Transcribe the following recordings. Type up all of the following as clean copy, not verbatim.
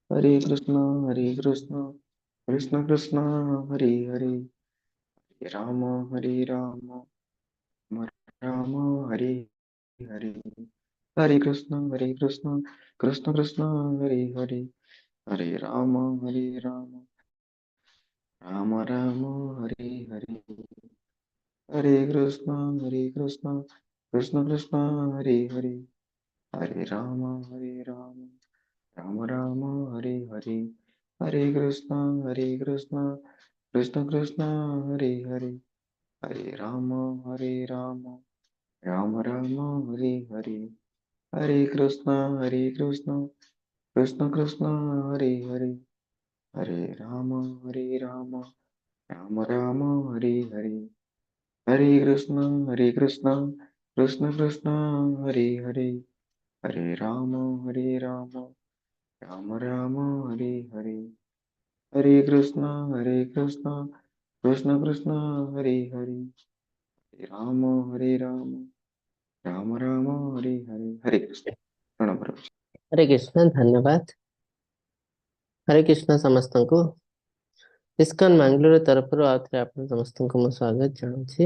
Hare Krishna Hare Krishna Krishna Krishna Hare Hare, Hare Ram Hare Ram Ram Hare Hare. Hare Krishna Hare Krishna Krishna Krishna Hare Hare, Hare Ram Hare Ram Ram Ram Hare Hare. Hare Krishna Hare Krishna Krishna Krishna Hare Hare, Hare Ram Hare Ram Ram Ram Hare Hare. Hare Krishna Hare Krishna Krishna Krishna Hare Hare, Hare Ram Hare Ram Ram Ram Hare Hare. Hare Krishna Hare Krishna Krishna Krishna Hare Hare, Hare Ram Hare Ram Ram Ram Hare Hare. Hare Krishna Hare Krishna Krishna Krishna Hare Hare, Hare Ram Hare Ram Ram Ram Hare Hare. Hare Krishna Hare Krishna Krishna Krishna Hare Hare, Hare Ram Hare Ram Ram Ram Hare Hare. Hare Krishna. ପ୍ରଣାମ ପ୍ରଭୁ। ହରେ କୃଷ୍ଣ, ଧନ୍ୟବାଦ। ହରେ କୃଷ୍ଣ ସମସ୍ତଙ୍କୁ। ISKCON Mangalore ତରଫରୁ ଆଉ ଥରେ ଆପଣ ସମସ୍ତଙ୍କୁ ମୁଁ ସ୍ୱାଗତ ଜଣାଉଛି।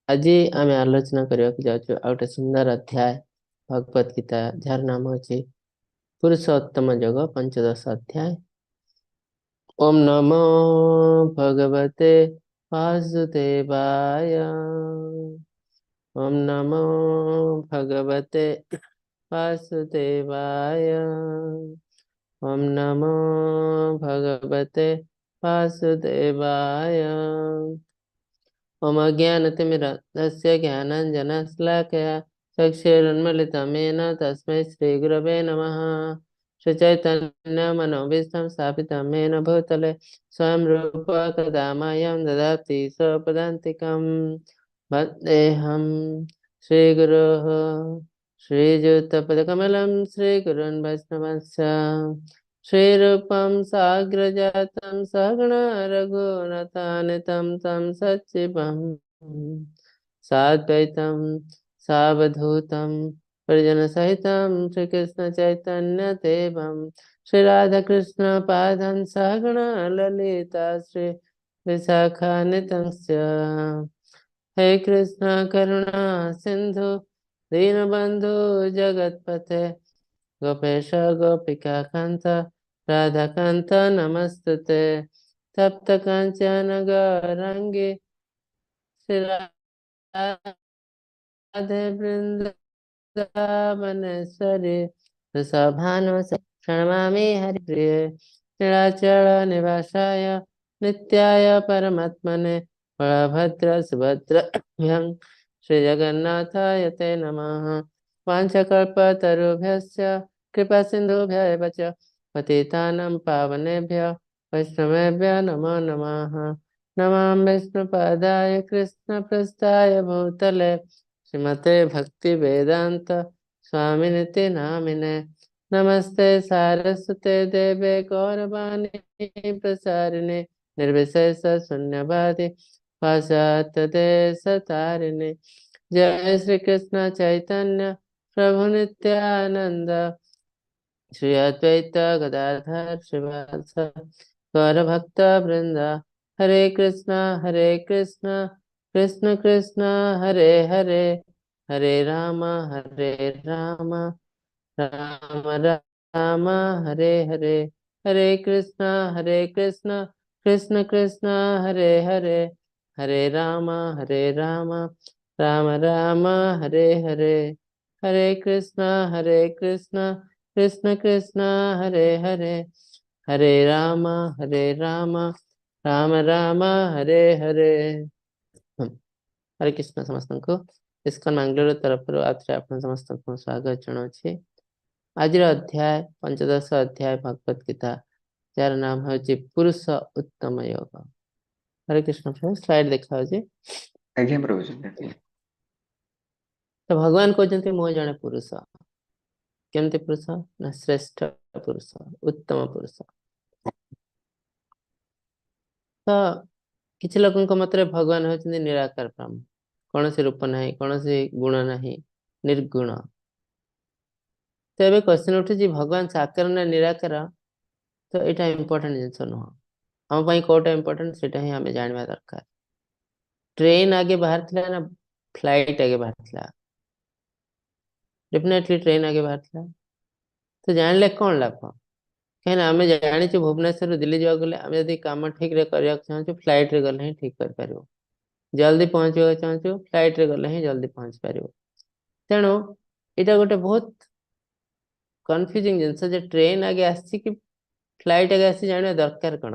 ଆଜି ଆମେ ଆଲୋଚନା କରିବାକୁ ଯାଉଛୁ ଆଉ ଗୋଟେ ସୁନ୍ଦର ଅଧ୍ୟାୟ ଭଗବତ ଗୀତା, ଯାହାର ନାମ ଅଛି ପୁରୁଷୋତ୍ତମ ଯୋଗ, ପଞ୍ଚଦଶ ଅଧ୍ୟାୟ। ଓମ୍ ନମୋ ଭଗବତେ ବାସୁଦେବାୟ। ଓମ୍ ନମୋ ଭଗବତେ ବାସୁଦେବାୟ। ଓମ୍ ନମୋ ଭଗବତେ ବାସୁଦେବାୟ। ओम अज्ञानतिमिरन्दस्य ज्ञानाञ्जनशलाकया चक्षुरुन्मिलितं येन तस्मै श्रीगुरवे नमः। श्रीचैतन्यमनोभीष्टं स्थापितं येन भूतले स्वयं रूप कदा मह्यं ददाति स्वपदान्तिकं। वन्देऽहं श्रीगुरोः श्रीयुतपदकमलं श्रीगुरून् वैष्णवंश्च श्रीरूपं साग्रजातं सहगण रघुनाथान्वितं तं सचिवं साद्वैतं सावधूतं परिजनसहितं श्रीकृष्णचैतन्यदेवं श्रीराधाकृष्णपादं सहगण ललिता श्री विशाखान्वितंश्च। हे कृष्ण करुणा सिन्धु दीनबन्धु जगत्पते गोपेश गोपिका कान्त राधाकान्त नमस्तुते। तप्त काञ्चन गौराङ्गी श्री राधे वृन्दावनेश्वरी वृषभानु प्रणमामि हरिप्रिये। नीलाचल निवासाय नित्याय परमात्मने बलभद्र सुभद्राभ्यां श्री जगन्नाथाय ते नमः। वाञ्छाकल्पतरुभ्यश्च कृपा सिन्धुभ्य एव च पतितानां पावनेभ्य वैष्णवेभ्य नमो नमः। नमामि विष्णुपादाय कृष्णप्रस्थाय भूतले श्रीमते भक्तिवेदान्त स्वामिनिति नामिने। नमस्ते सारस्वते देवे गौरवाणी प्रसारिणे निर्विशेष शून्यवादी पाश्चात्यदेशतारिणे। जय श्री कृष्ण चैतन्य प्रभु नित्यानंद श्री अद्वैत गदाधर श्रीवास गौर भक्त वृंद। हरे कृष्णा हरे कृष्णा कृष्ण कृष्ण हरे हरे, हरे राम हरे राम राम राम हरे हरे। हरे कृष्णा हरे कृष्णा कृष्ण कृष्ण हरे हरे, हरे राम हरे राम राम राम हरे हरे। हरे कृष्णा हरे कृष्णा कृष्ण कृष्ण हरे हरे, हरे राम हरे राम राम राम हरे हरे। ହରେ କୃଷ୍ଣ ସମସ୍ତଙ୍କୁ। ଇସ୍କନ ମାଙ୍ଗାଲୋର ତରଫରୁ ଆଉଥରେ ଆପଣ ସମସ୍ତଙ୍କୁ ସ୍ୱାଗତ ଜଣାଉଛି। ଆଜିର ଅଧ୍ୟାୟ ପଞ୍ଚଦଶ ଅଧ୍ୟାୟ ଭଗବତ ଗୀତା, ଯାହାର ନାମ ହେଉଛି ପୁରୁଷ ଉତ୍ତମ ଯୋଗ। ହରେ କୃଷ୍ଣ ପ୍ରଭୁ, ସ୍ଲାଇଡ୍ ଦେଖାଯାଉଛି? ଆଜ୍ଞା ପ୍ରଭୁ। ତ ଭଗବାନ କହୁଛନ୍ତି ମୁଁ ଜଣେ ପୁରୁଷ। କେମିତି ପୁରୁଷ? ନା ଶ୍ରେଷ୍ଠ ପୁରୁଷ, ଉତ୍ତମ ପୁରୁଷ। ତ କିଛି ଲୋକଙ୍କ ମତରେ ଭଗବାନ ହେଉଛନ୍ତି ନିରାକାର ବ୍ରହ୍ମ, କୌଣସି ରୂପ ନାହିଁ, କୌଣସି ଗୁଣ ନାହିଁ, ନିର୍ଗୁଣ। ତ ଏବେ କ୍ୱେଶ୍ଚନ ଉଠୁଛି ଭଗବାନ ସାକାର ନା ନିରାକାର? ତ ଏଇଟା ଇମ୍ପୋର୍ଟାଣ୍ଟ ଜିନିଷ ନୁହଁ ଆମ ପାଇଁ। କୋଉଟା ଇମ୍ପୋର୍ଟାଣ୍ଟ ସେଇଟା ହିଁ ଆମେ ଜାଣିବା ଦରକାର। ଟ୍ରେନ ଆଗେ ବାହାରିଥିଲା ନା ଫ୍ଲାଇଟ୍ ଆଗେ ବାହାରିଥିଲା? ଡେଫିନେଟଲି ଟ୍ରେନ ଆଗେ ବାହାରିଥିଲା। ତ ଜାଣିଲେ କଣ ଲାଭ? କାହିଁକିନା ଆମେ ଜାଣିଛୁ ଭୁବନେଶ୍ୱରରୁ ଦିଲ୍ଲୀ ଯିବାକୁ ଗଲେ ଆମେ ଯଦି କାମ ଠିକରେ କରିବାକୁ ଚାହୁଁଛୁ ଫ୍ଲାଇଟରେ ଗଲେ ହିଁ ଠିକ କରିପାରିବୁ। ଜଲ୍ଦି ପହଞ୍ଚିବାକୁ ଚାହୁଁଛୁ ଫ୍ଲାଇଟରେ ଗଲେ ହିଁ ଜଲ୍ଦି ପହଞ୍ଚି ପାରିବୁ। ତେଣୁ ଏଇଟା ଗୋଟେ ବହୁତ କନଫ୍ୟୁଜିଂ ଜିନିଷ ଯେ ଟ୍ରେନ ଆଗେ ଆସିଛି କି ଫ୍ଲାଇଟ୍ ଆଗେ ଆସିଛି, ଜାଣିବା ଦରକାର କଣ?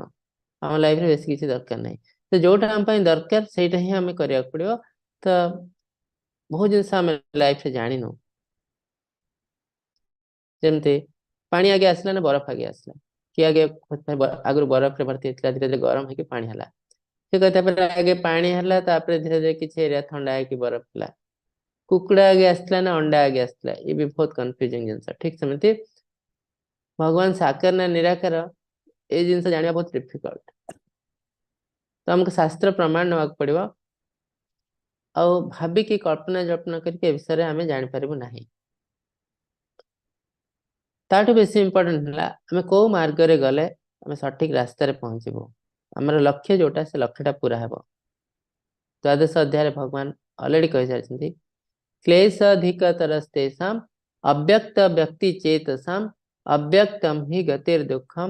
ଆମ ଲାଇଫରେ ବେଶୀ କିଛି ଦରକାର ନାହିଁ। ତ ଯୋଉଟା ଆମ ପାଇଁ ଦରକାର ସେଇଟା ହିଁ ଆମେ କରିବାକୁ ପଡିବ। ତ ବହୁତ ଜିନିଷ ଆମେ ଲାଇଫରେ ଜାଣିନୁ, ଯେମିତି ପାଣି ଆଗେ ଆସିଲା ନା ବରଫ ଆଗେ ଆସିଲା? କି ଆଗେ ଆଗରୁ ବରଫରେ ଭର୍ତ୍ତି ହେଇଥିଲା, ଧୀରେ ଧୀରେ ଗରମ ହେଇକି ପାଣି ହେଲା। ଠିକ ଅଛି, ତାପରେ ଆଗେ ପାଣି ହେଲା, ତାପରେ ଧୀରେ ଧୀରେ କିଛି ଏରିଆ ଥଣ୍ଡା ହେଇକି ବରଫ ହେଲା। କୁକୁଡ଼ା ଆଗେ ଆସିଥିଲା ନା ଅଣ୍ଡା ଆଗେ ଆସିଥିଲା? ଇଏ ବି ବହୁତ କନଫ୍ୟୁଜିଂ ଜିନିଷ। ଠିକ ସେମିତି ଭଗବାନ ସାକାର ନା ନିରାକାର, ଏଇ ଜିନିଷ ଜାଣିବା ବହୁତ ଡିଫିକଲ୍ଟ। ତ ଆମକୁ ଶାସ୍ତ୍ର ପ୍ରମାଣ ନେବାକୁ ପଡିବ, ଆଉ ଭାବିକି କଳ୍ପନା ଜଳ୍ପନା କରିକି ଏ ବିଷୟରେ ଆମେ ଜାଣିପାରିବୁ ନାହିଁ। ତାଠୁ ବେଶୀ ଇମ୍ପୋର୍ଟାଣ୍ଟ ହେଲା ଆମେ କୋଉ ମାର୍ଗରେ ଗଲେ ଆମେ ସଠିକ ରାସ୍ତାରେ ପହଞ୍ଚିବୁ, ଆମର ଲକ୍ଷ୍ୟ ଯୋଉଟା ସେ ଲକ୍ଷ୍ୟଟା ପୁରା ହେବ। ଦ୍ୱାଦଶ ଅଧ୍ୟାୟରେ ଭଗବାନ ଅଲରେଡି କହିସାରିଛନ୍ତି, କ୍ଲେଶାଧିକତରସ୍ତେଷାମ ଅବ୍ୟକ୍ତ ବ୍ୟକ୍ତି ଚେତସାମ ଅବ୍ୟକ୍ତମ ହି ଗତିର ଦୁଃଖମ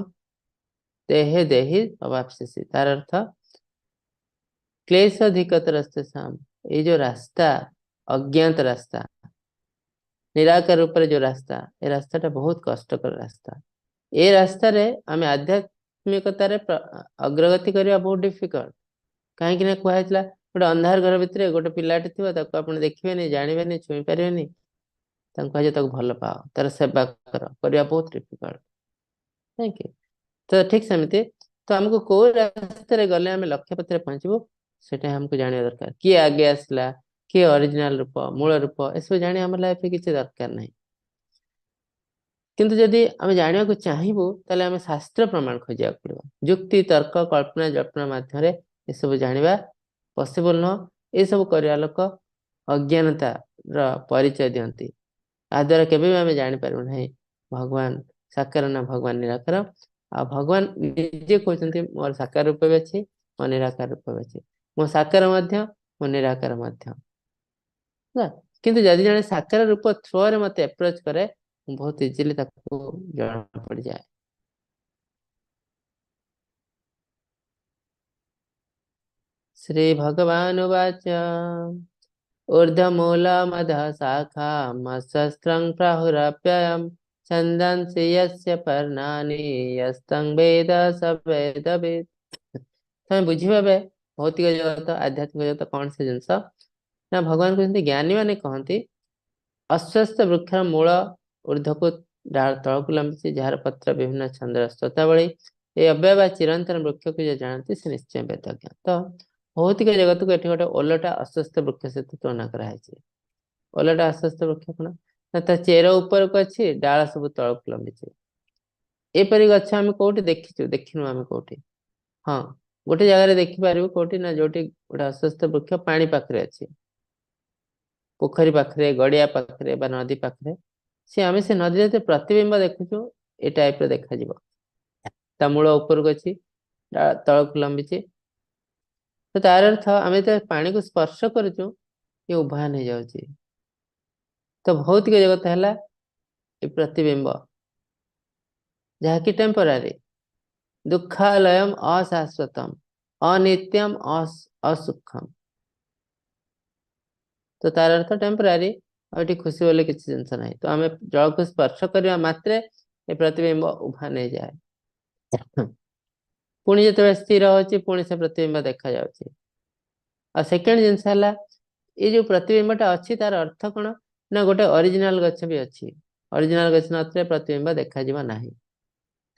ଦେହେ ଦେହି ଅବାପ୍ସ୍ୟସି। ତାର ଅର୍ଥ କ୍ଲେଶାଧିକତରସ୍ତେଷାମ, ଏଇ ଯୋଉ ରାସ୍ତା ଅଜ୍ଞାତ ରାସ୍ତା, ନିରାକାର ରୂପରେ ଯୋଉ ରାସ୍ତା, ଏ ରାସ୍ତାଟା ବହୁତ କଷ୍ଟକର ରାସ୍ତା। ଏ ରାସ୍ତାରେ ଆମେ ଆଧ୍ୟାତ୍ମିକତାରେ ଅଗ୍ରଗତି କରିବା ବହୁତ ଡିଫିକଲ୍ଟ। କାହିଁକି ନା କୁହାଯାଇଥିଲା ଗୋଟେ ଅନ୍ଧାର ଘର ଭିତରେ ଗୋଟେ ପିଲାଟେ ଥିବ, ତାକୁ ଆପଣ ଦେଖିବେନି, ଜାଣିବେନି, ଛୁଇଁ ପାରିବେନି, ତାଙ୍କୁ କୁହାଯାଏ ତାକୁ ଭଲ ପାଅ, ତାର ସେବା କର, କରିବା ବହୁତ ଡିଫିକଲ୍ଟ। କାହିଁକି? ତ ଠିକ ସେମିତି ତ ଆମକୁ କୋଉ ରାସ୍ତାରେ ଗଲେ ଆମେ ଲକ୍ଷ୍ୟ ପଥରେ ପହଞ୍ଚିବୁ ସେଇଟା ଆମକୁ ଜାଣିବା ଦରକାର। କିଏ ଆଗେ ଆସିଲା, କିଏ ଅରିଜିନାଲ ରୂପ, ମୂଳ ରୂପ, ଏସବୁ ଜାଣି ଆମ ଲାଇଫରେ କିଛି ଦରକାର ନାହିଁ। କିନ୍ତୁ ଯଦି ଆମେ ଜାଣିବାକୁ ଚାହିଁବୁ ତାହେଲେ ଆମେ ଶାସ୍ତ୍ର ପ୍ରମାଣ ଖୋଜିବାକୁ ପଡିବ। ଯୁକ୍ତି ତର୍କ କଳ୍ପନା ଜଳ୍ପନା ମାଧ୍ୟମରେ ଏସବୁ ଜାଣିବା ପସିବଲ ନୁହଁ। ଏସବୁ କରିବା ଲୋକ ଅଜ୍ଞାନତାର ପରିଚୟ ଦିଅନ୍ତି। ତା ଦ୍ୱାରା କେବେ ବି ଆମେ ଜାଣିପାରିବୁ ନାହିଁ ଭଗବାନ ସାକାର ନା ଭଗବାନ ନିରାକାର। ଆଉ ଭଗବାନ ନିଜେ କହୁଛନ୍ତି ମୋର ସାକାର ରୂପ ବି ଅଛି, ମୋ ନିରାକାର ରୂପ ବି ଅଛି, ମୋ ସାକାର ମଧ୍ୟ, ମୋ ନିରାକାର ମଧ୍ୟ। ହେଲା, କିନ୍ତୁ ଯଦି ଜଣେ ସାକାର ରୂପ ଥ୍ରୋରେ ମତେ ଆପ୍ରୋଚ କରେ, ମୁଁ ବହୁତ ଇଜିଲି ତାକୁ ଜଣା ପଡିଯାଏ। ଶ୍ରୀ ଭଗବାନ ଉବାଚ ऊर्ध्वमूलमधः शाखामशस्त्रं प्राहुरप्ययं छन्दंसि यस्य पर्णानि यस्तं वेद स वेदवित्। ତମେ ବୁଝିବ ଏବେ ଭୌତିକ ଜଗତ ଆଧ୍ୟାତ୍ମିକ ଜଗତ କଣ ସେ ଜିନିଷ ନା ଭଗବାନ କହୁଛନ୍ତି, ଜ୍ଞାନୀ ମାନେ କହନ୍ତି ଅଶ୍ୱସ୍ଥ ବୃକ୍ଷର ମୂଳ ଊର୍ଦ୍ଧ୍ୱକୁ ଡାଳ ତଳକୁ ଲମ୍ବିଛି, ଯାହାର ପତ୍ର ବିଭିନ୍ନ ଛନ୍ଦର ସ୍ରୋତାବଳୀ। ଏ ଅବ୍ୟୟ ବା ଚିରନ୍ତନ ବୃକ୍ଷକୁ ଯେ ଜାଣନ୍ତି ସେ ନିଶ୍ଚୟ ବେଦଜ୍ଞ। ତ ଭୌତିକ ଜଗତକୁ ଏଠି ଗୋଟେ ଓଲଟା ଅଶ୍ୱସ୍ଥ ବୃକ୍ଷ ସହିତ ତୁଳନା କରାହେଇଛି। ଓଲଟା ଅଶ୍ୱସ୍ଥ ବୃକ୍ଷ କଣ ନା ତା ଚେର ଉପରକୁ ଅଛି, ଡାଳ ସବୁ ତଳକୁ ଲମ୍ବିଛି। ଏପରି ଗଛ ଆମେ କୋଉଠି ଦେଖିଛୁ? ଦେଖିନୁ ଆମେ କୋଉଠି। ହଁ, ଗୋଟେ ଜାଗାରେ ଦେଖିପାରିବୁ, କୋଉଠି ନା ଯୋଉଠି ଗୋଟେ ଅଶ୍ୱସ୍ଥ ବୃକ୍ଷ ପାଣି ପାଖରେ ଅଛି, ପୋଖରୀ ପାଖରେ, ଗଡିଆ ପାଖରେ ବା ନଦୀ ପାଖରେ। ସେ ଆମେ ସେ ନଦୀରେ ଯେତେ ପ୍ରତିବିମ୍ବ ଦେଖୁଛୁ ଏ ଟାଇପ ର ଦେଖାଯିବ। ତା ମୂଳ ଉପରକୁ ଅଛି, ଡାଳ ତଳକୁ ଲମ୍ବିଛି। ତ ତାର ଅର୍ଥ ଆମେ ଯେତେବେଳେ ପାଣିକୁ ସ୍ପର୍ଶ କରୁଛୁ ଏ ଉଭାନ ହେଇଯାଉଛି। ତ ଭୌତିକ ଜଗତ ହେଲା ଏ ପ୍ରତିବିମ୍ବ, ଯାହାକି ଟେମ୍ପୋରାରୀ। ଦୁଃଖାଲୟମ ଅଶାଶ୍ୱତମ ଅନିତ୍ୟମ ଅସୁଖମ। ତ ତାର ଅର୍ଥ ଟେମ୍ପୋରାରୀ, ଆଉ ଏଠି ଖୁସି ବୋଲି କିଛି ଜିନିଷ ନାହିଁ। ତ ଆମେ ଜଳକୁ ସ୍ପର୍ଶ କରିବା ମାତ୍ରେ ଏ ପ୍ରତିବିମ୍ବ ଉଭାନ ହେଇଯାଏ। ପୁଣି ଯେତେବେଳେ ସ୍ଥିର ହଉଛି ପୁଣି ସେ ପ୍ରତିବିମ୍ବ ଦେଖାଯାଉଛି। ଆଉ ସେକେଣ୍ଡ ଜିନିଷ ହେଲା ଏଇ ଯୋଉ ପ୍ରତିବିମ୍ବଟା ଅଛି ତାର ଅର୍ଥ କଣ ନା ଗୋଟେ ଅରିଜିନାଲ ଗଛ ବି ଅଛି। ଅରିଜିନାଲ ଗଛ ନଥିଲେ ପ୍ରତିବିମ୍ବ ଦେଖାଯିବ ନାହିଁ।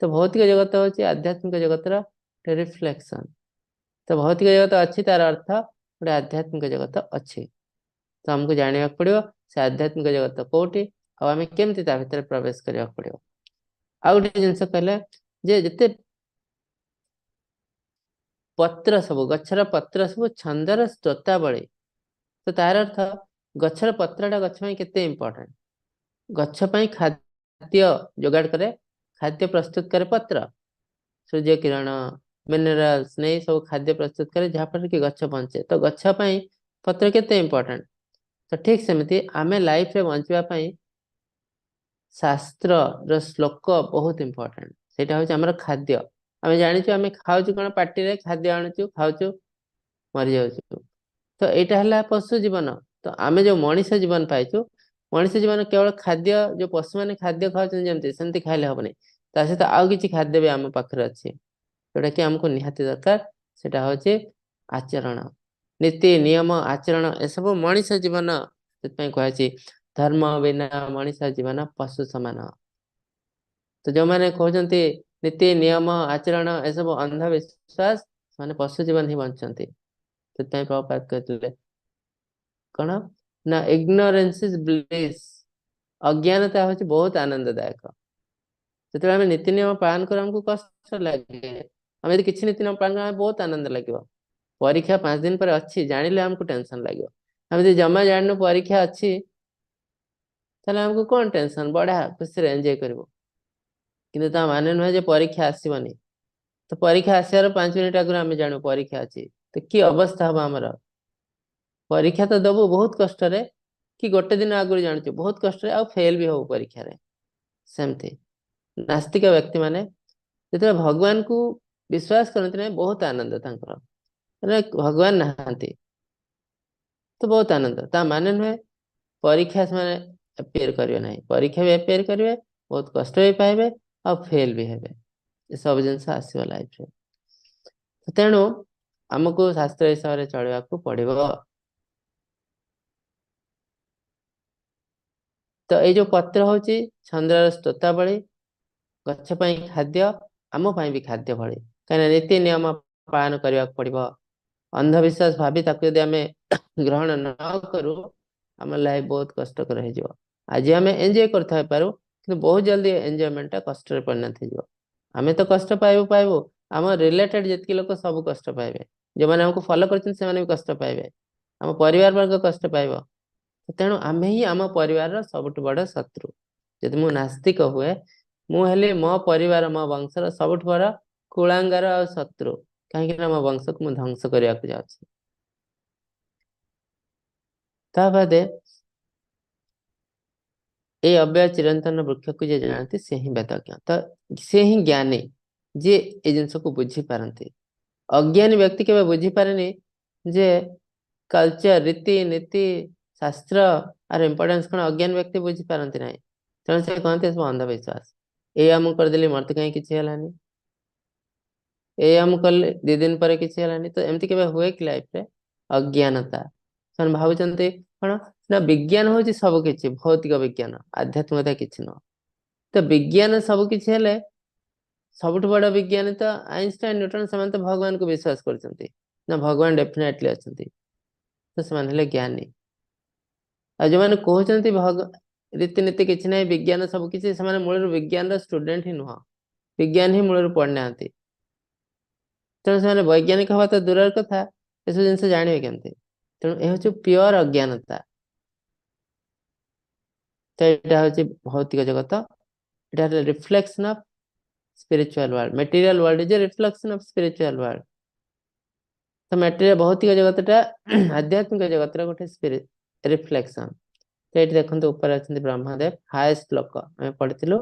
ତ ଭୌତିକ ଜଗତ ହଉଛି ଆଧ୍ୟାତ୍ମିକ ଜଗତର ରିଫ୍ଲେକ୍ସନ। ତ ଭୌତିକ ଜଗତ ଅଛି ତାର ଅର୍ଥ ଗୋଟେ ଆଧ୍ୟାତ୍ମିକ ଜଗତ ଅଛି। ତ ଆମକୁ ଜାଣିବାକୁ ପଡିବ ସେ ଆଧ୍ୟାତ୍ମିକ ଜଗତ କୋଉଠି, ଆଉ ଆମେ କେମିତି ତା ଭିତରେ ପ୍ରବେଶ କରିବାକୁ ପଡିବ। ଆଉ ଗୋଟେ ଜିନିଷ କହିଲେ ଯେ ଯେତେ ପତ୍ର ସବୁ, ଗଛର ପତ୍ର ସବୁ ଛନ୍ଦର ସ୍ରୋତାବଳୀ। ତ ତାର ଅର୍ଥ ଗଛର ପତ୍ରଟା ଗଛ ପାଇଁ କେତେ ଇମ୍ପୋର୍ଟାଣ୍ଟ। ଗଛ ପାଇଁ ଖାଦ୍ୟ ଖାଦ୍ୟ ଯୋଗାଡ଼ କରେ, ଖାଦ୍ୟ ପ୍ରସ୍ତୁତ କରେ ପତ୍ର, ସୂର୍ଯ୍ୟ କିରଣ, ମିନେରାଲ୍ସ ନେଇ ସବୁ ଖାଦ୍ୟ ପ୍ରସ୍ତୁତ କରେ, ଯାହାଫଳରେ କି ଗଛ ବଞ୍ଚେ। ତ ଗଛ ପାଇଁ ପତ୍ର କେତେ ଇମ୍ପୋର୍ଟାଣ୍ଟ। ତ ଠିକ ସେମିତି ଆମେ ଲାଇଫରେ ବଞ୍ଚିବା ପାଇଁ ଶାସ୍ତ୍ରର ଶ୍ଲୋକ ବହୁତ ଇମ୍ପୋର୍ଟାଣ୍ଟ। ସେଇଟା ହଉଛି ଆମର ଖାଦ୍ୟ। ଆମେ ଜାଣିଛୁ ଆମେ ଖାଉଛୁ କଣ, ପାଟିରେ ଖାଦ୍ୟ ଆଣୁଛୁ, ଖାଉଛୁ, ମରିଯାଉଛୁ। ତ ଏଇଟା ହେଲା ପଶୁ ଜୀବନ। ତ ଆମେ ଯୋଉ ମଣିଷ ଜୀବନ ପାଇଛୁ, ମଣିଷ ଜୀବନ କେବଳ ଖାଦ୍ୟ, ଯୋଉ ପଶୁମାନେ ଖାଦ୍ୟ ଖାଉଛନ୍ତି ଯେମିତି, ସେମିତି ଖାଇଲେ ହବନି। ତା ସହିତ ଆଉ କିଛି ଖାଦ୍ୟ ବି ଆମ ପାଖରେ ଅଛି, ଯୋଉଟା କି ଆମକୁ ନିହାତି ଦରକାର। ସେଟା ହଉଛି ଆଚରଣ, ନୀତି ନିୟମ, ଆଚରଣ, ଏସବୁ ମଣିଷ ଜୀବନ। ସେଥିପାଇଁ କୁହାଯାଇଛି ଧର୍ମ ବିନା ମଣିଷ ଜୀବନ ପଶୁ ସମାନ। ତ ଯୋଉମାନେ କହୁଛନ୍ତି ନୀତି ନିୟମ ଆଚରଣ ଏସବୁ ଅନ୍ଧବିଶ୍ୱାସ, ସେମାନେ ପଶୁ ଜୀବନ ହିଁ ବଞ୍ଚନ୍ତି। ସେଥିପାଇଁ ପ୍ରଭୁପାଦ କହିଥିଲେ କଣ ନା ଇଗ୍ନୋରେନ୍ସ is bliss, ଅଜ୍ଞାନତା ହଉଛି ବହୁତ ଆନନ୍ଦଦାୟକ। ଯେତେବେଳେ ଆମେ ନୀତି ନିୟମ ପାଳନ କରୁ ଆମକୁ କଷ୍ଟ ଲାଗେ, ଆମେ ଯଦି କିଛି ନୀତି ନିୟମ ପାଳନ କରୁ ଆମକୁ ବହୁତ ଆନନ୍ଦ ଲାଗିବ। ପରୀକ୍ଷା 5 ଦିନ ପରେ ଅଛି ଜାଣିଲେ ଆମକୁ ଟେନସନ ଲାଗିବ। ଆମେ ଯଦି ଜମା ଜାଣିନୁ ପରୀକ୍ଷା ଅଛି ତାହେଲେ ଆମକୁ କଣ ଟେନସନ, ବଢିଆ ଖୁସିରେ ଏନ୍ଜୟ କରିବୁ। କିନ୍ତୁ ତା ମାନେ ନୁହେଁ ଯେ ପରୀକ୍ଷା ଆସିବନି। ତ ପରୀକ୍ଷା ଆସିବାର 5 ମିନିଟ ଆଗରୁ ଆମେ ଜାଣୁ ପରୀକ୍ଷା ଅଛି, ତ କି ଅବସ୍ଥା ହବ ଆମର। ପରୀକ୍ଷା ତ ଦବୁ ବହୁତ କଷ୍ଟରେ, କି ଗୋଟେ ଦିନ ଆଗରୁ ଜାଣୁଛୁ ବହୁତ କଷ୍ଟରେ, ଆଉ ଫେଲ ବି ହବୁ ପରୀକ୍ଷାରେ। ସେମିତି ନାସ୍ତିକ ବ୍ୟକ୍ତି ମାନେ ଯେତେବେଳେ ଭଗବାନଙ୍କୁ ବିଶ୍ୱାସ କରନ୍ତି ନାହିଁ, ବହୁତ ଆନନ୍ଦ ତାଙ୍କର, ମାନେ ଭଗବାନ ନାହାନ୍ତି ତ ବହୁତ ଆନନ୍ଦ। ତା ମାନେ ନୁହେଁ ପରୀକ୍ଷା ସେମାନେ ଆପିୟର କରିବେ ନାହିଁ, ପରୀକ୍ଷା ବି ଆପିୟର କରିବେ, ବହୁତ କଷ୍ଟ ବି ପାଇବେ, ଆଉ ଫେଲ ବି ହେବେ। ଏସବୁ ଜିନିଷ ଆସିବ ଲାଇଫରେ। ତେଣୁ ଆମକୁ ଶାସ୍ତ୍ର ହିସାବରେ ଚଳିବାକୁ ପଡିବ। ତ ଏଇ ଯୋଉ ପତ୍ର ହଉଛି ଚନ୍ଦ୍ରର ସ୍ତୋତା ଭଳି, ଗଛ ପାଇଁ ଖାଦ୍ୟ, ଆମ ପାଇଁ ବି ଖାଦ୍ୟ ଭଳି। କାହିଁକିନା ନୀତି ନିୟମ ପାଳନ କରିବାକୁ ପଡିବ। ଅନ୍ଧବିଶ୍ୱାସ ଭାବି ତାକୁ ଯଦି ଆମେ ଗ୍ରହଣ ନ କରୁ, ଆମ ଲାଇଫ ବହୁତ କଷ୍ଟକର ହେଇଯିବ। ଆଜି ଆମେ ଏନ୍ଜୟ କରିଥାଇ ପାରୁ, କିନ୍ତୁ ବହୁତ ଜଲ୍ଦି ଏନ୍ଜୟମେଣ୍ଟଟା କଷ୍ଟରେ ପରିଣତ ହେଇଯିବ। ଆମେ ତ କଷ୍ଟ ପାଇବୁ ପାଇବୁ, ଆମ ରିଲେଟେଡ ଯେତିକି ଲୋକ ସବୁ କଷ୍ଟ ପାଇବେ, ଯେଉଁମାନେ ଆମକୁ ଫଲୋ କରିଛନ୍ତି ସେମାନେ ବି କଷ୍ଟ ପାଇବେ, ଆମ ପରିବାର ବର୍ଗ କଷ୍ଟ ପାଇବ। ତେଣୁ ଆମେ ହିଁ ଆମ ପରିବାରର ସବୁଠୁ ବଡ ଶତ୍ରୁ। ଯଦି ମୁଁ ନାସ୍ତିକ ହୁଏ, ମୁଁ ହେଲି ମୋ ପରିବାର, ମୋ ବଂଶର ସବୁଠୁ ବଡ କୁଳାଙ୍ଗାର ଆଉ ଶତ୍ରୁ। କାହିଁକି ନା ମୋ ବଂଶକୁ ମୁଁ ଧ୍ୱଂସ କରିବାକୁ ଯାଉଛି। ତା ବାଦେ ଏଇ ଅବ୍ୟୟ ଚିରନ୍ତନ ବୃକ୍ଷକୁ ଯିଏ ଜାଣନ୍ତି ସେ ହିଁ ବେଦଜ୍ଞ। ତ ସେ ହିଁ ଜ୍ଞାନୀ, ଯିଏ ଏଇ ଜିନିଷକୁ ବୁଝିପାରନ୍ତି। ଅଜ୍ଞାନୀ ବ୍ୟକ୍ତି କେବେ ବୁଝିପାରେନି ଯେ କଲଚର, ରୀତି ନୀତି, ଶାସ୍ତ୍ର ଆର ଇମ୍ପୋର୍ଟାନ୍ସ କଣ। ଅଜ୍ଞାନ ବ୍ୟକ୍ତି ବୁଝିପାରନ୍ତି ନାହିଁ। ତେଣୁ ସେ କହନ୍ତି ଏସବୁ ଅନ୍ଧବିଶ୍ୱାସ। ଏଇଆ ମୁଁ କରିଦେଲି, ମୋର ତ କାହିଁ କିଛି ହେଲାନି, ଏଇଆ ମୁଁ କଲି 2 ଦିନ ପରେ କିଛି ହେଲାନି। ତ ଏମିତି କେବେ ହୁଏ କି ଲାଇଫରେ? ଅଜ୍ଞାନତା। ସେମାନେ ଭାବୁଛନ୍ତି କଣ ନା ବିଜ୍ଞାନ ହଉଛି ସବୁ କିଛି, ଭୌତିକ ବିଜ୍ଞାନ, ଆଧ୍ୟାତ୍ମିକତା କିଛି ନୁହଁ। ତ ବିଜ୍ଞାନ ସବୁ କିଛି ହେଲେ ସବୁଠୁ ବଡ ବିଜ୍ଞାନୀ ତ ଆଇନଷ୍ଟାଇନ, ନ୍ୟୁଟନ, ସେମାନେ ତ ଭଗବାନଙ୍କୁ ବିଶ୍ୱାସ କରୁଛନ୍ତି ନା ଭଗବାନ ଡେଫିନେଟଲି ଅଛନ୍ତି, ତ ସେମାନେ ହେଲେ ଜ୍ଞାନୀ। ଆଉ ଯୋଉମାନେ କହୁଛନ୍ତି ରୀତିନୀତି କିଛି ନାହିଁ, ବିଜ୍ଞାନ ସବୁ କିଛି, ସେମାନେ ମୂଳରୁ ବିଜ୍ଞାନର ଷ୍ଟୁଡେଣ୍ଟ ହିଁ ନୁହଁ, ବିଜ୍ଞାନ ହିଁ ମୂଳରୁ ପଢିନାହାନ୍ତି। ତେଣୁ ସେମାନେ ବୈଜ୍ଞାନିକ ହବା ତ ଦୂରର କଥା, ଏସବୁ ଜିନିଷ ଜାଣିବେ କେମିତି? ତେଣୁ ଏ ହଉଛି ପିଓର ଅଜ୍ଞାନତା। ତ ଏଇଟା ହଉଛି ଭୌତିକ ଜଗତ, ଏଇଟା ହେଲା reflection of spiritual world. Material world is a reflection of spiritual world. ତ ମ୍ୟାଟେରିଆଲ ଭୌତିକ ଜଗତଟା ଆଧ୍ୟାତ୍ମିକ ଜଗତର ଗୋଟେ ରିଫ୍ଲେକ୍ସନ। ତ ଏଇଠି ଦେଖନ୍ତୁ ଉପରେ ଅଛନ୍ତି ବ୍ରହ୍ମଦେବ, ହାଏଷ୍ଟ ଲୋକ ଆମେ ପଢିଥିଲୁ,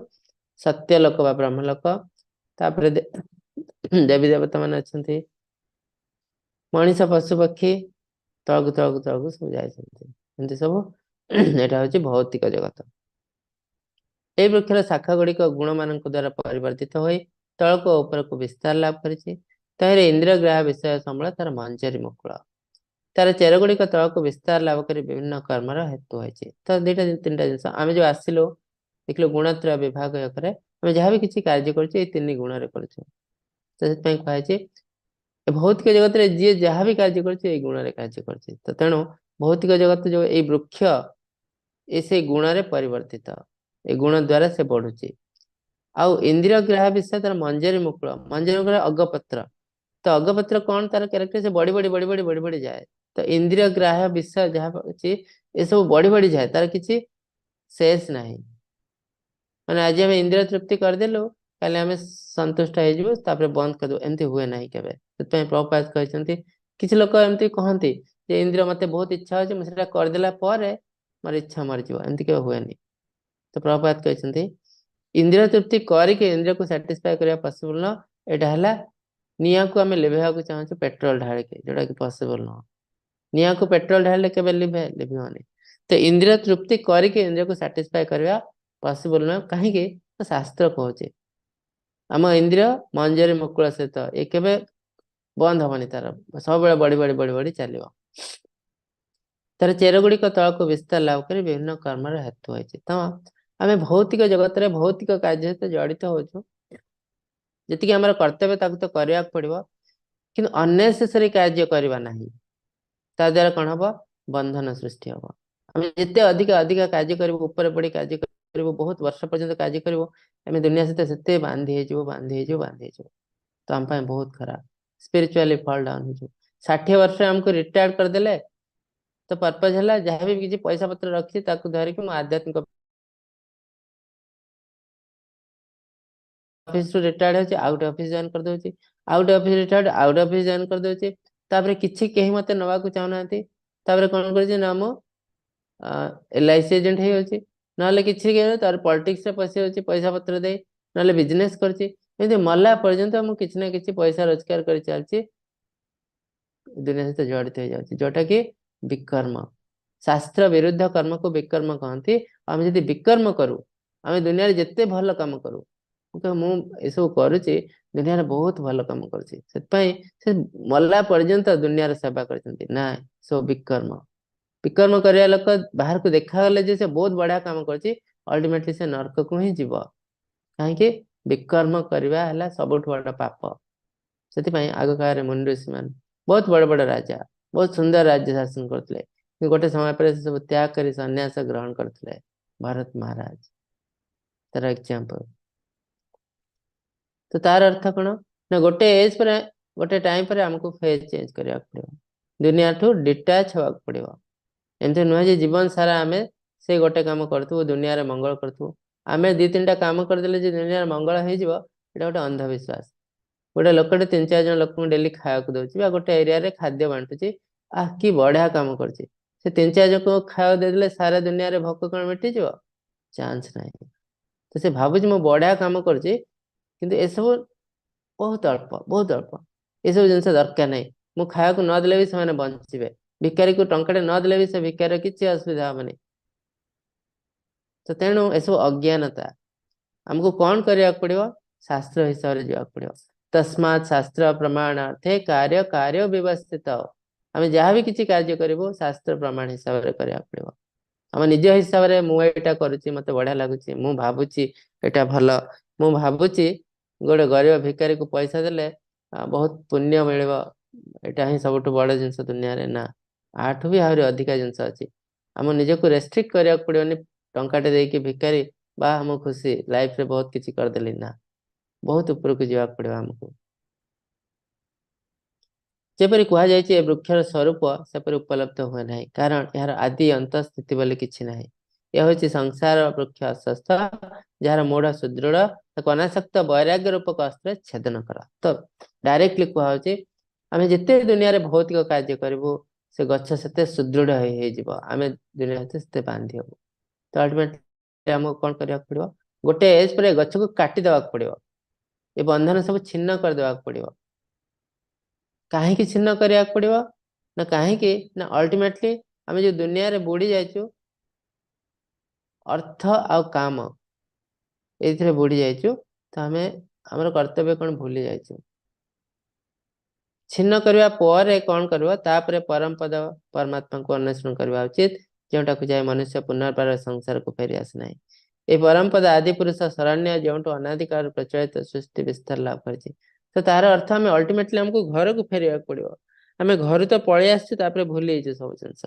ସତ୍ୟ ଲୋକ ବା ବ୍ରହ୍ମଲୋକ। ତାପରେ ଦେବୀ ଦେବତା ମାନେ ଅଛନ୍ତି, ମଣିଷ ପଶୁ ପକ୍ଷୀ ତଳକୁ ତଳକୁ ତଳକୁ ସବୁ ଯାଇଛନ୍ତି, ଏମିତି ସବୁ। ଏଇଟା ହଉଛି ଭୌତିକ ଜଗତ। ଏଇ ବୃକ୍ଷର ଶାଖା ଗୁଡିକ ଗୁଣମାନଙ୍କ ଦ୍ଵାରା ପରିବର୍ତ୍ତିତ ହୋଇ ତଳକୁ ଉପରକୁ ବିସ୍ତାର ଲାଭ କରିଛି। ତହିଁରେ ଇନ୍ଦ୍ରିୟ ଗ୍ରାହ ବିଷୟ ସମ୍ବଳ ତାର ମଞ୍ଜରୀ ମୁକୁଳ, ତାର ଚେର ଗୁଡିକ ତଳକୁ ବିସ୍ତାର ଲାଭ କରି ବିଭିନ୍ନ କର୍ମର ହେତୁ ହୋଇଛି। ତ ଦିଟା ତିନିଟା ଜିନିଷ ଆମେ ଯୋଉ ଆସିଲୁ ଦେଖିଲୁ, ଗୁଣତ୍ରୟ ବିଭାଗ କରେ ଆମେ ଯାହା ବି କିଛି କାର୍ଯ୍ୟ କରୁଛୁ ଏଇ 3 ଗୁଣରେ କରୁଛୁ। ତ ସେଥିପାଇଁ କୁହାଯାଇଛି ଭୌତିକ ଜଗତରେ ଯିଏ ଯାହା ବି କାର୍ଯ୍ୟ କରୁଛି ଏଇ ଗୁଣରେ କାର୍ଯ୍ୟ କରୁଛି। ତ ତେଣୁ ଭୌତିକ ଜଗତ ଯୋଉ ଏଇ ବୃକ୍ଷ, ଏ ସେଇ ଗୁଣରେ ପରିବର୍ତ୍ତିତ, ଏ ଗୁଣ ଦ୍ଵାରା ସେ ବଢୁଛି। ଆଉ ଇନ୍ଦ୍ରିୟ ଗ୍ରାହ ବିଷୟ ତାର ମଞ୍ଜରୀ ମୁକୁଳ, ମଞ୍ଜରୀ ମୁକୁଳ ଅଗପତ୍ର। ତ ଅଗପତ୍ର କଣ ତାର କ୍ୟାରେକ୍ଟର, ସେ ବଢି ବଢି ବଢି ବଢି ବଢି ବଢି ଯାଏ। ତ ଇନ୍ଦ୍ରିୟ ଗ୍ରାହ ବିଷୟ ଯାହା ଅଛି ଏସବୁ ବଢି ବଢି ଯାଏ, ତାର କିଛି ଶେଷ ନାହିଁ। ମାନେ ଆଜି ଆମେ ଇନ୍ଦ୍ରିୟ ତୃପ୍ତି କରିଦେଲୁ, କାଲି ଆମେ ସନ୍ତୁଷ୍ଟ ହେଇଯିବୁ, ତାପରେ ବନ୍ଦ କରିଦେବୁ, ଏମିତି ହୁଏ ନାହିଁ କେବେ। ସେଥିପାଇଁ ପ୍ରଭୁପାଦ କହିଛନ୍ତି, କିଛି ଲୋକ ଏମିତି କହନ୍ତି ଯେ ଇନ୍ଦ୍ରିୟ ମତେ ବହୁତ ଇଚ୍ଛା ହଉଛି, ମୁଁ ସେଟା କରିଦେଲା ପରେ ମୋର ଇଚ୍ଛା ମରିଯିବ, ଏମିତି କେବେ ହୁଏନି। ତ ପ୍ରଭୁପାଦ କହିଛନ୍ତି ଇନ୍ଦ୍ରିୟ ତୃପ୍ତି କରିକି ଇନ୍ଦ୍ରିୟକୁ ସାଟିସ୍ଫାଏ କରିବା ପସିବଲ ନୁହଁ। ଏଇଟା ହେଲା ନିଆଁକୁ ଆମେ ଲିଭେଇବାକୁ ଚାହୁଁଛୁ ପେଟ୍ରୋଲ ଢାଳିକି, ଯୋଉଟା କି ପସିବଲ ନୁହଁ। ନିଆଁକୁ ପେଟ୍ରୋଲ ଢାଳିଲେ କେବେ ଲିଭେ? ଲିଭିବନି। ତ ଇନ୍ଦ୍ରିୟ ତୃପ୍ତି କରିକି ଇନ୍ଦ୍ରିୟକୁ ସାଟିସ୍ଫାଏ କରିବା ପସିବଲ ନୁହେଁ। କାହିଁକି? ଶାସ୍ତ୍ର କହୁଛି ଆମ ଇନ୍ଦ୍ରିୟ ମଞ୍ଜରୀ ମୁକୁଳ ସହିତ ଏ କେବେ ବନ୍ଦ ହବନି, ତାର ସବୁବେଳେ ବଢି ବଢି ବଢି ବଢି ଚାଲିବ। ତାର ଚେର ଗୁଡିକ ତଳକୁ ବିସ୍ତାର ଲାଭ କରି ବିଭିନ୍ନ କର୍ମର ହେତୁ ହୋଇଛି। ତ ଆମେ ଭୌତିକ ଜଗତରେ ଭୌତିକ କାର୍ଯ୍ୟ ସହିତ ଜଡିତ ହଉଛୁ, ଯେତିକି ଆମର କର୍ତ୍ତବ୍ୟ ତାକୁ ତ କରିବାକୁ ପଡିବ, କିନ୍ତୁ ଅନ୍ନେସେସରି କାର୍ଯ୍ୟ କରିବା ନାହିଁ। ତା ଦ୍ୱାରା କଣ ହବ? ବନ୍ଧନ ସୃଷ୍ଟି ହବ। ଆମେ ଯେତେ ଅଧିକ ଅଧିକ କାର୍ଯ୍ୟ କରିବୁ, ଉପରେ ପଡି କାର୍ଯ୍ୟ କରିବୁ, ବହୁତ ବର୍ଷ ପର୍ଯ୍ୟନ୍ତ କାର୍ଯ୍ୟ କରିବୁ, ଆମେ ଦୁନିଆ ସହିତ ସେତେ ବାନ୍ଧି ହେଇଯିବୁ, ବାନ୍ଧି ହେଇଯିବୁ, ବାନ୍ଧି ହେଇଯିବୁ। ତ ଆମ ପାଇଁ ବହୁତ ଖରାପ, ସ୍ପିରିଚୁଆଲି ଫଲ୍ ଡାଉନ ହେଇଯିବ। 60 ବର୍ଷରେ ଆମକୁ ରିଟାୟାର୍ଡ କରିଦେଲେ ତ ପର୍ପଜ ହେଲା ଯାହା ବି କିଛି ପଇସା ପତ୍ର ରଖିଛି ତାକୁ ଧରିକି ମୁଁ ଆଧ୍ୟାତ୍ମିକ ଅଫିସରୁ ରିଟାୟାର୍ଡ ହେଉଛି, ଆଉ ଗୋଟେ ଅଫିସ ଜଏନ୍ କରିଦଉଛି, ଆଉ ଗୋଟେ ଅଫିସ ରିଟାୟାର୍ଡ, ଆଉ ଗୋଟେ ଅଫିସ ଜଏନ୍ କରିଦଉଛି। ତାପରେ କିଛି କେହି ମତେ ନେବାକୁ ଚାହୁଁନାହାନ୍ତି। ତାପରେ କଣ କରୁଛି ନା ମୁଁ LIC agent ହେଇଯାଉଛି, ନହେଲେ କିଛି ତାର ପଲିଟିକ୍ସରେ ପଶିଯାଉଛି ପଇସା ପତ୍ର ଦେଇ, ନହେଲେ ବିଜନେସ କରୁଛି। ଏମିତି ମଲା ପର୍ଯ୍ୟନ୍ତ ମୁଁ କିଛି ନା କିଛି ପଇସା ରୋଜଗାର କରି ଚାଲିଛି, ଦୁନିଆ ସହିତ ଜଡିତ ହେଇଯାଉଛି, ଯୋଉଟା କି ବିକର୍ମ। ଶାସ୍ତ୍ର ବିରୁଦ୍ଧ କର୍ମକୁ ବିକର୍ମ କହନ୍ତି। ଆମେ ଯଦି ବିକର୍ମ କରୁ, ଆମେ ଦୁନିଆରେ ଯେତେ ଭଲ କାମ କରୁ, ମୁଁ ଏସବୁ କରୁଛି, ଦୁନିଆରେ ବହୁତ ଭଲ କାମ କରୁଛି, ସେଥିପାଇଁ ସେ ମଲା ପର୍ଯ୍ୟନ୍ତ ଦୁନିଆର ସେବା କରିଛନ୍ତି ନା, ସବୁ ବିକର୍ମ। ବିକର୍ମ କରିବା ଲୋକ ବାହାରକୁ ଦେଖାଗଲେ ଯେ ସେ ବହୁତ ବଢିଆ କାମ କରୁଛି, ଅଲ୍ଟିମେଟଲି ସେ ନର୍କକୁ ହିଁ ଯିବ। କାହିଁକି? ବିକର୍ମ କରିବା ହେଲା ସବୁଠୁ ବଡ ପାପ। ସେଥିପାଇଁ ଆଗ କାଳରେ ମୁନି ଋଷିମାନେ ବହୁତ ବଡ ବଡ ରାଜା, ବହୁତ ସୁନ୍ଦର ରାଜ୍ୟ ଶାସନ କରୁଥିଲେ, କିନ୍ତୁ ଗୋଟେ ସମୟ ପରେ ସେ ସବୁ ତ୍ୟାଗ କରି ସନ୍ନ୍ୟାସ ଗ୍ରହଣ କରୁଥିଲେ। ଭରତ ମହାରାଜ ତାର ଏକ୍ଜାମ୍ପଲ। ତ ତାର ଅର୍ଥ କଣ ନା ଗୋଟେ ଏଜ ପରେ, ଗୋଟେ ଟାଇମ ପରେ ଆମକୁ ଫେଜ ଚେଞ୍ଜ କରିବାକୁ ପଡିବ, ଦୁନିଆଠୁ ଡିଟାଚ ହବାକୁ ପଡିବ। ଏମିତି ନୁହେଁ ଯେ ଜୀବନ ସାରା ଆମେ ସେ ଗୋଟେ କାମ କରୁଥିବୁ, ଦୁନିଆରେ ମଙ୍ଗଳ କରୁଥିବୁ। ଆମେ 2 3ଟା କାମ କରିଦେଲେ ଯେ ଦୁନିଆରେ ମଙ୍ଗଳ ହେଇଯିବ, ଏଇଟା ଗୋଟେ ଅନ୍ଧବିଶ୍ୱାସ। ଗୋଟେ ଲୋକଟେ 3 4 ଜଣ ଲୋକଙ୍କୁ ଡେଲି ଖାଇବାକୁ ଦଉଛି ବା ଗୋଟେ ଏରିଆରେ ଖାଦ୍ୟ ବାଣ୍ଟୁଛି, ଆହ କି ବଢିଆ କାମ କରୁଛି, ସେ 3 4 ଜଣଙ୍କୁ ଖାଇବାକୁ ଦେଇଦେଲେ ସାରା ଦୁନିଆରେ ଭୋକ କଣ ମିଟିଯିବ? ଚାନ୍ସ ନାହିଁ। ତ ସେ ଭାବୁଛି ମୁଁ ବଢିଆ କାମ କରୁଛି, କିନ୍ତୁ ଏସବୁ ବହୁତ ଅଳ୍ପ, ବହୁତ ଅଳ୍ପ, ଏସବୁ ଜିନିଷ ଦରକାର ନାହିଁ। ମୁଁ ଖାଇବାକୁ ନଦେଲେ ବି ସେମାନେ ବଞ୍ଚିବେ, ଭିକାରୀକୁ ଟଙ୍କାଟେ ନଦେଲେ ବି ସେ ଭିକାରୀର କିଛି ଅସୁବିଧା ହବନି। ତ ତେଣୁ ଏସବୁ ଅଜ୍ଞାନତା। ଆମକୁ କଣ କରିବାକୁ ପଡିବ? ଶାସ୍ତ୍ର ହିସାବରେ ଯିବାକୁ ପଡିବ। ତସ୍ମାତ୍ ଶାସ୍ତ୍ର ପ୍ରମାଣାର୍ଥେ କାର୍ଯ୍ୟ କାର୍ଯ୍ୟ ବ୍ୟବସ୍ଥିତ। ଆମେ ଯାହା ବି କିଛି କାର୍ଯ୍ୟ କରିବୁ ଶାସ୍ତ୍ର ପ୍ରମାଣ ହିସାବରେ କରିବାକୁ ପଡିବ। ଆମ ନିଜ ହିସାବରେ ମୁଁ ଏଇଟା କରୁଛି, ମତେ ବଢିଆ ଲାଗୁଛି, ମୁଁ ଭାବୁଛି ଏଇଟା ଭଲ, ମୁଁ ଭାବୁଛି ଗୋଟେ ଗରିବ ଭିକାରୀକୁ ପଇସା ଦେଲେ ବହୁତ ପୁଣ୍ୟ ମିଳିବ, ଏଇଟା ହିଁ ସବୁଠୁ ବଡ ଜିନିଷ ଦୁନିଆରେ। ନା, ଆଠୁ ବି ଆହୁରି ଅଧିକା ଜିନିଷ ଅଛି। ଆମ ନିଜକୁ ରେଷ୍ଟ୍ରିକ୍ଟ କରିବାକୁ ପଡିବନି। ଟଙ୍କାଟେ ଦେଇକି ଭିକାରୀ ବା ମୁଁ ଖୁସି, ଲାଇଫରେ ବହୁତ କିଛି କରିଦେଲି, ନା, ବହୁତ ଉପରକୁ ଯିବାକୁ ପଡିବ ଆମକୁ। ଯେପରି କୁହାଯାଇଛି ଏ ବୃକ୍ଷର ସ୍ୱରୂପ ସେପରି ଉପଲବ୍ଧ ହୁଏ ନାହିଁ, କାରଣ ଏହାର ଆଦି ଅନ୍ତ ସ୍ଥିତି ବୋଲି କିଛି ନାହିଁ। ଏହା ହେଉଛି ସଂସାର ବୃକ୍ଷ ଅସ୍ୱସ୍ଥ, ଯାହାର ମୂଳ ସୁଦୃଢ, ତାକୁ ଅନାସକ୍ତ ବୈରାଗ୍ୟ ରୂପକ ଅସ୍ତ୍ର ଛେଦନ କର। ତ ଡାଇରେକ୍ଟଲି କୁହାହଉଛି ଆମେ ଯେତେ ଦୁନିଆରେ ଭୌତିକ କାର୍ଯ୍ୟ କରିବୁ, ସେ ଗଛ ସେତେ ସୁଦୃଢ ହେଇଯିବ, ଆମେ ଦୁନିଆ ସହିତ ସେତେ ବାନ୍ଧି ହବୁ। ତ ଅଲ୍ଟିମେଟଲି ଆମକୁ କଣ କରିବାକୁ ପଡିବ? ଗୋଟେ ଏଜ ପରେ ଗଛକୁ କାଟି ଦେବାକୁ ପଡିବ, ଏ ବନ୍ଧନ ସବୁ ଛିନ୍ନ କରିଦେବାକୁ ପଡିବ। କାହିଁକି ଛିନ୍ନ କରିବାକୁ ପଡିବ? ନା କାହିଁକି ନା ଅଲ୍ଟିମେଟଲି ଆମେ ଯୋଉ ଦୁନିଆରେ ବୁଡି ଯାଇଛୁ, ଅର୍ଥ ଆଉ କାମ ଏଇଥିରେ ବୁଡି ଯାଇଛୁ, ତ ଆମେ ଆମର କର୍ତ୍ତବ୍ୟ କଣ ଭୁଲି ଯାଇଛୁ। ଛିନ୍ନ କରିବା ପରେ କଣ କରିବ? ତାପରେ ପରମ ପଦ ପରମାତ୍ମାଙ୍କୁ ଅନ୍ୱେଷଣ କରିବା ଉଚିତ, ଯେଉଁଟାକୁ ଯାଇ ମନୁଷ୍ୟ ପୁନର୍ବାର ସଂସାରକୁ ଫେରି ଆସେ ନାହିଁ। ଏ ପରମ ପଦ ଆଦି ପୁରୁଷ ଶରଣ୍ୟ, ଯେଉଁଠୁ ଅନାଦିକାଳରୁ ପ୍ରଚଳିତ ସୃଷ୍ଟି ବିସ୍ତାର ଲାଭ କରିଛି। ତ ତାର ଅର୍ଥ ଆମେ ଅଲ୍ଟିମେଟଲି ଆମକୁ ଘରକୁ ଫେରିବାକୁ ପଡିବ। ଆମେ ଘରୁ ତ ପଳେଇ ଆସିଛୁ, ତାପରେ ଭୁଲି ଯାଇଛୁ ସବୁ ଜିନିଷ।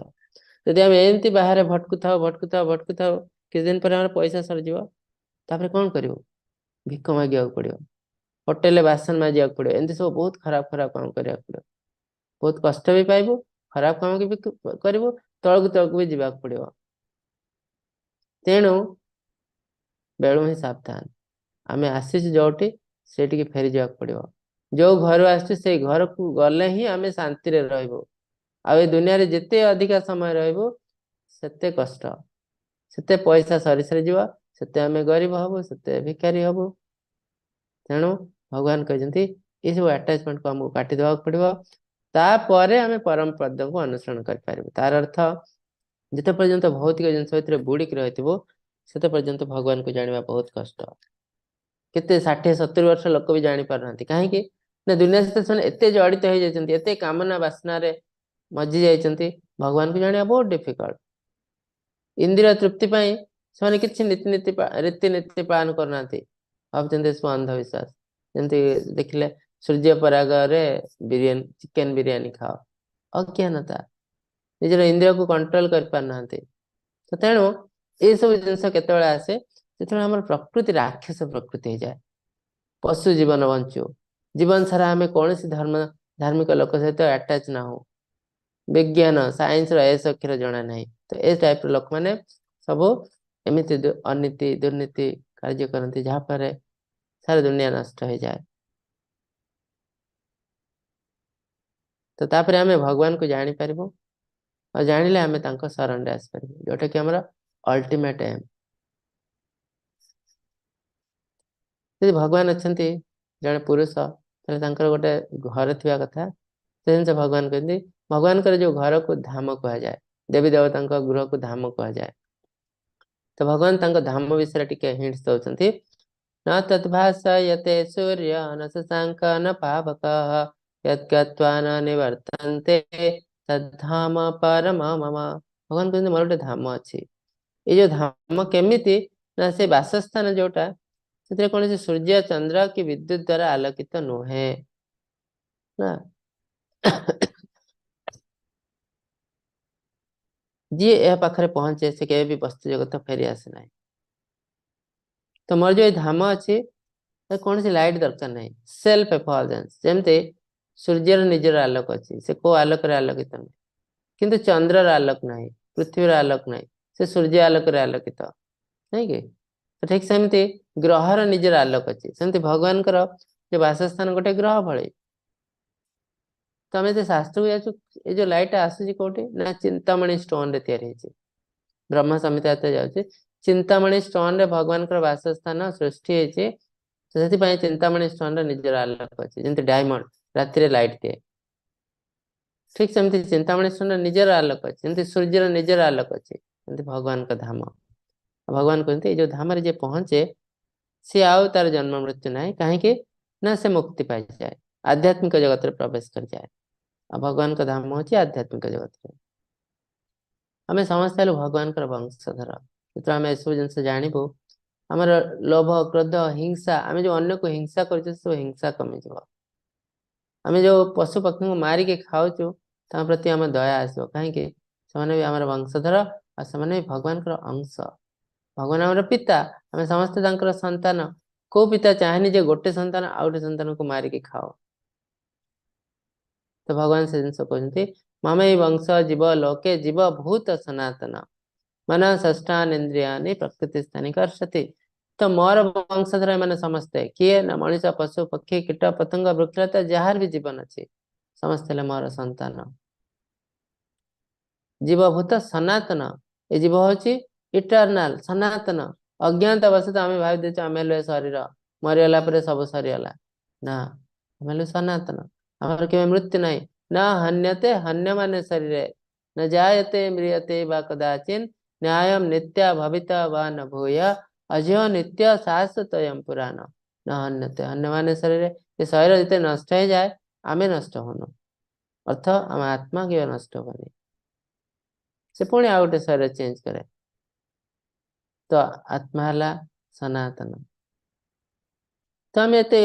ଯଦି ଆମେ ଏମିତି ବାହାରେ ଭଟକୁଥାଉ ଭଟକୁଥାଉ ଭଟକୁଥାଉ, କିଛି ଦିନ ପରେ ଆମର ପଇସା ସରିଯିବ, ତାପରେ କଣ କରିବୁ? ଭିକ ମାଗିବାକୁ ପଡିବ, ହୋଟେଲରେ ବାସନ ମାଜିବାକୁ ପଡିବ, ଏମିତି ସବୁ ବହୁତ ଖରାପ ଖରାପ କାମ କରିବାକୁ ପଡିବ। ବହୁତ କଷ୍ଟ ବି ପାଇବୁ, ଖରାପ କାମ ବି କରିବୁ, ତଳକୁ ତଳକୁ ବି ଯିବାକୁ ପଡିବ। ତେଣୁ ବେଳୁ ହିଁ ସାବଧାନ। ଆମେ ଆସିଛୁ ଯୋଉଠି ସେଇଠିକି ଫେରିଯିବାକୁ ପଡିବ। ଯୋଉ ଘରୁ ଆସିଛୁ ସେଇ ଘରକୁ ଗଲେ ହିଁ ଆମେ ଶାନ୍ତିରେ ରହିବୁ। ଆଉ ଏ ଦୁନିଆରେ ଯେତେ ଅଧିକା ସମୟ ରହିବୁ ସେତେ କଷ୍ଟ, ସେତେ ପଇସା ସରି ସରିଯିବ, ସେତେ ଆମେ ଗରିବ ହବୁ, ସେତେ ଭିକାରୀ ହବୁ। ତେଣୁ ଭଗବାନ କହିଛନ୍ତି ଏସବୁ ଆଟାଚମେଣ୍ଟକୁ ଆମକୁ କାଟିଦେବାକୁ ପଡିବ, ତାପରେ ଆମେ ପରମ ପଦକୁ ଅନୁସରଣ କରିପାରିବୁ। ତାର ଅର୍ଥ ଯେତେ ପର୍ଯ୍ୟନ୍ତ ଭୌତିକ ଜିନିଷ ଭିତରେ ବୁଡ଼ିକି ରହିଥିବୁ ସେତେ ପର୍ଯ୍ୟନ୍ତ ଭଗବାନଙ୍କୁ ଜାଣିବା ବହୁତ କଷ୍ଟ। କେତେ 60-70 ବର୍ଷ ଲୋକ ବି ଜାଣିପାରୁନାହାନ୍ତି। କାହିଁକି ନା ଦୁନିଆ ସହିତ ସେମାନେ ଏତେ ଜଡ଼ିତ ହେଇଯାଇଛନ୍ତି, ଏତେ କାମନା ବାସନାରେ ମଜି ଯାଇଛନ୍ତି, ଭଗବାନଙ୍କୁ ଜାଣିବା ବହୁତ ଡିଫିକଲ୍ଟ। ଇନ୍ଦ୍ରିୟ ତୃପ୍ତି ପାଇଁ ସେମାନେ କିଛି ରୀତିନୀତି ପାଳନ କରୁନାହାନ୍ତି, ଭାବୁଛନ୍ତି ଏସବୁ ଅନ୍ଧବିଶ୍ୱାସ। ଯେମିତି ଦେଖିଲେ ସୂର୍ଯ୍ୟ ପରାଗରେ ବିରିୟାନୀ, ଚିକେନ ବିରିୟାନୀ ଖାଅ, ଅଜ୍ଞାନତା, ନିଜର ଇନ୍ଦ୍ରିୟକୁ କଣ୍ଟ୍ରୋଲ କରିପାରୁନାହାନ୍ତି। ତ ତେଣୁ ଏସବୁ ଜିନିଷ କେତେବେଳେ ଆସେ? ଯେତେବେଳେ ଆମର ପ୍ରକୃତି ରାକ୍ଷସ ପ୍ରକୃତି ହେଇଯାଏ, ପଶୁ ଜୀବନ ବଞ୍ଚୁ, ଜୀବନ ସାରା ଆମେ କୌଣସି ଧାର୍ମିକ ଲୋକ ସହିତ ଆଟାଚ ନାହୁଁ, ବିଜ୍ଞାନ ସାଇନ୍ସର ଏସ୍ ଅକ୍ଷର ଜଣା ନାହିଁ। ତ ଏ ଟାଇପର ଲୋକମାନେ ସବୁ ଏମିତି ଅନୀତି ଦୁର୍ନୀତି କାର୍ଯ୍ୟ କରନ୍ତି, ଯାହାଫଳରେ ସାରା ଦୁନିଆ ନଷ୍ଟ ହେଇଯାଏ। ତ ତାପରେ ଆମେ ଭଗବାନଙ୍କୁ ଜାଣିପାରିବୁ, ଆଉ ଜାଣିଲେ ଆମେ ତାଙ୍କ ଶରଣରେ ଆସିପାରିବୁ, ଯୋଉଟା କି ଆମର ଅଲ୍ଟିମେଟ ଏମ୍। ଯଦି ଭଗବାନ ଅଛନ୍ତି ଜଣେ ପୁରୁଷ, ତାହେଲେ ତାଙ୍କର ଗୋଟେ ଘର ଥିବା କଥା। ସେ ଜିନିଷ ଭଗବାନ କହନ୍ତି, ଭଗବାନଙ୍କର ଯୋଉ ଘରକୁ ଧାମ କୁହାଯାଏ, ଦେବୀ ଦେବତାଙ୍କ ଗୃହକୁ ଧାମ କୁହାଯାଏ। ତ ଭଗବାନ ତାଙ୍କ ଧାମ ବିଷୟରେ ଟିକେ ହିଣ୍ଟସ ଦଉଛନ୍ତି। ନ ତଦ୍ଭାସୟତେ ସୂର୍ଯ୍ୟ ନ ଶଶାଙ୍କ ନ ପାବକଃ ଯଦ୍ଗତ୍ୱା ନ ନିବର୍ତ୍ତନ୍ତେ ତଦ୍ଧାମ ପରମ ମମ। ଭଗବାନ କହୁଛନ୍ତି ମୋର ଗୋଟେ ଧାମ ଅଛି। ଏଇ ଯୋଉ ଧାମ କେମିତି ନା ସେ ବାସସ୍ଥାନ ଯୋଉଟା, ସେଥିରେ କୌଣସି ସୂର୍ଯ୍ୟ ଚନ୍ଦ୍ର କି ବିଦ୍ୟୁତ ଦ୍ଵାରା ଆଲୋକିତ ନୁହେଁ ନା। ଯିଏ ଏହା ପାଖରେ ପହଞ୍ଚେ ସେ କେବେ ବି ବସ୍ତୁ ଜଗତ ଫେରି ଆସେ ନାହିଁ। ତ ମୋର ଯୋଉ ଏଇ ଧାମ ଅଛି କୌଣସି ଲାଇଟ୍ ଦରକାର ନାହିଁ, ସେଲ୍ଫ ଏଫଲଜେନ୍ସ। ଯେମିତି ସୂର୍ଯ୍ୟର ନିଜର ଆଲୋକ ଅଛି, ସେ କୋଉ ଆଲୋକରେ ଆଲୋକିତ ନୁହେଁ, କିନ୍ତୁ ଚନ୍ଦ୍ରର ଆଲୋକ ନାହିଁ, ପୃଥିବୀର ଆଲୋକ ନାହିଁ, ସେ ସୂର୍ଯ୍ୟ ଆଲୋକରେ ଆଲୋକିତ, ନାଇଁ କି? ତ ଠିକ ସେମିତି ଗ୍ରହର ନିଜର ଆଲୋକ ଅଛି, ସେମିତି ଭଗବାନଙ୍କର ଯୋଉ ବାସସ୍ଥାନ ଗୋଟେ ଗ୍ରହ ଭଳି। ତ ଆମେ ଯେ ଶାସ୍ତ୍ରକୁ ଯାଉଛୁ, ଏଇ ଯୋଉ ଲାଇଟ୍ ଆସୁଛି କୋଉଠି ନା ଚିନ୍ତାମଣି ଷ୍ଟୋନ ରେ ତିଆରି ହେଇଛି। ବ୍ରହ୍ମ ସଂହିତା ଯେତେବେଳେ ଯାଉଛି, ଚିନ୍ତାମଣି ଷ୍ଟୋନ ରେ ଭଗବାନଙ୍କର ବାସସ୍ଥାନ ସୃଷ୍ଟି ହେଇଛି। ତ ସେଥିପାଇଁ ଚିନ୍ତାମଣି ଷ୍ଟୋନ ରେ ନିଜର ଆଲୋକ ଅଛି, ଯେମିତି ଡାଇମଣ୍ଡ ରାତିରେ ଲାଇଟ୍ ଦିଏ, ଠିକ ସେମିତି ଚିନ୍ତାମଣି ଷ୍ଟୋନ ର ନିଜର ଆଲୋକ ଅଛି, ଯେମିତି ସୂର୍ଯ୍ୟର ନିଜର ଆଲୋକ ଅଛି, ସେମିତି ଭଗବାନଙ୍କ ଧାମ। ଭଗବାନ କୁହନ୍ତି ଏଇ ଯୋଉ ଧାମରେ ଯିଏ ପହଞ୍ଚେ ସିଏ ଆଉ ତାର ଜନ୍ମ ମୃତ୍ୟୁ ନାହିଁ। କାହିଁକି ନା ସେ ମୁକ୍ତି ପାଇଯାଏ, ଆଧ୍ୟାତ୍ମିକ ଜଗତରେ ପ୍ରବେଶ କରିଯାଏ। ଆଉ ଭଗବାନଙ୍କ ଧାମ ହଉଛି ଆଧ୍ୟାତ୍ମିକ ଜଗତରେ। ଆମେ ସମସ୍ତେ ହେଲୁ ଭଗବାନଙ୍କର ବଂଶଧର। ଯେତେବେଳେ ଆମେ ଏସବୁ ଜିନିଷ ଜାଣିବୁ, ଆମର ଲୋଭ, କ୍ରୋଧ, ହିଂସା, ଆମେ ଯୋଉ ଅନ୍ୟକୁ ହିଂସା କରୁଛୁ ସବୁ ହିଂସା କମିଯିବ। ଆମେ ଯୋଉ ପଶୁ ପକ୍ଷୀଙ୍କୁ ମାରିକି ଖାଉଛୁ ତାଙ୍କ ପ୍ରତି ଆମ ଦୟା ଆସିବ। କାହିଁକି? ସେମାନେ ବି ଆମର ବଂଶଧର, ଆଉ ସେମାନେ ବି ଭଗବାନଙ୍କର ଅଂଶ। ଭଗବାନ ଆମର ପିତା, ଆମେ ସମସ୍ତେ ତାଙ୍କର ସନ୍ତାନ। କୋଉ ପିତା ଚାହେଁନି ଯେ ଗୋଟେ ସନ୍ତାନ ଆଉ ଗୋଟେ ସନ୍ତାନକୁ ମାରିକି ଖାଅ? ତ ଭଗବାନ ସେ ଜିନିଷ କହୁଛନ୍ତି, ମମେଇ ବଂଶ ଜୀବ ଲୋକେ ଜୀବ ଭୂତ ସନାତନ ମନ ଷଷ୍ଠାନ ଇନ୍ଦ୍ରିୟାନି ପ୍ରକୃତି ସ୍ଥାନୀ କର୍ଷତି। ତ ମୋର ବଂଶଧର ଏମାନେ ସମସ୍ତେ କିଏ ନା ମଣିଷ, ପଶୁ, ପକ୍ଷୀ, କୀଟ ପତଙ୍ଗ, ବୃକ୍ଷଲତା, ଯାହାର ବି ଜୀବନ ଅଛି ସମସ୍ତେ ହେଲେ ମୋର ସନ୍ତାନ। ଜୀବଭୂତ ସନାତନ, ଏ ଜୀବ ହଉଛି ଇଟର୍ନାଲ, ସନାତନ। ଅଜ୍ଞାନତା ବଶତଃ ଆମେ ଭାବି ଦେଇଛୁ ଆମେ ହେଲୁ ଏ ଶରୀର, ମରିଗଲା ପରେ ସବୁ ସରିଗଲା। ନା, ଆମେ ହେଲୁ ସନାତନ, ଆମର କେବେ ମୃତ୍ୟୁ ନାହିଁ। ନା ହନ୍ୟତେ ହନ୍ୟମାନେ ଶରୀରେ ନ ଜାୟତେ ମ୍ରିୟତେ ବା କଦାଚିନ ନ୍ୟାୟମ ନିତ୍ୟ ଭବିତା ବା ନ ଭୂୟ ଅଜୟ ନିତ୍ୟ ଶାଶ୍ୱତୟମ ପୁରାଣ। ନ ହନ୍ୟତେ ହନ୍ୟମାନେ ଶରୀରେ, ଏ ଶରୀର ଯେତେ ନଷ୍ଟ ହେଇଯାଏ ଆମେ ନଷ୍ଟ ହଉନୁ, ଅର୍ଥ ଆମ ଆତ୍ମା କେବେ ନଷ୍ଟ ହବନି, ସେ ପୁଣି ଆଉ ଗୋଟେ ଶରୀର ଚେଞ୍ଜ କରେ। ତ ଆତ୍ମା ହେଲା ସନାତନ। ତ ଆମେ ଏତେ,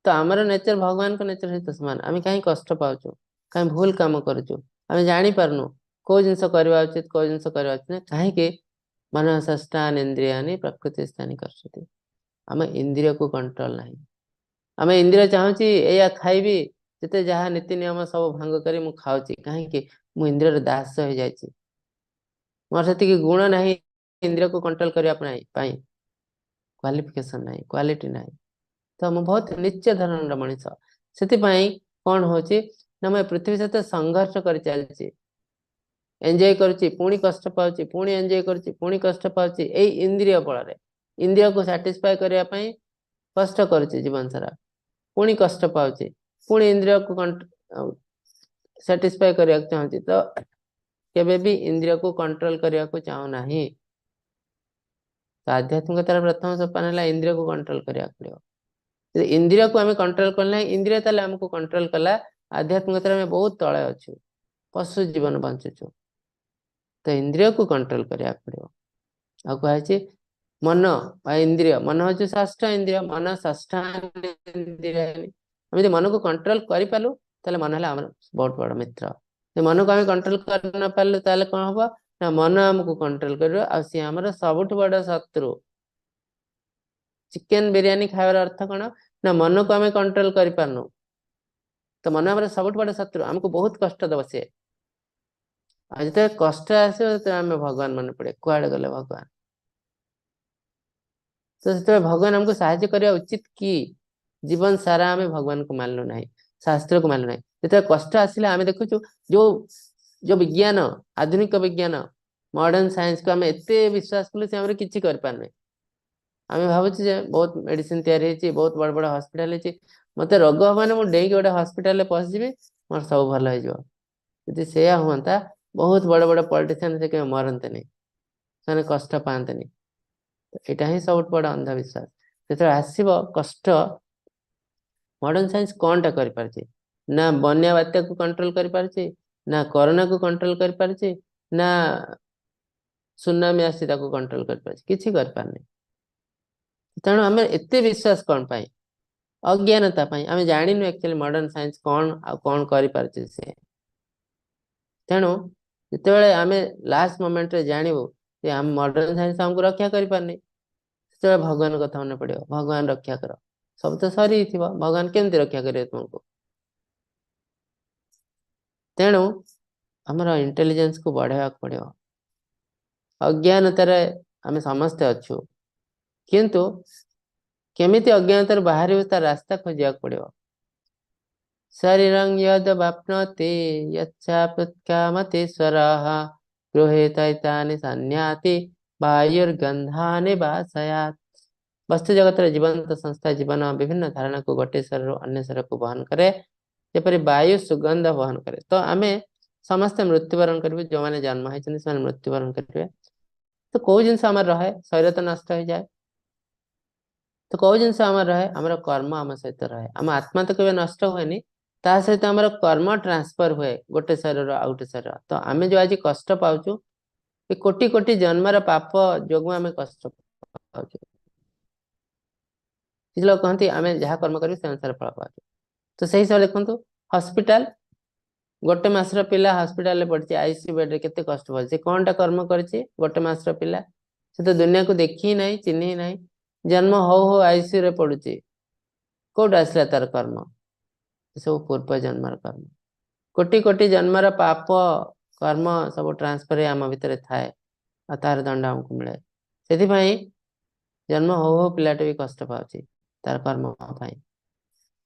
ତ ଆମର ନେଚର ଭଗବାନଙ୍କ ନେଚର ସହିତ ସମାନ। ଆମେ କାହିଁ କଷ୍ଟ ପାଉଛୁ, କାହିଁ ଭୁଲ କାମ କରୁଛୁ, ଆମେ ଜାଣିପାରୁନୁ କୋଉ ଜିନିଷ କରିବା ଉଚିତ, କୋଉ ଜିନିଷ କରିବା ଉଚିତ ନୁହେଁ। କାହିଁକି? ମନ ଷଷ୍ଠାନ ଇନ୍ଦ୍ରିୟାନି ପ୍ରକୃତି ସ୍ଥାନୀ କରୁଛନ୍ତି। ଆମ ଇନ୍ଦ୍ରିୟକୁ କଣ୍ଟ୍ରୋଲ ନାହିଁ। ଆମେ ଇନ୍ଦ୍ରିୟ ଚାହୁଁଛି ଏଇଆ ଖାଇବି, ଯେତେ ଯାହା ନୀତି ନିୟମ ସବୁ ଭଙ୍ଗ କରି ମୁଁ ଖାଉଛି। କାହିଁକି? ମୁଁ ଇନ୍ଦ୍ରିୟର ଦାସ ହେଇଯାଇଛି, ମୋର ସେତିକି ଗୁଣ ନାହିଁ ଇନ୍ଦ୍ରିୟକୁ କଣ୍ଟ୍ରୋଲ କରିବା ପାଇଁ। କ୍ୱାଲିଫିକେସନ ନାହିଁ, କ୍ୱାଲିଟି ନାହିଁ, ତ ମୁଁ ବହୁତ ନିଚ୍ଚ ଧରଣର ମଣିଷ। ସେଥିପାଇଁ କଣ ହଉଛି ନା ମୁଁ ଏ ପୃଥିବୀ ସହିତ ସଂଘର୍ଷ କରି ଚାଲିଛି, ଏନ୍ଜୟ କରୁଛି, ପୁଣି କଷ୍ଟ ପାଉଛି, ପୁଣି ଏନ୍ଜୟ କରୁଛି, ପୁଣି କଷ୍ଟ ପାଉଛି। ଏଇ ଇନ୍ଦ୍ରିୟ ବଳରେ ଇନ୍ଦ୍ରିୟକୁ ସାଟିସ୍ଫାଏ କରିବା ପାଇଁ କଷ୍ଟ କରୁଛି ଜୀବନ ସାରା, ପୁଣି କଷ୍ଟ ପାଉଛି, ପୁଣି ଇନ୍ଦ୍ରିୟକୁ ସାଟିସ୍ଫାଏ କରିବାକୁ ଚାହୁଁଛି। ତ କେବେ ବି ଇନ୍ଦ୍ରିୟକୁ କଣ୍ଟ୍ରୋଲ କରିବାକୁ ଚାହୁଁନାହିଁ। ତ ଆଧ୍ୟାତ୍ମିକତାର ପ୍ରଥମ ସୋପାନ ହେଲା ଇନ୍ଦ୍ରିୟକୁ କଣ୍ଟ୍ରୋଲ କରିବାକୁ ପଡିବ। ଯଦି ଇନ୍ଦ୍ରିୟକୁ ଆମେ କଣ୍ଟ୍ରୋଲ କଲେ ନାହିଁ, ଇନ୍ଦ୍ରିୟ ତାହେଲେ ଆମକୁ କଣ୍ଟ୍ରୋଲ କଲା, ଆଧ୍ୟାତ୍ମିକତାରେ ଆମେ ବହୁତ ତଳେ ଅଛୁ, ପଶୁ ଜୀବନ ବଞ୍ଚୁଛୁ। ତ ଇନ୍ଦ୍ରିୟକୁ କଣ୍ଟ୍ରୋଲ କରିବାକୁ ପଡିବ। ଆଉ କୁହାଯାଇଛି ମନ ବା ଇନ୍ଦ୍ରିୟ, ମନ ହଉଛି ଷଷ୍ଠ ଇନ୍ଦ୍ରିୟ, ମନ ଷଷ୍ଠ ଇନ୍ଦ୍ରିୟ। ଆମେ ଯଦି ମନକୁ କଣ୍ଟ୍ରୋଲ କରିପାରିଲୁ ତାହେଲେ ମନ ହେଲା ଆମର ବହୁତ ବଡ ମିତ୍ର। ଯଦି ମନକୁ ଆମେ କଣ୍ଟ୍ରୋଲ କରି ନ ପାରିଲୁ ତାହେଲେ କଣ ହବ ନା ମନ ଆମକୁ କଣ୍ଟ୍ରୋଲ କରିବ, ଆଉ ସିଏ ଆମର ସବୁଠୁ ବଡ ଶତ୍ରୁ। ଚିକେନ ବିରିୟାନୀ ଖାଇବାର ଅର୍ଥ କଣ ନା ମନକୁ ଆମେ କଣ୍ଟ୍ରୋଲ କରିପାରୁନୁ, ତ ମନ ଆମର ସବୁଠୁ ବଡ ଶତ୍ରୁ, ଆମକୁ ବହୁତ କଷ୍ଟ ଦବ ସିଏ। ଆଉ ଯେତେବେଳେ କଷ୍ଟ ଆସିବ ସେତେବେଳେ ଆମେ ଭଗବାନ ମନେ ପଡେ, କୁଆଡେ ଗଲେ ଭଗବାନ। ତ ସେତେବେଳେ ଭଗବାନ ଆମକୁ ସାହାଯ୍ୟ କରିବା ଉଚିତ କି? ଜୀବନ ସାରା ଆମେ ଭଗବାନଙ୍କୁ ମାନଲୁ ନାହିଁ, ଶାସ୍ତ୍ରକୁ ମାନଲୁ ନାହିଁ। ଯେତେବେଳେ କଷ୍ଟ ଆସିଲା ଆମେ ଦେଖୁଛୁ ଯୋଉ ଯୋଉ ବିଜ୍ଞାନ, ଆଧୁନିକ ବିଜ୍ଞାନ, ମଡର୍ଣ୍ଣ ସାଇନ୍ସକୁ ଆମେ ଏତେ ବିଶ୍ୱାସ କଲୁ, ସେ ଆମର କିଛି କରିପାରୁନି। ଆମେ ଭାବୁଛୁ ଯେ ବହୁତ ମେଡିସିନ ତିଆରି ହେଇଛି, ବହୁତ ବଡ ବଡ ହସ୍ପିଟାଲ ହେଇଛି, ମତେ ରୋଗ ହବ ମାନେ ମୁଁ ଡେଇଁକି ଗୋଟେ ହସ୍ପିଟାଲରେ ପଶିଯିବି, ମୋର ସବୁ ଭଲ ହେଇଯିବ। ଯଦି ସେଇଆ ହୁଅନ୍ତା ବହୁତ ବଡ ବଡ ପଲିଟିସିଆନ ସେ କେବେ ମରନ୍ତେନି, ସେମାନେ କଷ୍ଟ ପାଆନ୍ତେନି। ଏଇଟା ହିଁ ସବୁଠୁ ବଡ ଅନ୍ଧବିଶ୍ୱାସ। ଯେତେବେଳେ ଆସିବ କଷ୍ଟ, ମଡର୍ଣ୍ଣ ସାଇନ୍ସ କଣଟା କରିପାରୁଛି ନା ବନ୍ୟା ବାତ୍ୟାକୁ କଣ୍ଟ୍ରୋଲ କରିପାରୁଛି, ନା କରୋନାକୁ କଣ୍ଟ୍ରୋଲ କରିପାରୁଛି, ନା ସୁନାମି ଆସିଛି ତାକୁ କଣ୍ଟ୍ରୋଲ କରିପାରୁଛି, କିଛି କରିପାରୁନି। ତେଣୁ ଆମେ ଏତେ ବିଶ୍ୱାସ କଣ ପାଇଁ? ଅଜ୍ଞାନତା ପାଇଁ। ଆମେ ଜାଣିନୁ ଆକ୍ଚୁଆଲି ମଡର୍ଣ୍ଣ ସାଇନ୍ସ କଣ ଆଉ କଣ କରିପାରୁଛି ସେ। ତେଣୁ ଯେତେବେଳେ ଆମେ ଲାଷ୍ଟ ମୋମେଣ୍ଟରେ ଜାଣିବୁ ଯେ ଆମ ମଡର୍ଣ୍ଣ ସାଇନ୍ସ ଆମକୁ ରକ୍ଷା କରିପାରୁନି, ସେତେବେଳେ ଭଗବାନ କଥା ମନେ ପଡିବ, ଭଗବାନ ରକ୍ଷା କର। ସବୁ ତ ସରିଯାଇଥିବ, ଭଗବାନ କେମିତି ରକ୍ଷା କରିବେ ତୁମକୁ? ତେଣୁ ଆମର ଇଣ୍ଟେଲିଜେନ୍ସକୁ ବଢେଇବାକୁ ପଡିବ। ଅଜ୍ଞାନତାରେ ଆମେ ସମସ୍ତେ ଅଛୁ, କିନ୍ତୁ କେମିତି ଅଜ୍ଞାନତାରୁ ବାହାରିବୁ ତା ରାସ୍ତା ଖୋଜିବାକୁ ପଡିବ। ଶରୀରଂ ଯଦ ବାପ୍ନୋତି ଯଚ୍ଛାପୃତ୍କାମତୀଶ୍ୱରଃ ଗୃହେ ତୈତାନି ସନ୍ୟାତି ବାୟୁର୍ଗନ୍ଧାନି ବାସୟାତ୍। ବସ୍ତୁ ଜଗତର ଜୀବନ୍ତ ସଂସ୍ଥା ଜୀବନ ବିଭିନ୍ନ ଧାରଣାକୁ ଗୋଟେ ଶରୀରରୁ ଅନ୍ୟ ଶରୀରକୁ ବହନ କରେ, ଯେପରି ବାୟୁ ସୁଗନ୍ଧ ବହନ କରେ। ତ ଆମେ ସମସ୍ତେ ମୃତ୍ୟୁବରଣ କରିବୁ, ଯୋଉମାନେ ଜନ୍ମ ହେଇଛନ୍ତି ସେମାନେ ମୃତ୍ୟୁବରଣ କରିବେ। ତ କୋଉ ଜିନିଷ ଆମର ରହେ? ଶରୀର ତ ନଷ୍ଟ ହେଇଯାଏ, ତ କୋଉ ଜିନିଷ ଆମର ରହେ? ଆମର କର୍ମ ଆମ ସହିତ ରହେ। ଆମ ଆତ୍ମା ତ କେବେ ନଷ୍ଟ ହୁଏନି, ତା ସହିତ ଆମର କର୍ମ ଟ୍ରାନ୍ସଫର ହୁଏ ଗୋଟେ ଶରୀରରୁ ଆଉ ଗୋଟେ ଶରୀର। ତ ଆମେ ଯୋଉ ଆଜି କଷ୍ଟ ପାଉଛୁ, ଏ କୋଟି କୋଟି ଜନ୍ମର ପାପ ଯୋଗୁଁ ଆମେ କଷ୍ଟ ପାଉଛୁ। କିଛି ଲୋକ କହନ୍ତି ଆମେ ଯାହା କର୍ମ କରିବୁ ସେ ଅନୁସାରେ ଫଳ ପାଉଛୁ। ତ ସେଇ ହିସାବରେ ଦେଖନ୍ତୁ, ହସ୍ପିଟାଲ ଗୋଟେ ମାସର ପିଲା ହସ୍ପିଟାଲରେ ପଡିଛି, ଆଇସିୟୁ ବେଡରେ କେତେ କଷ୍ଟ ପାଉଛି। ସେ କଣଟା କର୍ମ କରିଛି? ଗୋଟେ ମାସର ପିଲା, ସେ ତ ଦୁନିଆକୁ ଦେଖି ନାହିଁ, ଚିହ୍ନି ନାହିଁ, ଜନ୍ମ ହଉ ହଉ ଆଇସିୟୁ ରେ ପଡୁଛି। କୋଉଠୁ ଆସିଲା ତାର କର୍ମ? ଏସବୁ ପୂର୍ବ ଜନ୍ମର କର୍ମ। କୋଟି କୋଟି ଜନ୍ମର ପାପ କର୍ମ ସବୁ ଟ୍ରାନ୍ସଫର ହେଇ ଆମ ଭିତରେ ଥାଏ, ଆଉ ତାର ଦଣ୍ଡ ଆମକୁ ମିଳେ। ସେଥିପାଇଁ ଜନ୍ମ ହଉ ହଉ ପିଲାଟା ବି କଷ୍ଟ ପାଉଛି ତାର କର୍ମ ପାଇଁ।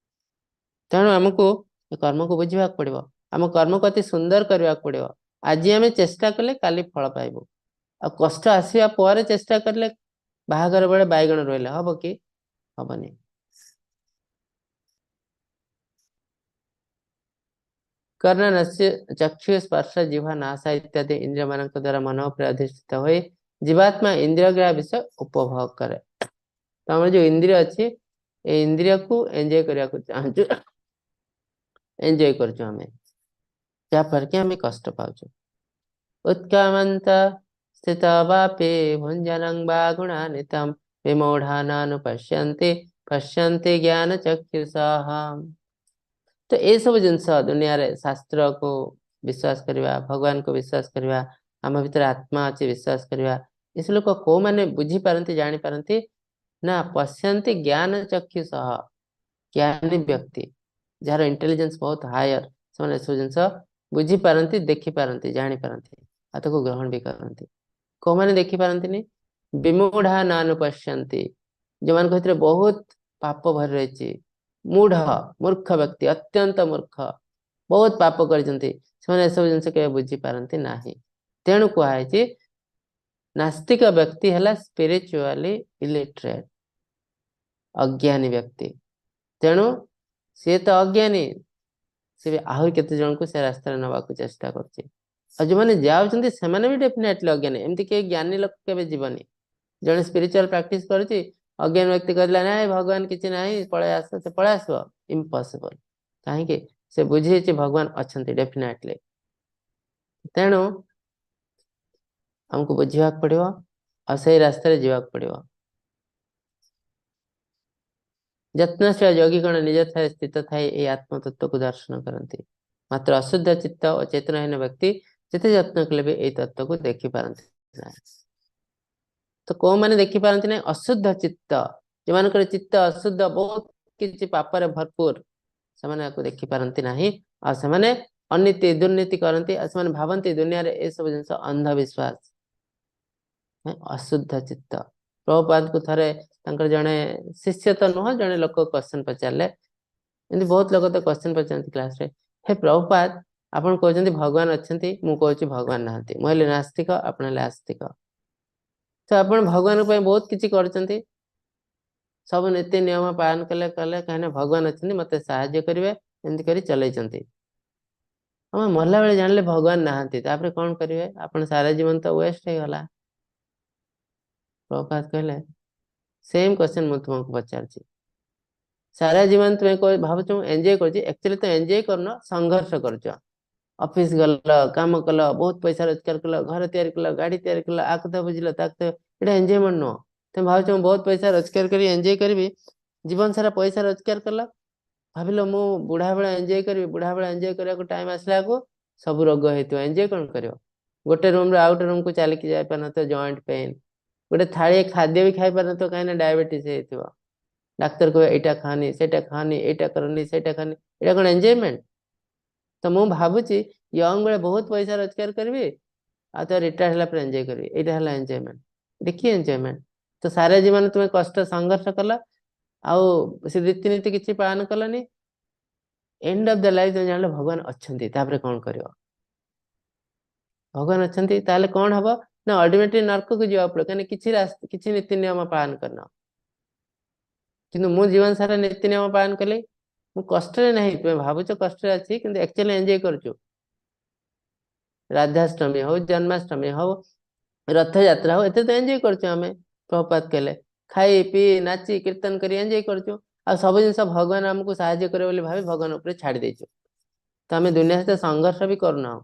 ତେଣୁ ଆମକୁ ଏ କର୍ମକୁ ବୁଝିବାକୁ ପଡିବ, ଆମ କର୍ମକୁ ଅତି ସୁନ୍ଦର କରିବାକୁ ପଡିବ। ଆଜି ଆମେ ଚେଷ୍ଟା କଲେ କାଲି ଫଳ ପାଇବୁ, ଆଉ କଷ୍ଟ ଆସିବା ପରେ ଚେଷ୍ଟା କଲେ ବାହାଘର ବେଳେ ବାଇଗଣ ରହିଲେ ହବ କି? ହବନି। କର୍ଣ୍ଣ ନସ୍ୟ ଚକ୍ଷୁ ସ୍ପର୍ଶ ଜିହ୍ୱା ନାସା ଇତ୍ୟାଦି ଇନ୍ଦ୍ରିୟ ମାନଙ୍କ ଦ୍ୱାରା ମନ ଉପରେ ଅଧିଷ୍ଠିତ ହୋଇ ଜୀବାତ୍ମା ଇନ୍ଦ୍ରିୟଗ୍ରାହ୍ୟ ବିଷୟ ଉପଭୋଗ କରେ। ତ ଆମର ଯୋଉ ଇନ୍ଦ୍ରିୟ ଅଛି, ଏ ଇନ୍ଦ୍ରିୟକୁ ଏନ୍ଜୟ କରିବାକୁ ଚାହୁଁଛୁ, ଏନ୍ଜୟ କରୁଛୁ ଆମେ, ଯାହାଫଳରେ କି ଆମେ କଷ୍ଟ ପାଉଛୁ। ଉତ୍କାମନ୍ତ ସ୍ଥିତ ବାପେ ଭୁଞ୍ଜନଂ ବା ଗୁଣାନ୍ୱିତಂ ବିମୂଢ଼ାନାନୁପଶ୍ୟନ୍ତି ପଶ୍ୟନ୍ତି ଜ୍ଞାନ ଚକ୍ଷୁଷଃ। ତ ଏସବୁ ଜିନିଷ ଦୁନିଆରେ ଶାସ୍ତ୍ରକୁ ବିଶ୍ୱାସ କରିବା, ଭଗବାନଙ୍କୁ ବିଶ୍ୱାସ କରିବା, ଆମ ଭିତରେ ଆତ୍ମା ଅଛି ବିଶ୍ୱାସ କରିବା, ଏସବୁ ଲୋକ କୋଉମାନେ ବୁଝିପାରନ୍ତି, ଜାଣିପାରନ୍ତି ନା? ପଶ୍ୟନ୍ତି ଜ୍ଞାନ ଚକ୍ଷୁଷଃ, ଜ୍ଞାନୀ ବ୍ୟକ୍ତି ଯାହାର ଇଣ୍ଟେଲିଜେନ୍ସ ବହୁତ ହାୟର, ସେମାନେ ଏସବୁ ଜିନିଷ ବୁଝିପାରନ୍ତି, ଦେଖିପାରନ୍ତି, ଜାଣିପାରନ୍ତି, ଆଉ ତାକୁ ଗ୍ରହଣ ବି କରନ୍ତି। କୋଉମାନେ ଦେଖିପାରନ୍ତିନି? ବିମୂଢ଼ା ନାନୁପଶ୍ୟନ୍ତି, ଯେଉଁମାନଙ୍କ ଭିତରେ ବହୁତ ପାପ ଭରି ରହିଛି, ମୂଢ ମୂର୍ଖ ବ୍ୟକ୍ତି, ଅତ୍ୟନ୍ତ ମୂର୍ଖ, ବହୁତ ପାପ କରିଛନ୍ତି, ସେମାନେ ଏସବୁ ଜିନିଷ କେବେ ବୁଝିପାରନ୍ତି ନାହିଁ। ତେଣୁ କୁହାହେଇଛି ନାସ୍ତିକ ବ୍ୟକ୍ତି ହେଲା ସ୍ପିରିଚୁଆଲି ଇଲିଟରେଟ, ଅଜ୍ଞାନୀ ବ୍ୟକ୍ତି। ତେଣୁ ସିଏ ତ ଅଜ୍ଞାନୀ, ସେ ବି ଆହୁରି କେତେ ଜଣଙ୍କୁ ସେ ରାସ୍ତାରେ ନେବାକୁ ଚେଷ୍ଟା କରୁଛି। ଆଉ ଯୋଉମାନେ ଯାଉଛନ୍ତି ସେମାନେ ବି ଡେଫିନେଟଲି ଅଜ୍ଞାନୀ। ଏମିତି କେହି ଜ୍ଞାନୀ ଲୋକ କେବେ ଯିବନି। ଜଣେ ସ୍ପିରିଚୁଆଲ ପ୍ରାକ୍ଟିସ କରୁଛି, ଅଜ୍ଞାନ ବ୍ୟକ୍ତି କହିଲା ନାଇଁ ଭଗବାନ କିଛି ନାହିଁ, ପଳେଇ ଆସ, ସେ ପଳେଇ ଆସିବ? ଇମ୍ପସିବଲ। କାହିଁକି? ସେ ବୁଝିଯାଇଛି ଭଗବାନ ଅଛନ୍ତି ଡେଫିନେଟଲି। ତେଣୁ ଆମକୁ ବୁଝିବାକୁ ପଡିବ ଆଉ ସେଇ ରାସ୍ତାରେ ଯିବାକୁ ପଡିବ। ଯତ୍ନଶୀଳ ଯୋଗୀଗଣ ନିଜ ଠାରେ ସ୍ଥିତ ଥାଇ ଏହି ଆତ୍ମତତ୍ତ୍ୱକୁ ଦର୍ଶନ କରନ୍ତି। ମାତ୍ର ଅଶୁଦ୍ଧ ଚିତ୍ତ ଓ ଚେତନାହୀନ ବ୍ୟକ୍ତି ଯେତେ ଯତ୍ନ କଲେ ବି ଏଇ ତତ୍ତ୍ୱକୁ ଦେଖିପାରନ୍ତି ନାହିଁ। ତ କୋଉମାନେ ଦେଖିପାରନ୍ତି ନାହିଁ? ଅଶୁଦ୍ଧ ଚିତ୍ତ, ଯେଉଁମାନଙ୍କର ଚିତ୍ତ ଅଶୁଦ୍ଧ, ବହୁତ କିଛି ପାପରେ ଭରପୁର, ସେମାନେ ଆକୁ ଦେଖିପାରନ୍ତି ନାହିଁ। ଆଉ ସେମାନେ ଅନୀତି ଦୁର୍ନୀତି କରନ୍ତି। ଆଉ ସେମାନେ ଭାବନ୍ତି ଦୁନିଆରେ ଏସବୁ ଜିନିଷ ଅନ୍ଧବିଶ୍ୱାସ। ଅଶୁଦ୍ଧ ଚିତ୍ତ। ପ୍ରଭୁପାଦଙ୍କୁ ଥରେ ତାଙ୍କର ଜଣେ ଶିଷ୍ୟ ତ ନୁହଁ, ଜଣେ ଲୋକ କ୍ୱେଶ୍ଚନ ପଚାରିଲେ। ଏମିତି ବହୁତ ଲୋକ ତ କ୍ୱେଶ୍ଚନ ପଚାରନ୍ତି କ୍ଲାସରେ। ହେ ପ୍ରଭୁପାଦ, ଆପଣ କହୁଛନ୍ତି ଭଗବାନ ଅଛନ୍ତି, ମୁଁ କହୁଛି ଭଗବାନ ନାହାନ୍ତି। ମୁଁ ହେଲି ନାସ୍ତିକ, ଆପଣ ହେଲେ ଆସ୍ତିକ। ତ ଆପଣ ଭଗବାନଙ୍କ ପାଇଁ ବହୁତ କିଛି କରୁଛନ୍ତି, ସବୁ ନୀତି ନିୟମ ପାଳନ କଲେ କଲେ, କାହିଁକିନା ଭଗବାନ ଅଛନ୍ତି ମତେ ସାହାଯ୍ୟ କରିବେ, ଏମିତି କରି ଚଲେଇଛନ୍ତି। ଆମେ ମଲା ବେଳେ ଜାଣିଲେ ଭଗବାନ ନାହାନ୍ତି, ତାପରେ କଣ କରିବେ? ଆପଣ ସାରା ଜୀବନ ତ ୱେଷ୍ଟ ହେଇଗଲା। ପ୍ରଭୁପାଦ କହିଲେ ସେମ୍ କ୍ୱେଶ୍ଚନ ମୁଁ ତୁମକୁ ପଚାରୁଛି। ସାରା ଜୀବନ ତୁମେ ଭାବୁଛ ମୁଁ ଏନ୍ଜୟ କରୁଛି, ଆକ୍ଚୁଆଲି ତ ଏନ୍ଜୟ କରୁନ, ସଂଘର୍ଷ କରୁଛ। ଅଫିସ ଗଲ, କାମ କଲ, ବହୁତ ପଇସା ରୋଜଗାର କଲ, ଘର ତିଆରି କଲ, ଗାଡି ତିଆରି କଲ, ଆ କଥା ବୁଝିଲ, ତା କଥା, ଏଇଟା ଏନ୍ଜୟମେଣ୍ଟ ନୁହଁ। ତୁମେ ଭାବୁଛ ମୁଁ ବହୁତ ପଇସା ରୋଜଗାର କରି ଏନ୍ଜୟ କରିବି, ଜୀବନ ସାରା ପଇସା ରୋଜଗାର କଲ, ଭାବିଲ ମୁଁ ବୁଢା ବେଳେ ଏନ୍ଜୟ କରିବି, ବୁଢା ବେଳେ ଏନ୍ଜୟ କରିବାକୁ ଟାଇମ ଆସିଲା ବେଳକୁ ସବୁ ରୋଗ ହେଇଥିବ, ଏନ୍ଜୟ କଣ କରିବ? ଗୋଟେ ରୁମରୁ ଆଉ ଗୋଟେ ରୁମକୁ ଚାଲିକି ଯାଇପାରୁନଥିବ, ଜଏଣ୍ଟ ପେନ୍, ଗୋଟେ ଥାଳିଏ ଖାଦ୍ୟ ବି ଖାଇ ପାରୁନଥିବ, କାହିଁକିନା ଡାଇବେଟିସ୍ ହେଇଥିବ। ଡାକ୍ତର କହିବେ ଏଇଟା ଖାଅନି, ସେଇଟା ଖାଅନି, ଏଇଟା କରନି, ସେଇଟା ଖାଅନି। ଏଇଟା କଣ ଏନ୍ଜୟମେଣ୍ଟ? ତ ମୁଁ ଭାବୁଛି ୟଙ୍ଗ ବେଳେ ବହୁତ ପଇସା ରୋଜଗାର କରିବି, ଆଉ ତ ରିଟାୟାର୍ଡ ହେଲା ପରେ ଏନ୍ଜୟ କରିବି, ଏଇଟା ହେଲା ଏନ୍ଜୟମେଣ୍ଟ। ଦେଖି ଏନ୍ଜୟମେଣ୍ଟ ତ ସାରା ଜୀବନ ତୁମେ କଷ୍ଟ ସଂଘର୍ଷ କଲ, ଆଉ ସେ ରୀତିନୀତି କିଛି ପାଳନ କଲନି, ଏଣ୍ଡ ଅଫ the life ତମେ ଜାଣିଲ ଭଗବାନ ଅଛନ୍ତି, ତାପରେ କଣ କରିବ? ଭଗବାନ ଅଛନ୍ତି ତାହେଲେ କଣ ହବ ନା ଅଲ୍ଟିମେଟଲି ନର୍କକୁ ଯିବାକୁ ପଡିବ, କାହିଁକି କିଛି ରାସ୍ତା କିଛି ନୀତି ନିୟମ ପାଳନ କରିନ। କିନ୍ତୁ ମୁଁ ଜୀବନ ସାରା ନୀତି ନିୟମ ପାଳନ କଲି, ମୁଁ କଷ୍ଟରେ ନାହିଁ, ତୁମେ ଭାବୁଛ କଷ୍ଟରେ ଅଛି କିନ୍ତୁ ଆକ୍ଚୁଆଲି ଏନ୍ଜୟ କରୁଛୁ। ରାଧାଷ୍ଟମୀ ହଉ, ଜନ୍ମାଷ୍ଟମୀ ହଉ, ରଥଯାତ୍ରା ହଉ, ଏତେ ତ ଏନ୍ଜୟ କରୁଛୁ ଆମେ। ପ୍ରଭୁପାଦ କହିଲେ ଖାଇ ପିଇ ନାଚି କୀର୍ତ୍ତନ କରି ଏନ୍ଜୟ କରୁଛୁ, ଆଉ ସବୁ ଜିନିଷ ଭଗବାନ ଆମକୁ ସାହାଯ୍ୟ କରିବେ ବୋଲି ଭାବି ଭଗବାନ ଉପରେ ଛାଡି ଦେଇଛୁ। ତ ଆମେ ଦୁନିଆ ସହିତ ସଂଘର୍ଷ ବି କରୁନାହୁଁ।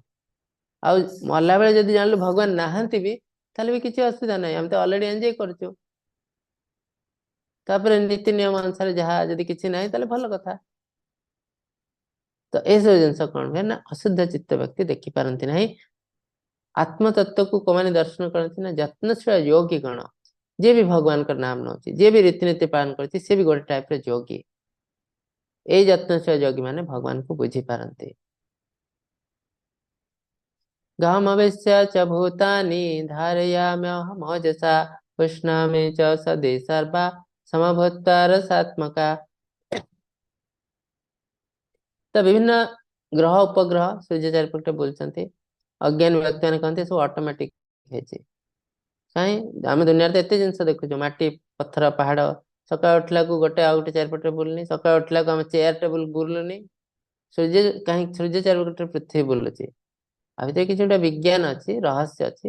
ଆଉ ମଲା ବେଳେ ଯଦି ଜାଣିଲୁ ଭଗବାନ ନାହାନ୍ତି ବି, ତାହେଲେ ବି କିଛି ଅସୁବିଧା ନାହିଁ, ଆମେ ତ ଅଲରେଡି ଏନ୍ଜୟ କରୁଛୁ। ତାପରେ ନୀତି ନିୟମ ଅନୁସାରେ ଯାହା ଯଦି କିଛି ନାହିଁ ତାହେଲେ ଭଲ କଥା। ତ ଏସବୁ ଜିନିଷ କଣ ହୁଏ ନା ଅଶୁଦ୍ଧ ଚିତ୍ତ ବ୍ୟକ୍ତି ଦେଖିପାରନ୍ତି ନାହିଁ। ଆତ୍ମତତ୍ତ୍ୱକୁ କୋଉମାନେ ଦର୍ଶନ କରନ୍ତି ନା ଯତ୍ନଶୀଳ ଯୋଗୀ ଗଣ, ଯିଏ ବି ଭଗବାନଙ୍କର ନାମ ନଉଛି, ଯିଏ ବି ରୀତିନୀତି ପାଳନ କରୁଛି, ସେ ବି ଗୋଟେ ଟାଇପର ଯୋଗୀ। ଏଇ ଯତ୍ନଶୀଳ ଯୋଗୀ ମାନେ ଭଗବାନଙ୍କୁ ବୁଝିପାରନ୍ତି। ଗାମବିଷ୍ୟ ଚ ଭୂତାନି ଧାରୟାମ୍ୟହମୋଜସା ପୁଷ୍ଣାମି ଚ ସଦି ସର୍ବା ସମଭୂତ୍ବା ରସାତ୍ମକା। ତ ବିଭିନ୍ନ ଗ୍ରହ ଉପଗ୍ରହ ସୂର୍ଯ୍ୟ ଚାରିପଟେ ବୁଲୁଛନ୍ତି। ଅଜ୍ଞାନ ବ୍ୟକ୍ତି ମାନେ କହନ୍ତି ସବୁ ଅଟୋମେଟିକ ହେଇଛି। କାହିଁ ଆମେ ଦୁନିଆରେ ତ ଏତେ ଜିନିଷ ଦେଖୁଛୁ, ମାଟି ପଥର ପାହାଡ, ସକାଳୁ ଉଠିଲାକୁ ଗୋଟେ ଆଉ ଗୋଟେ ଚାରିପଟେ ବୁଲୁନି, ସକାଳୁ ଉଠିଲାକୁ ଆମ ଚେୟାର ଟେବୁଲ ବୁଲୁନି, ସୂର୍ଯ୍ୟ କାହିଁକି ସୂର୍ଯ୍ୟ ଚାରିପଟେ ପୃଥିବୀ ବୁଲୁଛି। ଆ ଭିତରେ କିଛି ଗୋଟେ ବିଜ୍ଞାନ ଅଛି, ରହସ୍ୟ ଅଛି।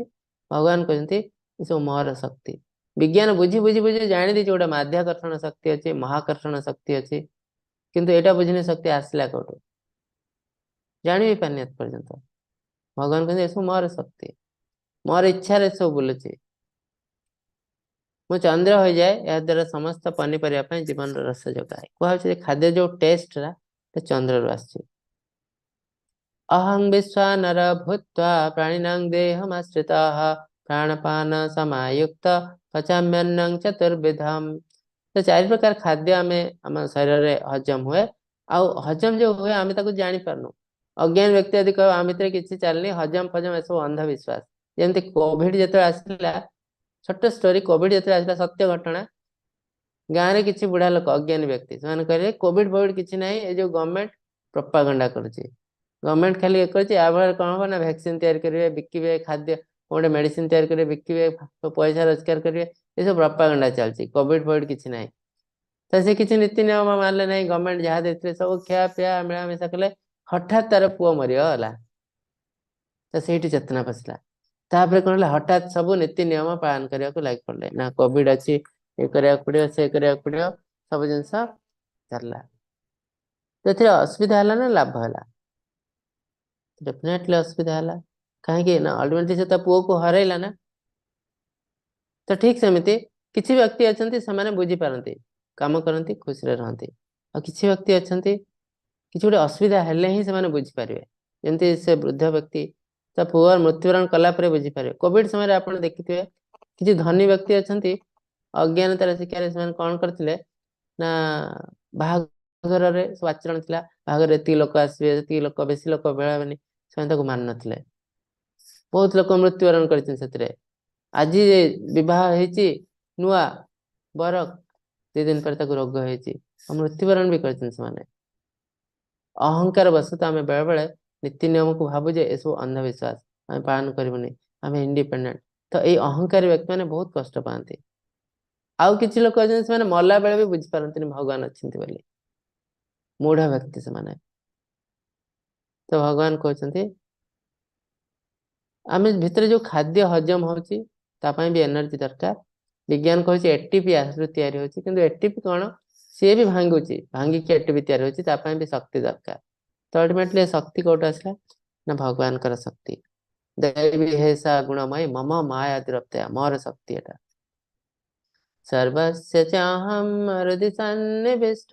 ଭଗବାନ କହୁଛନ୍ତି ଏସବୁ ମୋର ଶକ୍ତି। ବିଜ୍ଞାନ ବୁଝି ବୁଝି ବୁଝି ଜାଣି ଦେଇଛି ଗୋଟେ ମାଧ୍ୟାକର୍ଷଣ ଶକ୍ତି ଅଛି, ମହାକର୍ଷଣ ଶକ୍ତି ଅଛି, କିନ୍ତୁ ଏଇଟା ବୁଝିନି ଶକ୍ତି ଆସିଲା କୋଉଠୁ, ଜାଣି ବି ପାରିନି ଏତେ ପର୍ଯ୍ୟନ୍ତ। ଭଗବାନ କହୁଛନ୍ତି ଏସବୁ ମୋର ଶକ୍ତି, ମୋର ଇଚ୍ଛାରେ ସବୁ ବୁଲୁଛି। ମୁଁ ଚନ୍ଦ୍ର ହୋଇଯାଏ, ଏହା ଦ୍ୱାରା ସମସ୍ତ ପନିପରିବା ପାଇଁ ଜୀବନର ରସ ଯୋଗାଏ। କୁହାଯାଉଛି ଯେ ଖାଦ୍ୟ ଯୋଉ ଟେଷ୍ଟଟା ଚନ୍ଦ୍ରରୁ ଆସିଛି। ଅହଂ ବିଶ୍ୱାନର ଭୂତ୍ୱା ପ୍ରାଣିନାଂ ଦେହମାଶ୍ରିତଃ ପ୍ରାଣପାନ ସମାୟୁକ୍ତ ପଚାମ୍ୟନ୍ନଂ ଚତୁର୍ବିଧମ୍। ତ ଚାରି ପ୍ରକାର ଖାଦ୍ୟ ଆମେ ଆମ ଶରୀରରେ ହଜମ ହୁଏ, ଆଉ ହଜମ ଯୋଉ ହୁଏ ଆମେ ତାକୁ ଜାଣିପାରୁନୁ। ଅଜ୍ଞାନ ବ୍ୟକ୍ତି ଯଦି କହିବ ଆମ ଭିତରେ କିଛି ଚାଲିନି, ହଜମ ଫଜମ ଏସବୁ ଅନ୍ଧବିଶ୍ୱାସ। ଯେମିତି କୋଭିଡ ଯେତେବେଳେ ଆସିଲା, ଛୋଟ ଷ୍ଟୋରି, କୋଭିଡ ଯେତେବେଳେ ଆସିଲା, ସତ୍ୟ ଘଟଣା, ଗାଁରେ କିଛି ବୁଢା ଲୋକ, ଅଜ୍ଞାନୀ ବ୍ୟକ୍ତି, ସେମାନେ କହିଲେ କୋଭିଡ ଫୋଭିଡ କିଛି ନାହିଁ, ଏ ଯୋଉ ଗଭର୍ଣ୍ଣମେଣ୍ଟ ପ୍ରପାଗଣ୍ଡା କରୁଛି, ଗଭର୍ଣ୍ଣମେଣ୍ଟ ଖାଲି ଇଏ କରୁଛି, ୟା ଫଳରେ କଣ ହବ ନା ଭ୍ୟାକ୍ସିନ ତିଆରି କରିବେ, ବିକିବେ, ଖାଦ୍ୟ ଗୋଟେ ମେଡିସିନ ତିଆରି କରିବେ, ବିକିବେ, ପଇସା ରୋଜଗାର କରିବେ, ଏସବୁ ପ୍ରପାଗଣ୍ଡା ଚାଲିଛି, କୋଭିଡ ଫୋଭିଡ କିଛି ନାହିଁ। ତ ସେ କିଛି ନୀତି ନିୟମ ମାନିଲେ ନାହିଁ, ଗଭର୍ଣ୍ଣମେଣ୍ଟ ଯାହା ଦେଇଥିଲେ ସବୁ ଖିଆ ପିଆ ମିଳାମିଶା କଲେ। ହଠାତ୍ ତାର ପୁଅ ମରିଗଲା। ତ ସେଇଠି ଚେତନା ପଶିଲା। ତାପରେ କଣ ହେଲା, ହଠାତ୍ ସବୁ ନୀତି ନିୟମ ପାଳନ କରିବାକୁ ଲାଗି ପଡିଲେ, ନା କୋଭିଡ ଅଛି, ଏ କରିବାକୁ ପଡିବ, ସେ କରିବାକୁ ପଡିବ, ସବୁ ଜିନିଷ ଚାଲିଲା। ସେଥିରେ ଅସୁବିଧା ହେଲା ନା ଲାଭ ହେଲା? ଡେଫିନେଟଲି ଅସୁବିଧା ହେଲା। କାହିଁକି ନା ଅଲ୍ଟିମେଟଲି ସେ ତା ପୁଅକୁ ହରାଇଲା ନା। ତ ଠିକ ସେମିତି କିଛି ବ୍ୟକ୍ତି ଅଛନ୍ତି, ସେମାନେ ବୁଝିପାରନ୍ତି, କାମ କରନ୍ତି, ଖୁସିରେ ରହନ୍ତି। ଆଉ କିଛି ବ୍ୟକ୍ତି ଅଛନ୍ତି, କିଛି ଗୋଟେ ଅସୁବିଧା ହେଲେ ହିଁ ସେମାନେ ବୁଝିପାରିବେ। ଯେମିତି ସେ ବୃଦ୍ଧ ବ୍ୟକ୍ତି ତା ପୁଅ ମୃତ୍ୟୁବରଣ କଲା ପରେ ବୁଝିପାରିବେ। କୋଭିଡ ସମୟରେ ଆପଣ ଦେଖିଥିବେ, କିଛି ଧନୀ ବ୍ୟକ୍ତି ଅଛନ୍ତି, ଅଜ୍ଞାନତାର ଶିକାରରେ ସେମାନେ କଣ କରିଥିଲେ ନା ବାହାଘରରେ ସବୁ ଆଚରଣ ଥିଲା, ବାହାଘରରେ ଏତିକି ଲୋକ ଆସିବେ, ସେତିକି ଲୋକ, ବେଶୀ ଲୋକ ଭେଳ ହେବେନି, ସେମାନେ ତାକୁ ମାନୁନଥିଲେ। ବହୁତ ଲୋକ ମୃତ୍ୟୁବରଣ କରିଛନ୍ତି ସେଥିରେ। ଆଜି ବିବାହ ହେଇଛି ନୂଆ ବର, 2 ଦିନ ପରେ ତାକୁ ରୋଗ ହେଇଛି ଆଉ ମୃତ୍ୟୁବରଣ ବି କରିଛନ୍ତି ସେମାନେ। ଅହଙ୍କାର ବଶତଃ ଆମେ ବେଳେ ବେଳେ ନୀତି ନିୟମକୁ ଭାବୁ ଯେ ଏସବୁ ଅନ୍ଧବିଶ୍ୱାସ, ଆମେ ପାଳନ କରିବୁନି, ଆମେ ଇଣ୍ଡିପେଣ୍ଡେଣ୍ଟ। ତ ଏଇ ଅହଙ୍କାରୀ ବ୍ୟକ୍ତି ମାନେ ବହୁତ କଷ୍ଟ ପାଆନ୍ତି। ଆଉ କିଛି ଲୋକ ଅଛନ୍ତି, ସେମାନେ ମଲା ବେଳେ ବି ବୁଝିପାରନ୍ତିନି ଭଗବାନ ଅଛନ୍ତି ବୋଲି, ମୂଢ ବ୍ୟକ୍ତି ସେମାନେ। ତ ଭଗବାନ କହୁଛନ୍ତି ଆମେ ଭିତରେ ଯୋଉ ଖାଦ୍ୟ ହଜମ ହଉଛି ତା ପାଇଁ ବି ଏନର୍ଜି ଦରକାର। ବିଜ୍ଞାନ କହୁଛି ଏଟିପି ରୁ ତିଆରି ହଉଛି, କିନ୍ତୁ ଏଟିପି କଣ, ସିଏ ବି ଭାଙ୍ଗୁଛି, ଭାଙ୍ଗିକି ଏଟିପି ତିଆରି ହଉଛି, ତା ପାଇଁ ବି ଶକ୍ତି ଦରକାର। ତ ଅଲ୍ଟିମେଟଲି ଶକ୍ତି କୋଉଠୁ ଆସିଲା ନା ଭଗବାନଙ୍କର ଶକ୍ତି। ଦୈବୀ ହେସା ଗୁଣମୟୀ ମମ ମାୟା ଦୁରପ୍ତୟା, ମୋର ଶକ୍ତି ଏଟା। ସର୍ବସ୍ୟ ଚାହಂ ହୃଦि ସନ୍ନିବିଷ୍ଟ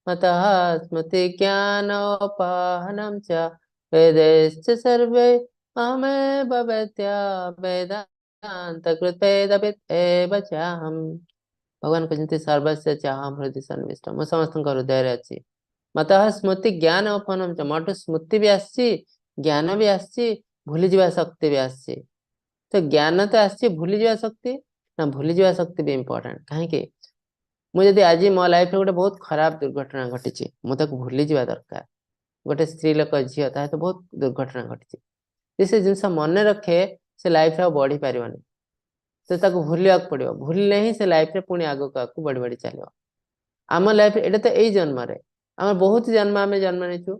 ମତଃ ସ୍ମୃତି ଜ୍ଞାନୋପାହନಂ ଚ ବେदैश्च सर्वे अहमेव वेद्य वेदान्त कृत वेदविद एव चाहम्। ଭଗବାନ କହିଛନ୍ତି ସର୍ବସ୍ୟ ଚାହಂ ହୃଦि ସନ୍ନିବିଷ୍ଟ, ମୁଁ ସମସ୍ତଙ୍କ ହୃଦୟରେ ଅଛି। ମତଃ ସ୍ମୃତି ଜ୍ଞାନ ଉପନମ ଚ, ମୋଠୁ ସ୍ମୃତି ବି ଆସିଛି, ଜ୍ଞାନ ବି ଆସିଛି, ଭୁଲିଯିବା ଶକ୍ତି ବି ଆସିଛି। ତ ଜ୍ଞାନ ତ ଆସିଛି, ଭୁଲିଯିବା ଶକ୍ତି ନା, ଭୁଲିଯିବା ଶକ୍ତି ବି ଇମ୍ପୋର୍ଟାଣ୍ଟ। କାହିଁକି? ମୁଁ ଯଦି ଆଜି ମୋ ଲାଇଫରେ ଗୋଟେ ବହୁତ ଖରାପ ଦୁର୍ଘଟଣା ଘଟିଛି, ମୁଁ ତାକୁ ଭୁଲିଯିବା ଦରକାର। ଗୋଟେ ସ୍ତ୍ରୀ ଲୋକ ଝିଅ, ତା ସହିତ ବହୁତ ଦୁର୍ଘଟଣା ଘଟିଛି, ଯଦି ସେ ଜିନିଷ ମନେ ରଖେ ସେ ଲାଇଫରେ ଆଉ ବଢି ପାରିବନି, ତ ତାକୁ ଭୁଲିବାକୁ ପଡିବ। ଭୁଲିଲେ ହିଁ ସେ ଲାଇଫରେ ପୁଣି ଆଗକୁ ଆଗକୁ ବଢି ବଢି ଚାଲିବ। ଆମ ଲାଇଫ ଏଇଟା ତ ଏଇ ଜନ୍ମରେ, ଆମର ବହୁତ ଜନ୍ମ ଆମେ ଜନ୍ମ ନେଇଛୁ,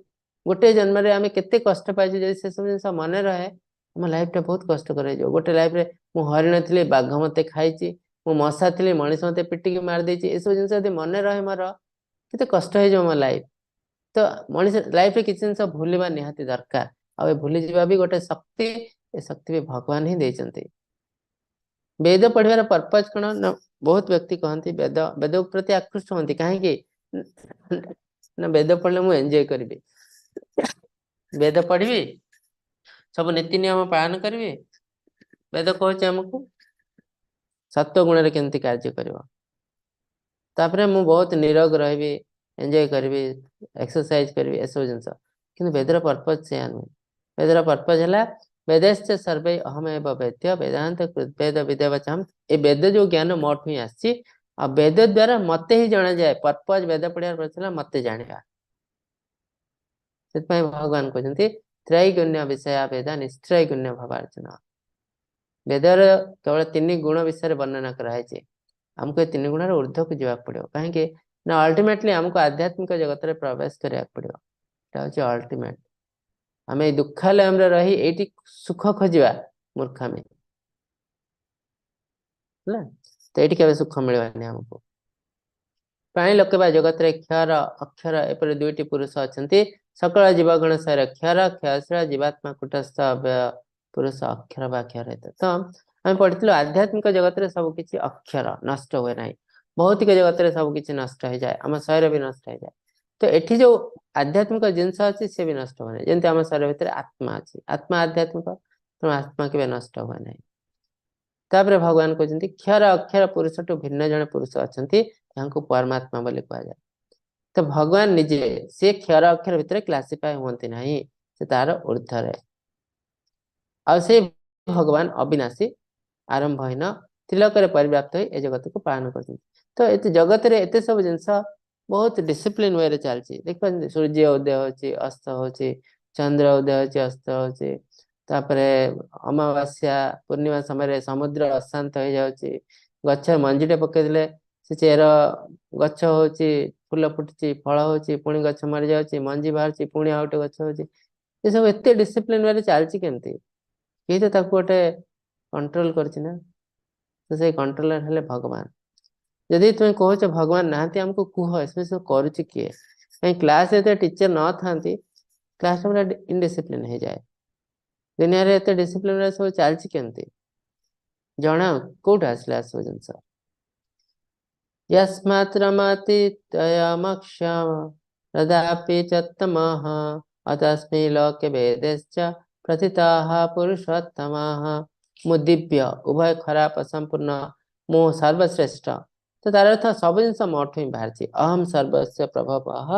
ଗୋଟେ ଜନ୍ମରେ ଆମେ କେତେ କଷ୍ଟ ପାଇଛୁ, ଯଦି ସେସବୁ ଜିନିଷ ମନେ ରହେ ଆମ ଲାଇଫଟା ବହୁତ କଷ୍ଟକର ହେଇଯିବ। ଗୋଟେ ଲାଇଫରେ ମୁଁ ହରିଣ ଥିଲି, ବାଘ ମତେ ଖାଇଛି, ମୁଁ ମଶା ଥିଲି, ମଣିଷ ମତେ ପିଟିକି ମାରି ଦେଇଛି, ଏସବୁ ଜିନିଷ ଯଦି ମନେ ରହେ ମୋର କେତେ କଷ୍ଟ ହେଇଯିବ ମୋ ଲାଇଫ। ତ ମଣିଷ ଲାଇଫରେ କିଛି ଜିନିଷ ଭୁଲିବା ନିହାତି ଦରକାର। ଆଉ ଏ ଭୁଲିଯିବା ବି ଗୋଟେ ଶକ୍ତି, ଏ ଶକ୍ତି ବି ଭଗବାନ ହିଁ ଦେଇଛନ୍ତି। ବେଦ ପଢିବାର ପର୍ପଜ କଣ ନା, ବହୁତ ବ୍ୟକ୍ତି କହନ୍ତି ବେଦ ପ୍ରତି ଆକୃଷ୍ଟ ହୁଅନ୍ତି, କାହିଁକି ନା ବେଦ ପଢିଲେ ମୁଁ ଏନ୍ଜୟ କରିବି, ବେଦ ପଢିବି, ସବୁ ନୀତି ନିୟମ ପାଳନ କରିବି। ବେଦ କହୁଛି ଆମକୁ ସତ୍ୱ ଗୁଣରେ କେମିତି କାର୍ଯ୍ୟ କରିବ। ତାପରେ ମୁଁ ବହୁତ ନିରୋଗ ରହିବି, ଏନ୍ଜୟ କରିବି, ଏକ୍ସରସାଇଜ କରିବି, ଏସବୁ ଜିନିଷ। କିନ୍ତୁ ବେଦର ପର୍ପଜ ସେୟା ନୁହେଁ। ବେଦର ପର୍ପଜ ହେଲା ବେଦଶ୍ଚ ସର୍ବେ ଅହମେବ ବେଦ୍ୟ ବେଦାନ୍ତ ବେଦ ବିଦ୍ୟାବଚହମ୍। ଏ ବେଦ ଯୋଉ ଜ୍ଞାନ ମୋଠୁ ହିଁ ଆସିଛି, ଆଉ ବେଦ ଦ୍ଵାରା ମତେ ହିଁ ଜଣାଯାଏ। ପର୍ପଜ ବେଦ ପଢିବାର ପର୍ପଜ ହେଲା ମତେ ଜାଣିବା। ସେଥିପାଇଁ ଭଗବାନ କହୁଛନ୍ତି ତ୍ରୈଗୁଣ୍ୟ ବିଷୟା ବେଦ ନିସ୍ତ୍ରୈଗୁଣ୍ୟ ଭବାର୍ଜୁନ। ବେଦର କେବଳ 3 ଗୁଣ ବିଷୟରେ ବର୍ଣ୍ଣନା କରାହେଇଛି। ଆମକୁ ଏ 3 ଗୁଣର ଉର୍ଦ୍ଧ୍ୱକୁ ଯିବାକୁ ପଡିବ। କାହିଁକି ନା ଅଲ୍ଟିମେଟଲି ଆମକୁ ଆଧ୍ୟାତ୍ମିକ ଜଗତରେ ପ୍ରବେଶ କରିବାକୁ ପଡିବ। ଏଟା ହଉଛି ଅଲ୍ଟିମେଟ। ଆମେ ଏଇ ଦୁଃଖାଲୟରେ ରହି ଏଇଠି ସୁଖ ଖୋଜିବା ମୂର୍ଖାମି, ହେଲା। ତ ଏଇଠି କେବେ ସୁଖ ମିଳିବନି ଆମକୁ। ପ୍ରାଣୀ ଲୋକ ବା ଜଗତରେ କ୍ଷର ଅକ୍ଷର ଏପରି 2ଟି ପୁରୁଷ ଅଛନ୍ତି। ସକଳ ଜୀବଗଣ ସର କ୍ଷର କ୍ଷୟଶୀଳ ଜୀବାତ୍ମା କୂଟସ୍ଥ ଅବ୍ୟୟ ପୁରୁଷ ଅକ୍ଷର ବା କ୍ଷର। ତ ଆମେ ପଢିଥିଲୁ ଆଧ୍ୟାତ୍ମିକ ଜଗତରେ ସବୁ କିଛି ଅକ୍ଷର, ନଷ୍ଟ ହୁଏ ନାହିଁ। ଭୌତିକ ଜଗତରେ ସବୁ କିଛି ନଷ୍ଟ ହେଇଯାଏ, ଆମ ଶରୀର ବି ନଷ୍ଟ ହେଇଯାଏ। ତ ଏଠି ଯୋଉ ଆଧ୍ୟାତ୍ମିକ ଜିନିଷ ଅଛି ସେ ବି ନଷ୍ଟ ହୁଏ ନାହିଁ। ଯେମିତି ଆମ ଶରୀର ଭିତରେ ଆତ୍ମା ଅଛି, ଆତ୍ମା ଆଧ୍ୟାତ୍ମିକ, ତେଣୁ ଆତ୍ମା କେବେ ନଷ୍ଟ ହୁଏ ନାହିଁ। ତାପରେ ଭଗବାନ କହୁଛନ୍ତି କ୍ଷର ଅକ୍ଷର ପୁରୁଷଠୁ ଭିନ୍ନ ଜଣେ ପୁରୁଷ ଅଛନ୍ତି, ତାଙ୍କୁ ପରମାତ୍ମା ବୋଲି କୁହାଯାଏ। ତ ଭଗବାନ ନିଜେ ସେ କ୍ଷର ଅକ୍ଷର ଭିତରେ କ୍ଲାସିଫାଏ ହୁଅନ୍ତି ନାହିଁ, ସେ ତାର ଉର୍ଦ୍ଧ୍ୱରେ। ଆଉ ସେ ଭଗବାନ ଅବିନାଶୀ, ଆରମ୍ଭହୀନ, ତ୍ରିଲୋକରେ ପରିବ୍ୟାପ୍ତ ହୋଇ ଏ ଜଗତକୁ ପାଳନ କରୁଛନ୍ତି। ତ ଏତେ ଜଗତରେ ଏତେ ସବୁ ଜିନିଷ ବହୁତ ଡିସିପ୍ଲିନ ୱେରେ ଚାଲିଛି। ଦେଖିପାରୁଛନ୍ତି, ସୂର୍ଯ୍ୟ ଉଦୟ ହଉଛି, ଅସ୍ତ ହଉଛି, ଚନ୍ଦ୍ର ଉଦୟ ହଉଛି, ଅସ୍ତ ହଉଛି, ତାପରେ ଅମାବାସ୍ୟା ପୂର୍ଣ୍ଣିମା ସମୟରେ ସମୁଦ୍ର ଅଶାନ୍ତ ହେଇଯାଉଛି, ଗଛ ମଞ୍ଜିଟେ ପକେଇଦେଲେ ସେ ଚେର ଗଛ ହଉଛି, ଫୁଲ ଫୁଟୁଛି, ଫଳ ହଉଛି, ପୁଣି ଗଛ ମରିଯାଉଛି, ମଞ୍ଜି ବାହାରୁଛି, ପୁଣି ଆଉ ଗୋଟେ ଗଛ ହଉଛି। ଏସବୁ ଏତେ ଡିସିପ୍ଲିନ ୱେରେ ଚାଲିଛି କେମିତି? କେହି ତ ତାକୁ ଗୋଟେ କଣ୍ଟ୍ରୋଲ କରିଛି ନା। ତ ସେଇ କଣ୍ଟ୍ରୋଲର ହେଲେ ଭଗବାନ। ଯଦି ତୁମେ କହୁଛ ଭଗବାନ ନାହାନ୍ତି, ଆମକୁ କୁହ ଏସବୁ ସବୁ କରୁଛି କିଏ? କାହିଁ କ୍ଲାସ ଯେତେବେଳେ ଟିଚର ନଥାନ୍ତି, କ୍ଲାସ ପୁରା ଇନଡିସିପ୍ଲିନ ହେଇଯାଏ। ଦୁନିଆରେ ଏତେ ଡିସିପ୍ଲିନ ସବୁ ଚାଲିଛି କେମିତି? ଜଣାଅ କୋଉଠୁ ଆସିଲା ସବୁ ଜିନିଷ? ଯସ୍ମାତ୍ ରମତି ତୟମକ୍ଷମ ରଦାପି ଚତ୍ତମଃ ଅତସ୍ମି ଲୋକେ ବେଦେଶ୍ଚ ପ୍ରଥିତାଃ ପୁରୁଷୋତ୍ତମଃ। ମୁଁ ଦିବ୍ୟ, ଉଭୟ ଖରାପ ଅସମ୍ପୂର୍ଣ୍ଣ, ମୁଁ ସର୍ବଶ୍ରେଷ୍ଠ। ତ ତାର ଅର୍ଥ ସବୁ ଜିନିଷ ମୋଠୁ ହିଁ ବାହାରିଛି। ଅହಂ ସର୍ବସ୍ୟ ପ୍ରଭବଃ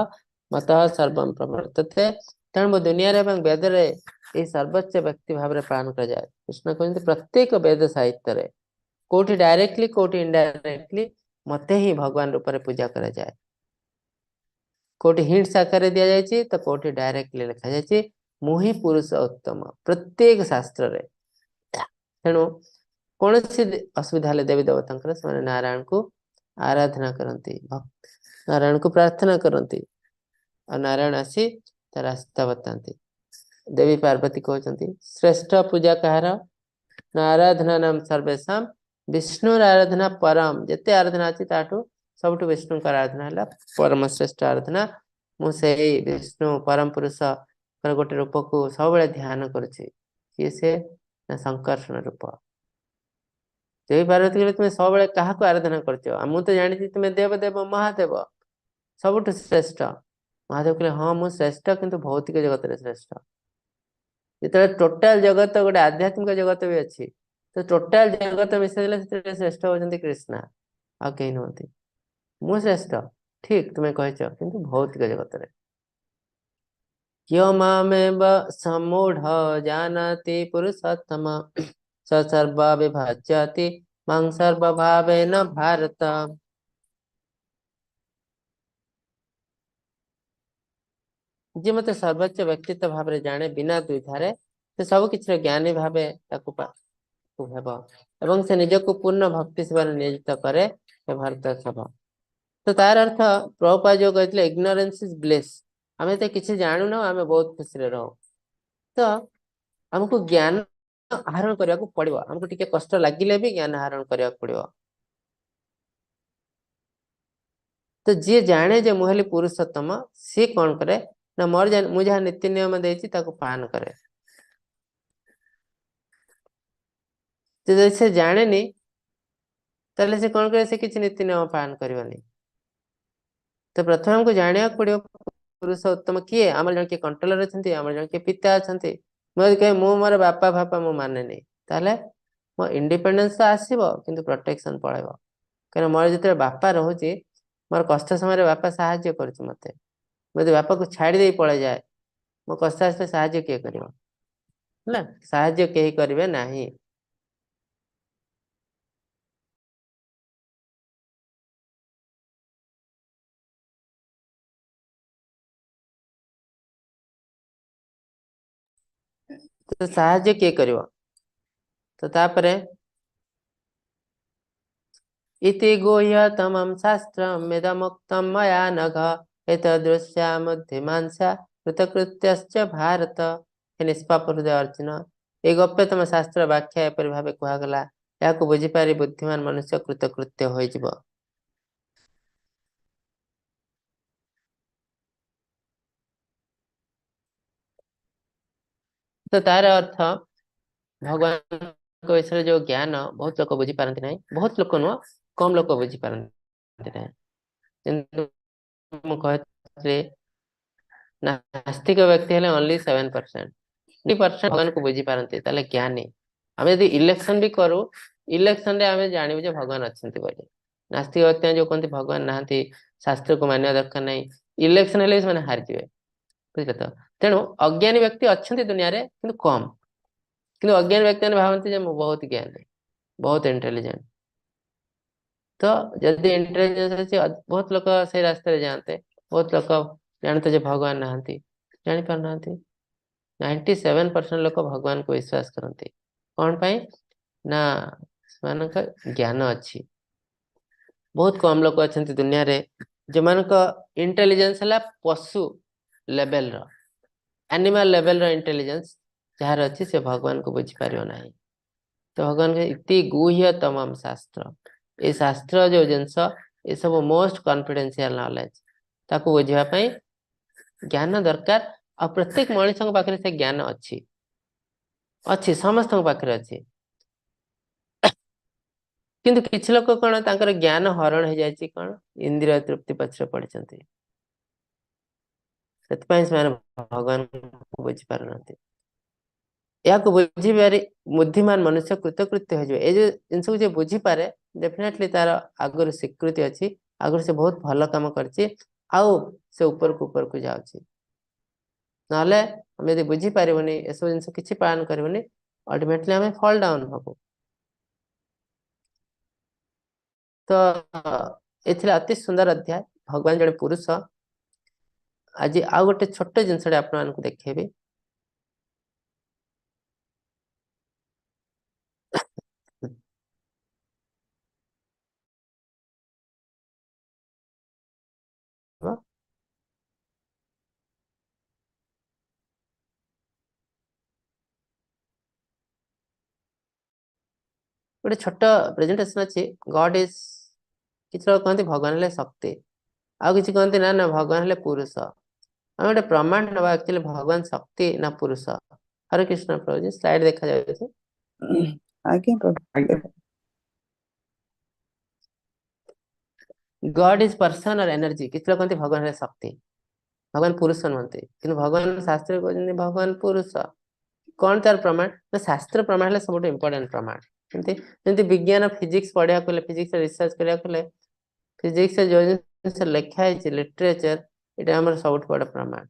ମତଃ ସର୍ବಂ ପ୍ରବର୍ତ୍ତତେ। ତେଣୁ ମୁଁ ଦୁନିଆରେ ଏବଂ ବେଦରେ ଏହି ସର୍ବୋଚ୍ଚ ବ୍ୟକ୍ତି ଭାବରେ ପାଳନ କରାଯାଏ। କୃଷ୍ଣ କହୁଛନ୍ତି ପ୍ରତ୍ୟେକ ବେଦ ସାହିତ୍ୟରେ କୋଉଠି ଡାଇରେକ୍ଟଲି କୋଉଠି ଇନଡାଇରେକ୍ଟଲି ମତେ ହିଁ ଭଗବାନ ରୂପରେ ପୂଜା କରାଯାଏ। କୋଉଠି ହିଣ୍ଟସ ଆକାରରେ ଦିଆଯାଇଛି ତ କୋଉଠି ଡାଇରେକ୍ଟଲି ଲେଖାଯାଇଛି ମୁଁ ହିଁ ପୁରୁଷ ଉତ୍ତମ ପ୍ରତ୍ୟେକ ଶାସ୍ତ୍ରରେ। ତେଣୁ କୌଣସି ଅସୁବିଧା ହେଲେ ଦେବୀ ଦେବତାଙ୍କର ସେମାନେ ନାରାୟଣକୁ ଆରାଧନା କରନ୍ତି, ନାରାୟଣକୁ ପ୍ରାର୍ଥନା କରନ୍ତି, ଆଉ ନାରାୟଣ ଆସି ତା ରାସ୍ତା ବତାନ୍ତି। ଦେବୀ ପାର୍ବତୀ କହୁଛନ୍ତି ଶ୍ରେଷ୍ଠ ପୂଜା କାହାର? ନା ଆରାଧନା ନାମ ସର୍ବେଶାମ ବିଷ୍ଣୁର ଆରାଧନା ପରମ। ଯେତେ ଆରାଧନା ଅଛି ତାଠୁ ସବୁଠୁ ବିଷ୍ଣୁଙ୍କର ଆରାଧନା ହେଲା ପରମ ଶ୍ରେଷ୍ଠ ଆରାଧନା। ମୁଁ ସେଇ ବିଷ୍ଣୁ ପରମ ପୁରୁଷଙ୍କର ଗୋଟେ ରୂପକୁ ସବୁବେଳେ ଧ୍ୟାନ କରୁଛି। କିଏ ସେ? ନା ଶଙ୍କର୍ଷଣ ରୂପ। ଦେବୀ ପାର୍ବତୀ କହିଲେ ତୁମେ ସବୁବେଳେ କାହାକୁ ଆରାଧନା କରୁଛ? ଆଉ ମୁଁ ତ ଜାଣିଛି ତୁମେ ଦେବ ଦେବ ମହାଦେବ ସବୁଠୁ ଶ୍ରେଷ୍ଠ। ମହାଦେବ କହିଲେ ହଁ ମୁଁ ଶ୍ରେଷ୍ଠ, କିନ୍ତୁ ଭୌତିକ ଜଗତରେ ଶ୍ରେଷ୍ଠ। ଯେତେବେଳେ ଟୋଟାଲ ଜଗତ ଗୋଟେ ଆଧ୍ୟାତ୍ମିକ ଜଗତ ବି ଅଛି, ତ ଟୋଟାଲ ଜଗତ ମିଶେଇଦେଲେ ସେଥିରେ ଶ୍ରେଷ୍ଠ ହଉଛନ୍ତି କୃଷ୍ଣ, ଆଉ କେହି ନୁହନ୍ତି। ମୁଁ ଶ୍ରେଷ୍ଠ ଠିକ ତୁମେ କହିଛ, କିନ୍ତୁ ଭୌତିକ ଜଗତରେ। ୟୋ ମାମେବ ସମ୍ମୂଢ ଜାନାତି ପୁରୁଷୋତ୍ତମ ସ ସର୍ବ ବିଭଜ୍ୟତି ମାଂ ସର୍ବଭାବେନ ଭାରତ। ଯିଏ ମତେ ସର୍ବୋଚ୍ଚ ବ୍ୟକ୍ତିତ୍ୱ ଭାବରେ ଜାଣେ ବିନା ଦ୍ୱିଧାରେ, ସେ ସବୁ କିଛିର ଜ୍ଞାନୀ ଭାବେ ତାକୁ ହେବ ଏବଂ ସେ ନିଜକୁ ପୂର୍ଣ୍ଣ ଭକ୍ତି ସେବାରେ ନିୟୋଜିତ କରେ, ସେ ଭରତ ସଭ। ତ ତାର ଅର୍ଥ ପ୍ରଭୁପାଦ ଯୋଉ କହିଥିଲେ ଇଗ୍ନୋରେନ୍ସ is bliss. ଆମେ ତ କିଛି ଜାଣୁନାହୁଁ, ଆମେ ବହୁତ ଖୁସିରେ ରହୁ। ତ ଆମକୁ ଜ୍ଞାନ ଆହରଣ କରିବାକୁ ପଡିବ, ଆମକୁ ଟିକେ କଷ୍ଟ ଲାଗିଲେ ବି ଜ୍ଞାନ ଆହରଣ କରିବାକୁ ପଡିବ। ତ ଯିଏ ଜାଣେ ଯେ ମୁଁ ହେଲି ପୁରୁଷୋତ୍ତମ, ସିଏ କଣ କରେ ନା ମୋର ମୁଁ ଯାହା ନୀତି ନିୟମ ଦେଇଛି ତାକୁ ପାଳନ କରେ। ଯଦି ସେ ଜାଣେନି ତାହେଲେ ସେ କଣ କରେ? ସେ କିଛି ନୀତି ନିୟମ ପାଳନ କରିବନି। ତ ପ୍ରଥମେ ଆମକୁ ଜାଣିବାକୁ ପଡିବ ପୁରୁଷ ଉତ୍ତମ କିଏ। ଆମର ଜଣେ କିଏ କଣ୍ଟ୍ରୋଲର ଅଛନ୍ତି, ଆମର ଜଣେ କିଏ ପିତା ଅଛନ୍ତି। ମୁଁ ଯଦି କହିବି ମୁଁ ମୋର ବାପା ଫାପା ମୁଁ ମାନେନି, ତାହେଲେ ମୋ ଇଣ୍ଡିପେଣ୍ଡେନ୍ସ ତ ଆସିବ କିନ୍ତୁ ପ୍ରୋଟେକ୍ସନ ପଳେଇବ। କାରଣ ମୋର ଯେତେବେଳେ ବାପା ରହୁଛି, ମୋର କଷ୍ଟ ସମୟରେ ବାପା ସାହାଯ୍ୟ କରୁଛି ମତେ। ମୁଁ ଯଦି ବାପାକୁ ଛାଡ଼ି ଦେଇ ପଳେଇଯାଏ, ମୋ କଷ୍ଟ ଆସିଲେ ସାହାଯ୍ୟ କିଏ କରିବ? ହେଲା, ସାହାଯ୍ୟ କେହି କରିବେ ନାହିଁ। ତ ସାହାଯ୍ୟ କିଏ କରିବ? ତ ତାପରେ ଇତି ଗୁହ୍ୟତମଂ ଶାସ୍ତ୍ରମିଦମୁକ୍ତಂ ମୟା ନଘ ଏତଦୃଶ୍ୟା ବୁଦ୍ଧିମାଂସା କୃତକୃତ୍ୟଶ୍ଚ ଭାରତ। ହେ ନିଷ୍ପାପ ହୃଦୟ ଅର୍ଜୁନ, এই ଗୋପ୍ୟତମ ଶାସ୍ତ୍ର ବ୍ୟାଖ୍ୟା ଏପରି ଭାବେ କୁହାଗଲା, ଏହାକୁ ବୁଝିପାରି ବୁଦ୍ଧିମାନ ମନୁଷ୍ୟ କୃତକୃତ୍ୟ ହୋଇଯିବ। ତ ତାର ଅର୍ଥ ଭଗବାନଙ୍କ ବିଷୟରେ ଯୋଉ ଜ୍ଞାନ ବହୁତ ଲୋକ ବୁଝିପାରନ୍ତି ନାହିଁ, ବହୁତ ଲୋକ ନୁହଁ, କମ ଲୋକ ବୁଝିପାରନ୍ତି ନାହିଁ। କିନ୍ତୁ ମୁଁ କହିଥିଲି ନାସ୍ତିକ ବ୍ୟକ୍ତି ହେଲେ ଓନ୍ଲି 7%, 90% ଭଗବାନଙ୍କୁ ବୁଝିପାରନ୍ତି, ତାହେଲେ ଜ୍ଞାନୀ। ଆମେ ଯଦି ଇଲେକ୍ସନ ବି କରୁ, ଇଲେକ୍ସନରେ ଆମେ ଜାଣିବୁ ଯେ ଭଗବାନ ଅଛନ୍ତି ବୋଲି। ନାସ୍ତିକ ବ୍ୟକ୍ତି ଯୋଉ କୁହନ୍ତି ଭଗବାନ ନାହାନ୍ତି, ଶାସ୍ତ୍ରକୁ ମାନିବା ଦରକାର ନାହିଁ, ଇଲେକ୍ସନ ହେଲେ ବି ସେମାନେ ହାରିଯିବେ, ବୁଝିଲେ ତ? ତେଣୁ ଅଜ୍ଞାନୀ ବ୍ୟକ୍ତି ଅଛନ୍ତି ଦୁନିଆରେ, କିନ୍ତୁ କମ। କିନ୍ତୁ ଅଜ୍ଞାନୀ ବ୍ୟକ୍ତି ମାନେ ଭାବନ୍ତି ଯେ ମୁଁ ବହୁତ ଜ୍ଞାନୀ, ବହୁତ ଇଣ୍ଟେଲିଜେଣ୍ଟ। ତ ଯଦି ଇଣ୍ଟେଲିଜେନ୍ସ ଅଛି, ବହୁତ ଲୋକ ସେଇ ରାସ୍ତାରେ ଯାଆନ୍ତେ, ବହୁତ ଲୋକ ଜାଣନ୍ତେ ଯେ ଭଗବାନ ନାହାନ୍ତି, ଜାଣିପାରୁନାହାନ୍ତି। 97% ଲୋକ ଭଗବାନଙ୍କୁ ବିଶ୍ୱାସ କରନ୍ତି। କଣ ପାଇଁ ନା ସେମାନଙ୍କ ଜ୍ଞାନ ଅଛି। ବହୁତ କମ ଲୋକ ଅଛନ୍ତି ଦୁନିଆରେ ଯେଉଁମାନଙ୍କ ଇଣ୍ଟେଲିଜେନ୍ସ ହେଲା ପଶୁ ଲେଭେଲର, ଆନିମାଲ ଲେଭେଲର ଇଣ୍ଟେଲିଜେନ୍ସ ଯାହାର ଅଛି, ସେ ଭଗବାନଙ୍କୁ ବୁଝିପାରିବ ନାହିଁ। ତ ଭଗବାନ ଇତି ଗୁହ୍ୟତମମ୍ ଶାସ୍ତ୍ର, ଏ ଶାସ୍ତ୍ର ଯୋଉ ଜିନିଷ ଏସବୁ ମୋଷ୍ଟ କନଫିଡେନ୍ସିଆଲ ନଲେଜ, ତାକୁ ବୁଝିବା ପାଇଁ ଜ୍ଞାନ ଦରକାର। ଆଉ ପ୍ରତ୍ୟେକ ମଣିଷଙ୍କ ପାଖରେ ସେ ଜ୍ଞାନ ଅଛି, ଅଛି ସମସ୍ତଙ୍କ ପାଖରେ ଅଛି। କିନ୍ତୁ କିଛି ଲୋକ କଣ ତାଙ୍କର ଜ୍ଞାନ ହରଣ ହେଇଯାଇଛି, କଣ ଇନ୍ଦ୍ରିୟ ତୃପ୍ତି ପଛରେ ପଡିଛନ୍ତି, ସେଥିପାଇଁ ସେମାନେ ଭଗବାନଙ୍କୁ ବୁଝିପାରୁନାହାନ୍ତି। ଏହାକୁ ବୁଝିପାରି ବୁଦ୍ଧିମାନ ମନୁଷ୍ୟ କୃତକୃତ୍ୟ ହେଇଯିବ। ଏଇ ଯୋଉ ଜିନିଷକୁ ଯିଏ ବୁଝିପାରେ ଡେଫିନେଟଲି ତାର ଆଗରୁ ସ୍ୱୀକୃତି ଅଛି, ଆଗରୁ ସେ ବହୁତ ଭଲ କାମ କରିଛି, ଆଉ ସେ ଉପରକୁ ଉପରକୁ ଯାଉଛି। ନହେଲେ ଆମେ ଯଦି ବୁଝିପାରିବୁନି, ଏସବୁ ଜିନିଷ କିଛି ପାଳନ କରିବୁନି, ଅଲ୍ଟିମେଟଲି ଆମେ ଫଲ୍ ଡାଉନ ହବୁ। ତ ଏଥିରେ ଅତି ସୁନ୍ଦର ଅଧ୍ୟାୟ, ଭଗବାନ ଜଣେ ପୁରୁଷ। ଆଜି ଆଉ ଗୋଟେ ଛୋଟ ଜିନିଷଟେ ଆପଣମାନଙ୍କୁ ଦେଖେଇବି। ଗୋଟେ ଛୋଟ ପ୍ରେଜେଣ୍ଟେସନ ଅଛି। ଗଡ୍ is, କିଛି ଲୋକ କହନ୍ତି ଭଗବାନ ହେଲେ ଶକ୍ତି, ଆଉ କିଛି କହନ୍ତି ନା ନା ଭଗବାନ ହେଲେ ପୁରୁଷ। ଆମେ ଗୋଟେ ପ୍ରମାଣ ନବା ଆକ୍ଚୁଆଲି ଭଗବାନ ଶକ୍ତି ନା ପୁରୁଷ। ହରେ କୃଷ୍ଣ ପ୍ରଭୁଜୀ, ସ୍ଲାଇଡ ଦେଖାଯାଉଛି? ଆଜ୍ଞା ପ୍ରଭୁ। ଆଜ୍ଞା। God is person or energy. କିଛି ଲୋକ କହନ୍ତି ଭଗବାନ ହେଲେ ଶକ୍ତି, ଭଗବାନ ପୁରୁଷ ନୁହନ୍ତି, କିନ୍ତୁ ଭଗବାନ ଶାସ୍ତ୍ର କହୁଛନ୍ତି ଭଗବାନ ପୁରୁଷ। କଣ ତାର ପ୍ରମାଣ? ନା ଶାସ୍ତ୍ର ପ୍ରମାଣ ହେଲେ ସବୁଠୁ ଇମ୍ପୋର୍ଟାଣ୍ଟ ପ୍ରମାଣ। ଯେମିତି ବିଜ୍ଞାନ ଫିଜିକ୍ସ ପଢିବାକୁ ହେଲେ, ଫିଜିକ୍ସ ରିସର୍ଚ୍ଚ କରିବାକୁ ହେଲେ, ଫିଜିକ୍ସ ଯୋଉ ଜିନିଷ ଲେଖା ହେଇଛି ଲିଟରେଚର, ଏଇଟା ଆମର ସବୁଠୁ ବଡ ପ୍ରମାଣ।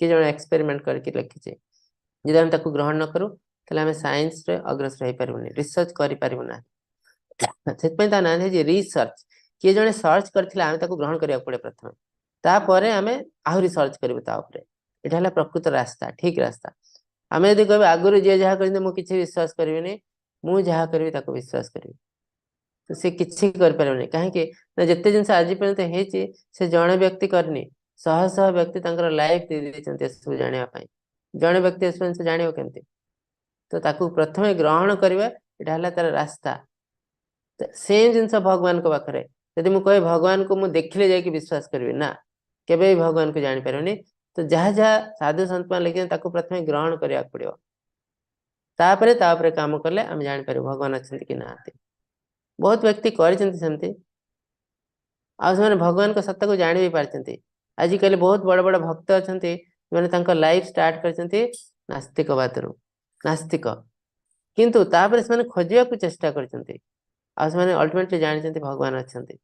କି ଜଣେ ଏକ୍ସପେରିମେଣ୍ଟ କରିକି ଲେଖିଛି, ଯଦି ଆମେ ତାକୁ ଗ୍ରହଣ ନ କରୁ ତାହେଲେ ଆମେ ସାଇନ୍ସରେ ଅଗ୍ରସର ହେଇପାରିବୁନି, ରିସର୍ଚ୍ଚ କରିପାରିବୁ ନାହିଁ। ସେଥିପାଇଁ ତା ନାଁ ହେଇଛି ରିସର୍ଚ୍ଚ। କିଏ ଜଣେ ସର୍ଚ୍ଚ କରିଥିଲା, ଆମେ ତାକୁ ଗ୍ରହଣ କରିବାକୁ ପଡେ ପ୍ରଥମେ, ତାପରେ ଆମେ ଆହୁରି ସର୍ଚ୍ଚ କରିବୁ ତା ଉପରେ। ଏଇଟା ହେଲା ପ୍ରକୃତ ରାସ୍ତା, ଠିକ ରାସ୍ତା। ଆମେ ଯଦି କହିବା ଆଗରୁ ଯିଏ ଯାହା କରିଛନ୍ତି ମୁଁ କିଛି ବିଶ୍ୱାସ କରିବିନି, ମୁଁ ଯାହା କରିବି ତାକୁ ବିଶ୍ୱାସ କରିବି, ତ ସେ କିଛି କରିପାରିବନି। କାହିଁକି ନା ଯେତେ ଜିନିଷ ଆଜି ପର୍ଯ୍ୟନ୍ତ ହେଇଛି ସେ ଜଣେ ବ୍ୟକ୍ତି କରିନି, ଶହ ଶହ ବ୍ୟକ୍ତି ତାଙ୍କର ଲାଇଫ ଦେଇ ଦେଇଛନ୍ତି ଏସବୁ ଜାଣିବା ପାଇଁ। ଜଣେ ବ୍ୟକ୍ତି ଏସବୁ ଜିନିଷ ଜାଣିବ କେମିତି? ତ ତାକୁ ପ୍ରଥମେ ଗ୍ରହଣ କରିବା, ଏଇଟା ହେଲା ତାର ରାସ୍ତା। ସେମ୍ ଜିନିଷ ଭଗବାନଙ୍କ ପାଖରେ। ଯଦି ମୁଁ କହିବି ଭଗବାନଙ୍କୁ ମୁଁ ଦେଖିଲେ ଯାଇକି ବିଶ୍ୱାସ କରିବି, ନା, କେବେ ବି ଭଗବାନଙ୍କୁ ଜାଣିପାରିବନି। ତ ଯାହା ଯାହା ସାଧୁ ସନ୍ତ ମାନେ ଲେଖିଛନ୍ତି ତାକୁ ପ୍ରଥମେ ଗ୍ରହଣ କରିବାକୁ ପଡିବ, ତାପରେ ତା ଉପରେ କାମ କଲେ ଆମେ ଜାଣିପାରିବୁ ଭଗବାନ ଅଛନ୍ତି କି ନାହାନ୍ତି। ବହୁତ ବ୍ୟକ୍ତି କରିଛନ୍ତି ସେମିତି, ଆଉ ସେମାନେ ଭଗବାନଙ୍କ ସତ୍ତାକୁ ଜାଣି ବି ପାରିଛନ୍ତି। ଆଜିକାଲି ବହୁତ ବଡ ବଡ ଭକ୍ତ ଅଛନ୍ତି ସେମାନେ ତାଙ୍କ ଲାଇଫ ଷ୍ଟାର୍ଟ କରିଛନ୍ତି ନାସ୍ତିକବାଦରୁ, ନାସ୍ତିକ, କିନ୍ତୁ ତାପରେ ସେମାନେ ଖୋଜିବାକୁ ଚେଷ୍ଟା କରିଛନ୍ତି, ଆଉ ସେମାନେ ଅଲ୍ଟିମେଟଲି ଜାଣିଛନ୍ତି ଭଗବାନ ଅଛନ୍ତି।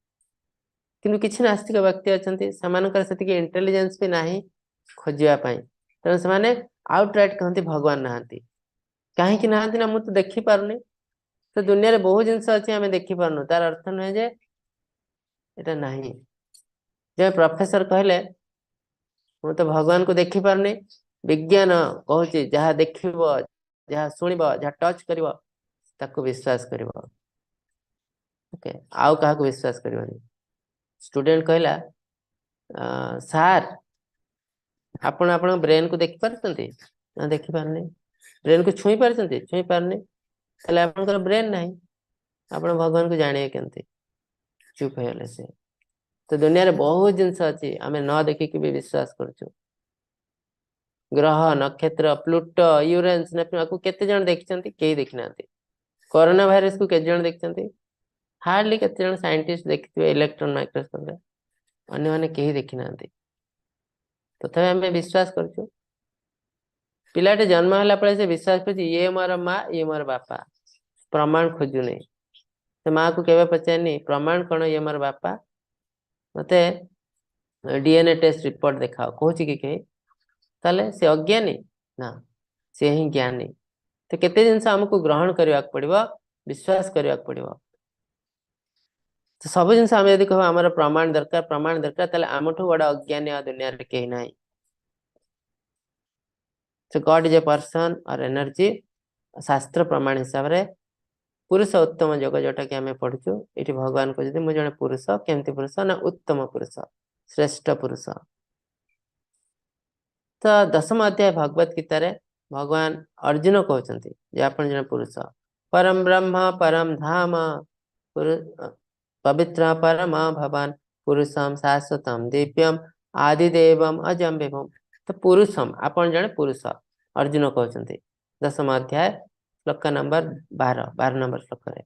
କିନ୍ତୁ କିଛି ନାସ୍ତିକ ବ୍ୟକ୍ତି ଅଛନ୍ତି ସେମାନଙ୍କର ସେତିକି ଇଣ୍ଟେଲିଜେନ୍ସ ବି ନାହିଁ ଖୋଜିବା ପାଇଁ, ତେଣୁ ସେମାନେ ଆଉଟ ରାଇଟ୍ କହନ୍ତି ଭଗବାନ ନାହାନ୍ତି। କାହିଁକି ନାହାନ୍ତି ନା ମୁଁ ତ ଦେଖିପାରୁନି। ତ ଦୁନିଆରେ ବହୁତ ଜିନିଷ ଅଛି ଆମେ ଦେଖିପାରୁନୁ, ତାର ଅର୍ଥ ନୁହେଁ ଯେ ଏଟା ନାହିଁ। ଯେ ପ୍ରଫେସର କହିଲେ ମୁଁ ତ ଭଗବାନଙ୍କୁ ଦେଖିପାରୁନି, ବିଜ୍ଞାନ କହୁଛି ଯାହା ଦେଖିବ, ଯାହା ଶୁଣିବ, ଯାହା ଟଚ୍ କରିବ ତାକୁ ବିଶ୍ୱାସ କରିବ, ଓକେ, ଆଉ କାହାକୁ ବିଶ୍ୱାସ କରିବନି। ଷ୍ଟୁଡେଣ୍ଟ କହିଲା, ସାର୍ ଆପଣ ଆପଣଙ୍କ ବ୍ରେନକୁ ଦେଖିପାରୁଛନ୍ତି? ନା ଦେଖିପାରୁନି। ବ୍ରେନକୁ ଛୁଇଁ ପାରୁଛନ୍ତି? ଛୁଇଁ ପାରୁନି। ତାହେଲେ ଆପଣଙ୍କର ବ୍ରେନ ନାହିଁ, ଆପଣ ଭଗବାନଙ୍କୁ ଜାଣିବେ କେମିତି? ଚୁପ୍ ହେଇଗଲେ ସେ। ତ ଦୁନିଆରେ ବହୁତ ଜିନିଷ ଅଛି ଆମେ ନ ଦେଖିକି ବି ବିଶ୍ୱାସ କରୁଛୁ। ଗ୍ରହ, ନକ୍ଷତ୍ର, ପ୍ଲୁଟୋ, ୟୁରେନସ, ନେପଚୁନ, ଆକୁ କେତେ ଜଣ ଦେଖିଛନ୍ତି? କେହି ଦେଖିନାହାନ୍ତି। କରୋନା ଭାଇରସକୁ କେତେ ଜଣ ଦେଖିଛନ୍ତି? ହାର୍ଡଲି କେତେ ଜଣ ସାଇଣ୍ଟିଷ୍ଟ ଦେଖିଥିବେ ଇଲେକ୍ଟ୍ରନ ମାଇକ୍ରୋସ୍କୋପରେ, ଅନ୍ୟମାନେ କେହି ଦେଖିନାହାନ୍ତି। ତଥାପି ଆମେ ବିଶ୍ୱାସ କରୁଛୁ। ପିଲାଟେ ଜନ୍ମ ହେଲା ପରେ ସେ ବିଶ୍ୱାସ କରୁଛି ଇଏ ମୋର ମା, ଇଏ ମୋର ବାପା, ପ୍ରମାଣ ଖୋଜୁନି। ସେ ମାକୁ କେବେ ପଚାରିନି ପ୍ରମାଣ କଣ ଇଏ ମୋର ବାପା, ମତେ ଡିଏନଏ ଟେଷ୍ଟ ରିପୋର୍ଟ ଦେଖାଅ, କହୁଛି କି କେହି? ତାହେଲେ ସେ ଅଜ୍ଞାନୀ ନା, ସେ ହିଁ ଜ୍ଞାନୀ। ତ କେତେ ଜିନିଷ ଆମକୁ ଗ୍ରହଣ କରିବାକୁ ପଡିବ, ବିଶ୍ୱାସ କରିବାକୁ ପଡିବ। ତ ସବୁ ଜିନିଷ ଆମେ ଯଦି କହିବା ଆମର ପ୍ରମାଣ ଦରକାର, ପ୍ରମାଣ ଦରକାର, ତାହେଲେ ଆମଠୁ ବଡ ଅଜ୍ଞାନୀ ଆଉ ଦୁନିଆରେ କେହି ନାହିଁ। So God is a person or energy। ଶାସ୍ତ୍ର ପ୍ରମାଣ ହିସାବରେ ପୁରୁଷ ଉତ୍ତମ ଯୋଗ ଯୋଉଟା କି ଆମେ ପଢୁଛୁ, ଏଠି ଭଗବାନ କହୁଛନ୍ତି ମୁଁ ଜଣେ ପୁରୁଷ। କେମିତି ପୁରୁଷ ନା ଉତ୍ତମ ପୁରୁଷ, ଶ୍ରେଷ୍ଠ ପୁରୁଷ। ତ ଦଶମ ଅଧ୍ୟାୟ ଭଗବତ ଗୀତାରେ ଭଗବାନ ଅର୍ଜୁନ କହୁଛନ୍ତି ଯେ ଆପଣ ଜଣେ ପୁରୁଷ। ପରମ ବ୍ରହ୍ମ ପରମ ଧାମ ପବିତ୍ର ପରମ ଭବାନ ପୁରୁଷମ ଶାଶ୍ୱତମ ଦିବ୍ୟମ ଆଦିଦେବମ ଅଜମ ବିଭୁମ। ତ ପୁରୁଷମ, ଆପଣ ଜଣେ ପୁରୁଷ, ଅର୍ଜୁନ କହୁଛନ୍ତି ଦଶମ ଅଧ୍ୟାୟ ଶ୍ଲୋକ ନମ୍ବର 12, 12 ନମ୍ବର ଶ୍ଲୋକରେ।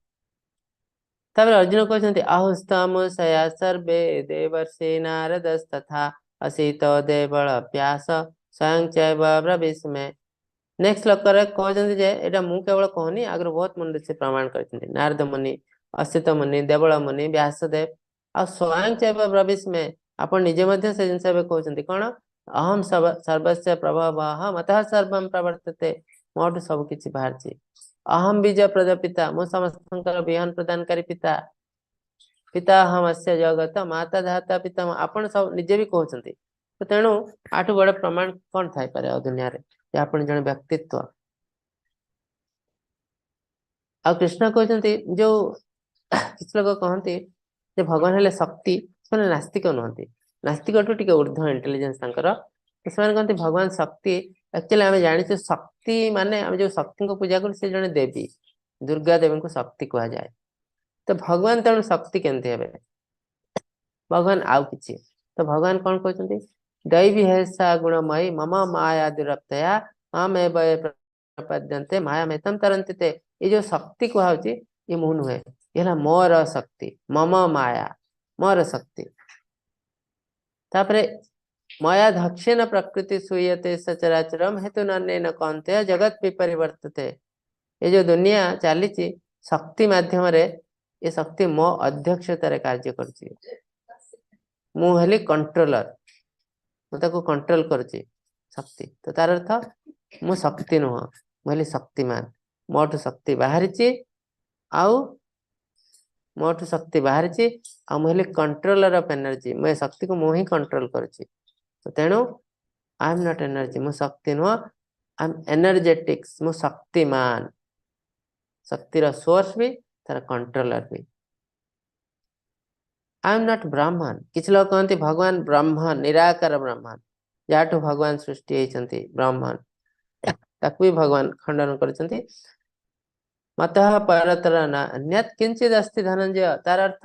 ତାପରେ ଅର୍ଜୁନ କହୁଛନ୍ତି ଆହୁସ୍ତମୁଷୟା ସର୍ବେ ଦେବର୍ଷି ନାରଦସ୍ତଥା ଅସିତ ଦେବଳ ବ୍ୟାସ ସ୍ୱୟଂ ଚୈବ ବ୍ରବୀଷ୍ମେ। ନେକ୍ସଟ ଶ୍ଲୋକରେ କହୁଛନ୍ତି ଯେ ଏଇଟା ମୁଁ କେବଳ କହୁନି, ଆଗରୁ ବହୁତ ମୁନି ଋଷି ପ୍ରମାଣ କରିଛନ୍ତି, ନାରଦ ମୁନି, ଅସିତ ମୁନି, ଦେବଳ ମୁନି, ବ୍ୟାସଦେବ, ଆଉ ସ୍ୱୟଂ ଚୈବ ବ୍ରବୀଷ୍ମେ, ଆପଣ ନିଜେ ମଧ୍ୟ ସେ ଜିନିଷ ଏବେ କହୁଛନ୍ତି। କଣ? ଅହಂ ସର୍ବସ୍ୟ ପ୍ରଭବଃ ମତଃ ସର୍ବಂ ପ୍ରବର୍ତ୍ତତେ, ମୋଠୁ ସବୁ କିଛି ବାହାରିଛି। ଅହಂ ବୀଜ ପ୍ରଦପିତା, ମୁଁ ସମସ୍ତଙ୍କର ବିହନ ପ୍ରଦାନକାରୀ ପିତା। ପିତା ଅହମ ଅସ୍ୟ ଜଗତ ମାତା ଧାତା ପିତା, ଆପଣ ସବୁ ନିଜେ ବି କହୁଛନ୍ତି। ତ ତେଣୁ ଆଠୁ ବଡ ପ୍ରମାଣ କଣ ଥାଇପାରେ ଆଉ ଦୁନିଆରେ ଯେ ଆପଣ ଜଣେ ବ୍ୟକ୍ତିତ୍ୱ। ଆଉ କୃଷ୍ଣ କହୁଛନ୍ତି, ଯୋଉ କିଛି ଲୋକ କହନ୍ତି ଯେ ଭଗବାନ ହେଲେ ଶକ୍ତି, ସେମାନେ ନାସ୍ତିକ ନୁହନ୍ତି, ନାସ୍ତିକଠୁ ଟିକେ ଉର୍ଦ୍ଧ୍ୱ ଇଣ୍ଟେଲିଜେନ୍ସ ତାଙ୍କର। ସେମାନେ କହନ୍ତି ଭଗବାନ ଶକ୍ତି। ଆକ୍ଚୁଆଲି ଆମେ ଜାଣିଛୁ ଶକ୍ତି ମାନେ ଆମେ ଯୋଉ ଶକ୍ତିଙ୍କୁ ପୂଜା କରୁ ସେ ଜଣେ ଦେବୀ, ଦୁର୍ଗା ଦେବୀଙ୍କୁ ଶକ୍ତି କୁହାଯାଏ। ତ ଭଗବାନ ତେଣୁ ଶକ୍ତି କେମିତି ହେବେ? ଭଗବାନ ଆଉ କିଛି। ତ ଭଗବାନ କଣ କହୁଛନ୍ତି? ଦୈବୀ ହେସା ଗୁଣମୟୀ ମମ ମାୟା ଦୁରପ୍ତୟା ମାମେବ ଏ ପ୍ରପଦ୍ୟନ୍ତେ ମାୟାମେତಂ ତରନ୍ତି ତେ। ଏଇ ଯୋଉ ଶକ୍ତି କୁହାହଉଛି ଇଏ ମୁଁ ନୁହେଁ, ଇଏ ହେଲା ମୋର ଶକ୍ତି, ମମ ମାୟା, ମୋର ଶକ୍ତି। ତାପରେ ମୟା ଧକ୍ଷେନ ପ୍ରକୃତି ସୂୟତେ ସଚରାଚରମ ହେତୁ ନନ୍ୟେନ କୌନ୍ତେୟ ଜଗତ ବିପରିବର୍ତ୍ତତେ। ଏ ଯୋଉ ଦୁନିଆ ଚାଲିଛି ଶକ୍ତି ମାଧ୍ୟମରେ, ଏ ଶକ୍ତି ମୋ ଅଧ୍ୟକ୍ଷତାରେ କାର୍ଯ୍ୟ କରୁଛି। ମୁଁ ହେଲି କଣ୍ଟ୍ରୋଲର, ମୁଁ ତାକୁ କଣ୍ଟ୍ରୋଲ କରୁଛି ଶକ୍ତି। ତ ତାର ଅର୍ଥ ମୁଁ ଶକ୍ତି ନୁହଁ, ମୁଁ ହେଲି ଶକ୍ତିମାନ। ମୋଠୁ ଶକ୍ତି ବାହାରିଛି, ଆଉ ମୋଠୁ ଶକ୍ତି ବାହାରିଛି, ଆଉ ମୁଁ ହେଲି କଣ୍ଟ୍ରୋଲର ଅଫ ଏନର୍ଜି। ମୁଁ ଏ ଶକ୍ତିକୁ ମୁଁ ହିଁ କଣ୍ଟ୍ରୋଲ କରୁଛି। ତ ତେଣୁ I M not energy, ମୁଁ ଶକ୍ତି ନୁହଁ, I M ଏନର୍ଜେଟିକ୍ସ, ମୁଁ ଶକ୍ତିମାନ। ଶକ୍ତିର ସୋର୍ସ ବି, ତାର controller B. I am not Brahman. କିଛି ଲୋକ କହନ୍ତି ଭଗବାନ ବ୍ରହ୍ମ, ନିରାକାର ବ୍ରହ୍ମନ, ଯାହାଠୁ ଭଗବାନ ସୃଷ୍ଟି ହେଇଛନ୍ତି ବ୍ରହ୍ମନ, ତାକୁ ବି ଭଗବାନ ଖଣ୍ଡନ କରିଛନ୍ତି। ମତଃ ପରତର ନା ଅନ୍ୟତ୍ କିଞ୍ଚିଦ୍ ଅସ୍ତି ଧନଞ୍ଜୟ। ତାର ଅର୍ଥ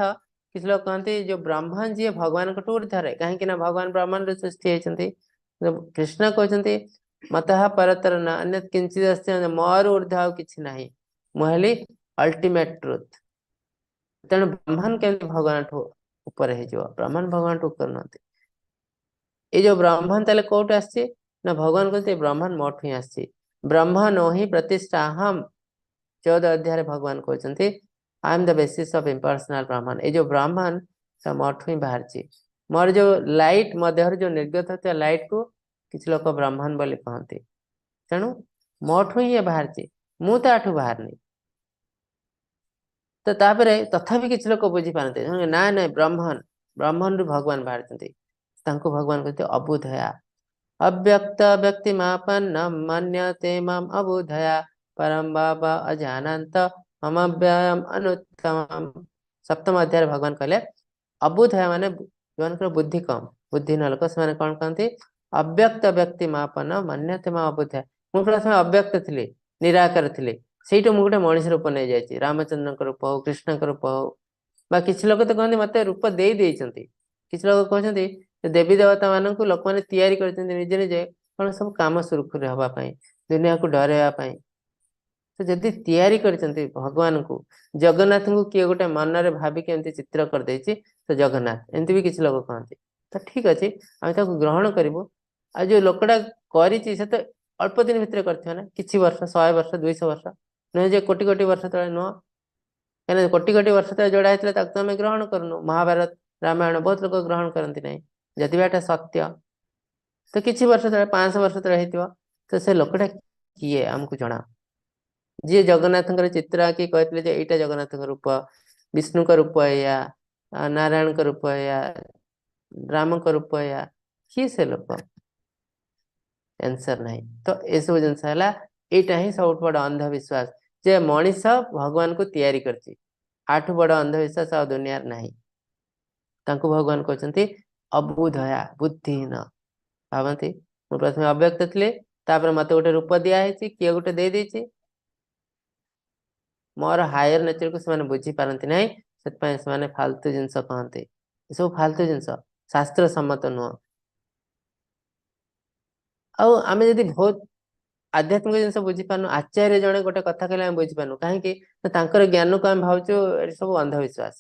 କିଛି ଲୋକ କହନ୍ତି ଯୋଉ ବ୍ରହ୍ମନ ଯିଏ ଭଗବାନଙ୍କଠୁ ଉର୍ଦ୍ଧ୍ୱରେ, କାହିଁକି ନା ଭଗବାନ ବ୍ରହ୍ମନରୁ ସୃଷ୍ଟି ହେଇଛନ୍ତି। କୃଷ୍ଣ କହୁଛନ୍ତି ମତଃ ପରତର ନା ଅନ୍ୟତ୍ କିଞ୍ଚିଦ୍ ଅସ୍ତି, ମୋର ଉର୍ଦ୍ଧ୍ୱ ଆଉ କିଛି ନାହିଁ, ମୁଁ ହେଲି ଅଲ୍ଟିମେଟ ଟ୍ରୁଥ। ତେଣୁ ବ୍ରହ୍ମନ କେମିତି ଭଗବାନଠୁ ଉପରେ ହେଇଯିବ? ବ୍ରହ୍ମନ ଭଗବାନଠୁ ଉପରେ ନୁହନ୍ତି। ଏଇ ଯୋଉ ବ୍ରହ୍ମନ ତାହେଲେ କୋଉଠୁ ଆସିଛି ନା ଭଗବାନ କହନ୍ତି ବ୍ରହ୍ମନ ମୋଠୁ ହିଁ ଆସିଛି। ବ୍ରହ୍ମ ନୋହି ପ୍ରତିଷ୍ଠାହମ୍, 14 ଅଧ୍ୟାୟରେ ଭଗବାନ କହୁଛନ୍ତି I am the basis of impersonal Brahman. ଏଇ ଯୋଉ ବ୍ରାହ୍ମଣ ମୋଠୁ ହିଁ ବାହାରିଛି। ମୋର ଯୋଉ ଲାଇଟ, ମୋ ଦେହରୁ ଯୋଉ ନିର୍ଗତ ହେଉଥିବା ଲାଇଟ କୁ କିଛି ଲୋକ ବ୍ରାହ୍ମଣ ବୋଲି କହନ୍ତି। ତେଣୁ ମୋଠୁ ହିଁ ଇଏ ବାହାରିଛି, ମୁଁ ତାଠୁ ବାହାରିନି। ତ ତାପରେ ତଥାପି କିଛି ଲୋକ ବୁଝିପାରନ୍ତି ନା ନାଇଁ ବ୍ରାହ୍ମଣ, ବ୍ରାହ୍ମଣରୁ ଭଗବାନ ବାହାରିଛନ୍ତି। ତାଙ୍କୁ ଭଗବାନ କହନ୍ତି ଅବୁଧୟା। ଅବ୍ୟକ୍ତ ବ୍ୟକ୍ତି ମାପନ୍ନ ମନ୍ୟତେ ମାମ ଅବୁଧୟା ପରମ ବାବା ଅଜାନନ୍ତ ମମବ୍ୟୟମ ଅନୁତ୍ତମମ୍। ସପ୍ତମ ଅଧ୍ୟାୟରେ ଭଗବାନ କହିଲେ ଅବୁଧୟା ମାନେ ଯୋଉମାନଙ୍କର ବୁଦ୍ଧି କମ, ବୁଦ୍ଧିହୀନ ଲୋକ, ସେମାନେ କଣ କହନ୍ତି? ଅବ୍ୟକ୍ତ ବ୍ୟକ୍ତି ମାପନ ମନ୍ୟତେ ମା ଅବୁଧୟା। ମୁଁ ପ୍ରଥମେ ଅବ୍ୟକ୍ତ ଥିଲି, ନିରାକାର ଥିଲି, ସେଇଠୁ ମୁଁ ଗୋଟେ ମଣିଷ ରୂପ ନେଇଯାଇଛି, ରାମଚନ୍ଦ୍ରଙ୍କ ରୂପ ହଉ, କୃଷ୍ଣଙ୍କ ରୂପ ହଉ, ବା କିଛି ଲୋକ ତ କହନ୍ତି ମତେ ରୂପ ଦେଇ ଦେଇଛନ୍ତି। କିଛି ଲୋକ କହୁଛନ୍ତି ଦେବୀ ଦେବତା ମାନଙ୍କୁ ଲୋକମାନେ ତିଆରି କରିଛନ୍ତି ନିଜେ ନିଜେ, କଣ ସବୁ କାମ ସୁରୁଖୁରୁରେ ହବା ପାଇଁ, ଦୁନିଆକୁ ଡରେଇବା ପାଇଁ। ତ ଯଦି ତିଆରି କରିଛନ୍ତି ଭଗବାନଙ୍କୁ, ଜଗନ୍ନାଥଙ୍କୁ କିଏ ଗୋଟେ ମନରେ ଭାବିକି ଏମିତି ଚିତ୍ର କରିଦେଇଛି ତ ଜଗନ୍ନାଥ, ଏମିତି ବି କିଛି ଲୋକ କହନ୍ତି। ତ ଠିକ ଅଛି, ଆମେ ତାକୁ ଗ୍ରହଣ କରିବୁ। ଆଉ ଯୋଉ ଲୋକଟା କରିଛି ସେ ତ ଅଳ୍ପ ଦିନ ଭିତରେ କରିଥିବ ନା, କିଛି ବର୍ଷ, 100 ବର୍ଷ, 200 ବର୍ଷ ନୁହେଁ ଯେ କୋଟି କୋଟି ବର୍ଷ ତଳେ ନୁହଁ। କାହିଁକିନା କୋଟି କୋଟି ବର୍ଷ ତଳେ ଯୋଉଟା ହେଇଥିଲା ତାକୁ ତ ଆମେ ଗ୍ରହଣ କରୁନୁ। ମହାଭାରତ, ରାମାୟଣ ବହୁତ ଲୋକ ଗ୍ରହଣ କରନ୍ତି ନାହିଁ, ଯଦି ବି ଏଟା ସତ୍ୟ। ତ କିଛି ବର୍ଷ ତଳେ, 500 ବର୍ଷ ତଳେ ହେଇଥିବ। ତ ସେ ଲୋକଟା କିଏ ଆମକୁ ଜଣା? ଯିଏ ଜଗନ୍ନାଥଙ୍କର ଚିତ୍ର ଆଙ୍କି କହିଥିଲେ ଯେ ଏଇଟା ଜଗନ୍ନାଥଙ୍କ ରୂପ, ବିଷ୍ଣୁଙ୍କ ରୂପ ଏଇଆ, ନାରାୟଣଙ୍କ ରୂପ ଏୟା, ରାମଙ୍କ ରୂପ ଏୟା, କିଏ ସେ ଲୋକ? ଆନ୍ସର ନାହିଁ। ତ ଏସବୁ ଜିନିଷ ହେଲା, ଏଇଟା ହିଁ ସବୁଠୁ ବଡ ଅନ୍ଧବିଶ୍ୱାସ ଯେ ମଣିଷ ଭଗବାନଙ୍କୁ ତିଆରି କରିଛି। ଆଠୁ ବଡ ଅନ୍ଧବିଶ୍ୱାସ ଆଉ ଦୁନିଆରେ ନାହିଁ। ତାଙ୍କୁ ଭଗବାନ କହୁଛନ୍ତି ଅବୁଧୟା, ବୁଦ୍ଧିହୀନ। ଭାବନ୍ତି ମୁଁ ପ୍ରଥମେ ଅବ୍ୟକ୍ତ ଥିଲି, ତାପରେ ମତେ ଗୋଟେ ରୂପ ଦିଆ ହେଇଛି, କିଏ ଗୋଟେ ଦେଇ ଦେଇଛି। ମୋର ହାୟର ନେଚରକୁ ସେମାନେ ବୁଝିପାରନ୍ତି ନାହିଁ, ସେଥିପାଇଁ ସେମାନେ ଫାଲତୁ ଜିନିଷ କହନ୍ତି। ଏସବୁ ଫାଲତୁ ଜିନିଷ, ଶାସ୍ତ୍ର ସମ୍ମତ ନୁହଁ। ଆଉ ଆମେ ଯଦି ବହୁତ ଆଧ୍ୟାତ୍ମିକ ଜିନିଷ ବୁଝିପାରୁନୁ, ଆଚାର୍ଯ୍ୟ ଜଣେ ଗୋଟେ କଥା କହିଲେ ଆମେ ବୁଝିପାରୁନୁ, କାହିଁକି ନା ତାଙ୍କର ଜ୍ଞାନକୁ ଆମେ ଭାବୁଛୁ ଏଠି ସବୁ ଅନ୍ଧବିଶ୍ୱାସ।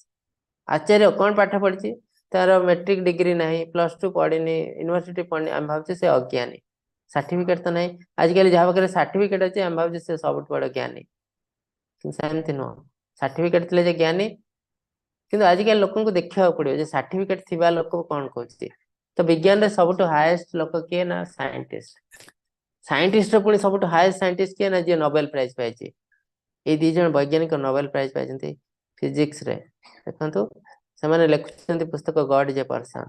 ଆଚାର୍ଯ୍ୟ କଣ ପାଠ ପଢିଛି, ତାର ମେଟ୍ରିକ ଡିଗ୍ରୀ ନାହିଁ, +2 ପଢିନି, ୟୁନିଭର୍ସିଟି ପଢିନି, ଆମେ ଭାବୁଛୁ ସେ ଅଜ୍ଞାନୀ। ସାର୍ଟିଫିକେଟ ତ ନାହିଁ। ଆଜିକାଲି ଯାହା ପାଖରେ ସାର୍ଟିଫିକେଟ ଅଛି ଆମେ ଭାବୁଛୁ ସେ ସବୁଠୁ ବଡ ଜ୍ଞାନୀ, କିନ୍ତୁ ସେମିତି ନୁହଁ। ସାର୍ଟିଫିକେଟ ଥିଲେ ଯେ ଜ୍ଞାନୀ, କିନ୍ତୁ ଆଜିକାଲି ଲୋକଙ୍କୁ ଦେଖିବାକୁ ପଡିବ ଯେ ସାର୍ଟିଫିକେଟ ଥିବା ଲୋକ କଣ କହୁଛି। ତ ବିଜ୍ଞାନରେ ସବୁଠୁ ହାଏଷ୍ଟ ଲୋକ କିଏ ନା ସାଇଣ୍ଟିଷ୍ଟ। ସାଇଣ୍ଟିଷ୍ଟର ପୁଣି ସବୁଠୁ ହାଏଷ୍ଟ ସାଇଣ୍ଟିଷ୍ଟ କିଏ ନା ଯିଏ ନୋବେଲ ପ୍ରାଇଜ ପାଇଛି। ଏଇ ଦି ଜଣ ବୈଜ୍ଞାନିକ ନୋବେଲ ପ୍ରାଇଜ ପାଇଛନ୍ତି ଫିଜିକ୍ସରେ। ଦେଖନ୍ତୁ ସେମାନେ ଲେଖୁଛନ୍ତି ପୁସ୍ତକ God is a person,